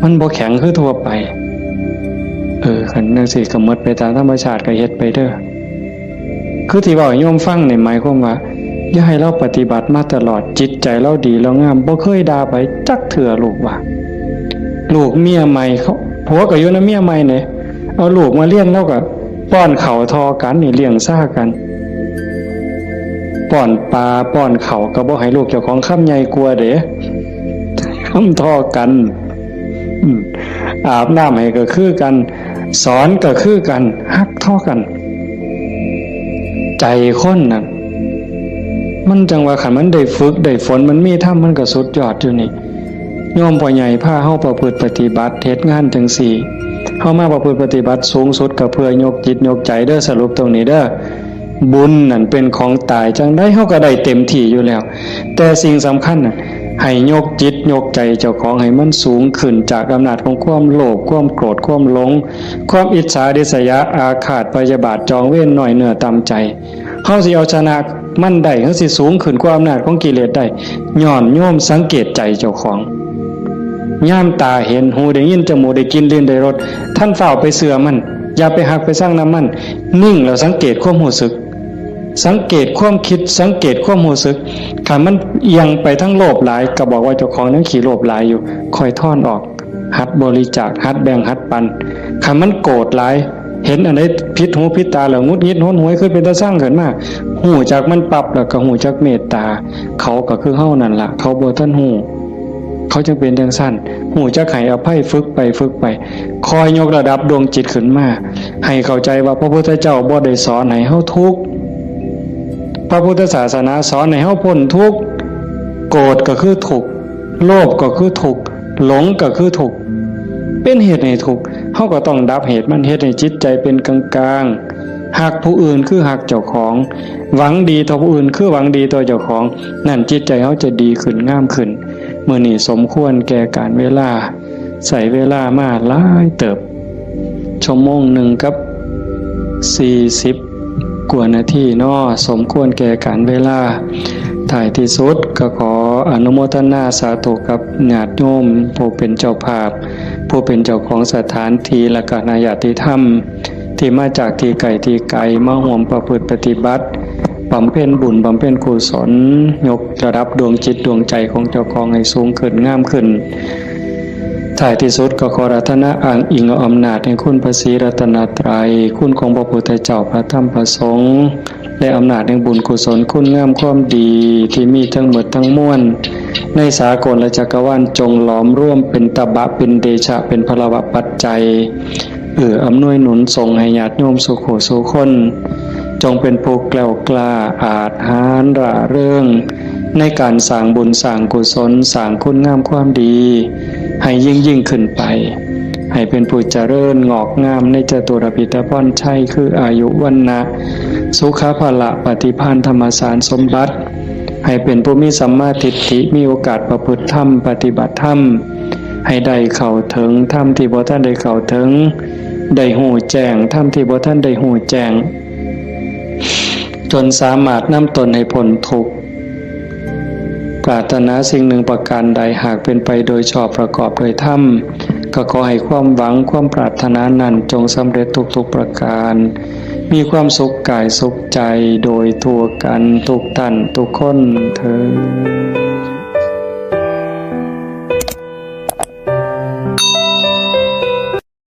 มันบ่แข็งคือทั่วไป เออ คันจั่งซี้ก็หมดไปตามธรรมชาติ ก็เฮ็ดไปเด้อ คือที่เว้าให้โยมฟังนี่หมายความว่า อย่าให้ลาวปฏิบัติมาตลอด จิตใจลาวดีลาวงาม บ่เคยด่าไผจักเทื่อ ลูกว่า ลูกเมียใหม่เขา ผัวก็อยู่นำเมียใหม่เนี่ย เอาลูกมาเรียน ลาวก็ป้อนข้าวท่อกันนี่ เลี้ยงซ่ากัน ป้อนปลาป้อนข้าวก็บ่ให้ลูกเจ้าของคำใหญ่กว่าเด้ คำท่อกัน อืม อาบน้ำให้ก็คือกัน สอนก็คือกัน ฮักท่อกัน ใจคนน่ะ มันจั่งว่าคันมันได้ฝึกได้ฝน มันมีธรรม มันก็สุดยอดอยู่นี่ โยมพ่อใหญ่พาเฮาประพฤติปฏิบัติ เฮ็ดงานจั่งซี้ เฮามาประพฤติปฏิบัติสูงสุดก็เพื่อยกจิตยกใจเด้อ สรุปตรงนี้เด้อ บุญนั่นเป็นของตาย จั่งใดเฮาก็ได้เต็มที่อยู่แล้ว แต่สิ่งสำคัญน่ะ ให้ยกจิตยกใจเจ้าของให้มันสูงขึ้นจากอำนาจของความโลภ ความโกรธ ความหลง ความอิจฉาริษยา อาฆาตพยาบาท จองเวร น้อยเนื้อต่ำใจ เฮาสิเอาชนะมันได้ เฮาสิสูงขึ้นกว่าอำนาจของกิเลสได้ ย้อนโยมสังเกตใจเจ้าของ ยามตาเห็น หูได้ยิน จมูกได้กลิ่น ลิ้นได้รส ท่านฟ้าวไปเชื่อมัน อย่าไปฮักไปซังนำมัน นิ่งแล้วสังเกตความรู้สึก สังเกตความคิด สังเกตความรู้สึก คันมันเอียงไปทางโลภหลาย ก็บอกว่าเจ้าของยังขี้โลภหลายอยู่ ค่อยถอนออก หัดบริจาค หัดแบ่ง หัดปัน คันมันโกรธหลาย เห็นอันใดผิดหูผิดตาแล้วหงุดหงิดหนหวย คือเป็นตาซังขึ้นมา ฮู้จักมันปั๊บแล้วก็ฮู้จักเมตตา เขาก็คือเฮานั่นล่ะ เขาบ่ทันฮู้ เขาจั่งเป็นจั่งซั่น ฮู้จักให้อภัย ฝึกไป ฝึกไป คอยยกระดับดวงจิตขึ้นมา ให้เข้าใจว่าพระพุทธเจ้าบ่ได้สอนให้เฮาทุกข์ พระพุทธศาสนาสอนให้เฮาพ้นทุกข์ โกรธก็คือทุกข์ โลภก็คือทุกข์ หลงก็คือทุกข์ เป็นเหตุให้ทุกข์ เฮาก็ต้องดับเหตุมัน เฮ็ดให้จิตใจเป็นกลางๆ ฮักผู้อื่นคือฮักเจ้าของ หวังดีต่อผู้อื่นคือหวังดีต่อเจ้าของ นั่นจิตใจเฮาจะดีขึ้น งามขึ้น มื้อนี้สมควรแก่กาลเวลา ใช้เวลามาหลายเติบ ชั่วโมงหนึ่งกับสี่สิบกว่านาทีเนาะ สมควรแก่กาลเวลา ท้ายที่สุดก็ขอ อนุโมทนาสาธุกับญาติโยมผู้เป็นเจ้าภาพ ผู้เป็นเจ้าของสถานที่และคณะญาติธรรม ที่มาจากที่ไกลที่ไกลมาร่วมประพฤติปฏิบัติบำเพ็ญบุญบำเพ็ญกุศล ยกระดับดวงจิตดวงใจของเจ้าของให้สูงขึ้นงามขึ้น ท้ายที่สุดก็ขออาราธนาอ้างอิงเอาอำนาจแห่งคุณพระศรีรัตนตรัย คุณของพระพุทธเจ้าพระธรรมพระสงฆ์ และอำนาจแห่งบุญกุศลคุณงามความดีที่มีทั้งหมดทั้งมวล ในสากลและจักรวาลจงหลอมรวมเป็นตบะเป็นเดชะเป็นพลวะปัจจัย เอื้ออำนวยหนุนส่งให้ญาติโยมสู่ผู้สู่คน จงเป็นผู้แกล้วกล้าอาจหาญร่าเริง ในการสร้างบุญสร้างกุศลสร้างคุณงามความดี ให้ยิ่งยิ่งขึ้นไป ให้เป็นผู้เจริญงอกงามในจตุรพิธพรชัยคืออายุวรรณะ สุขะพละปฏิภาณธรรมสารสมบัติ ให้เป็นผู้มีสัมมาทิฏฐิมีโอกาสประพฤติธรรมปฏิบัติธรรม ให้ได้เข้าถึงธรรมที่บ่ทันได้เข้าถึง ได้ฮู้แจ้งธรรมที่บ่ทันได้ฮู้แจ้ง จนสามารถนำตนให้พ้นทุกข์ ปรารถนาสิ่งหนึ่งประการใดหากเป็นไปโดยชอบประกอบโดยธรรม ก็ขอให้ความหวังความปรารถนานั้นจงสำเร็จทุกๆประการ มีความสุขกายสุขใจโดยทั่วกันทุกท่านทุกคนเทอญ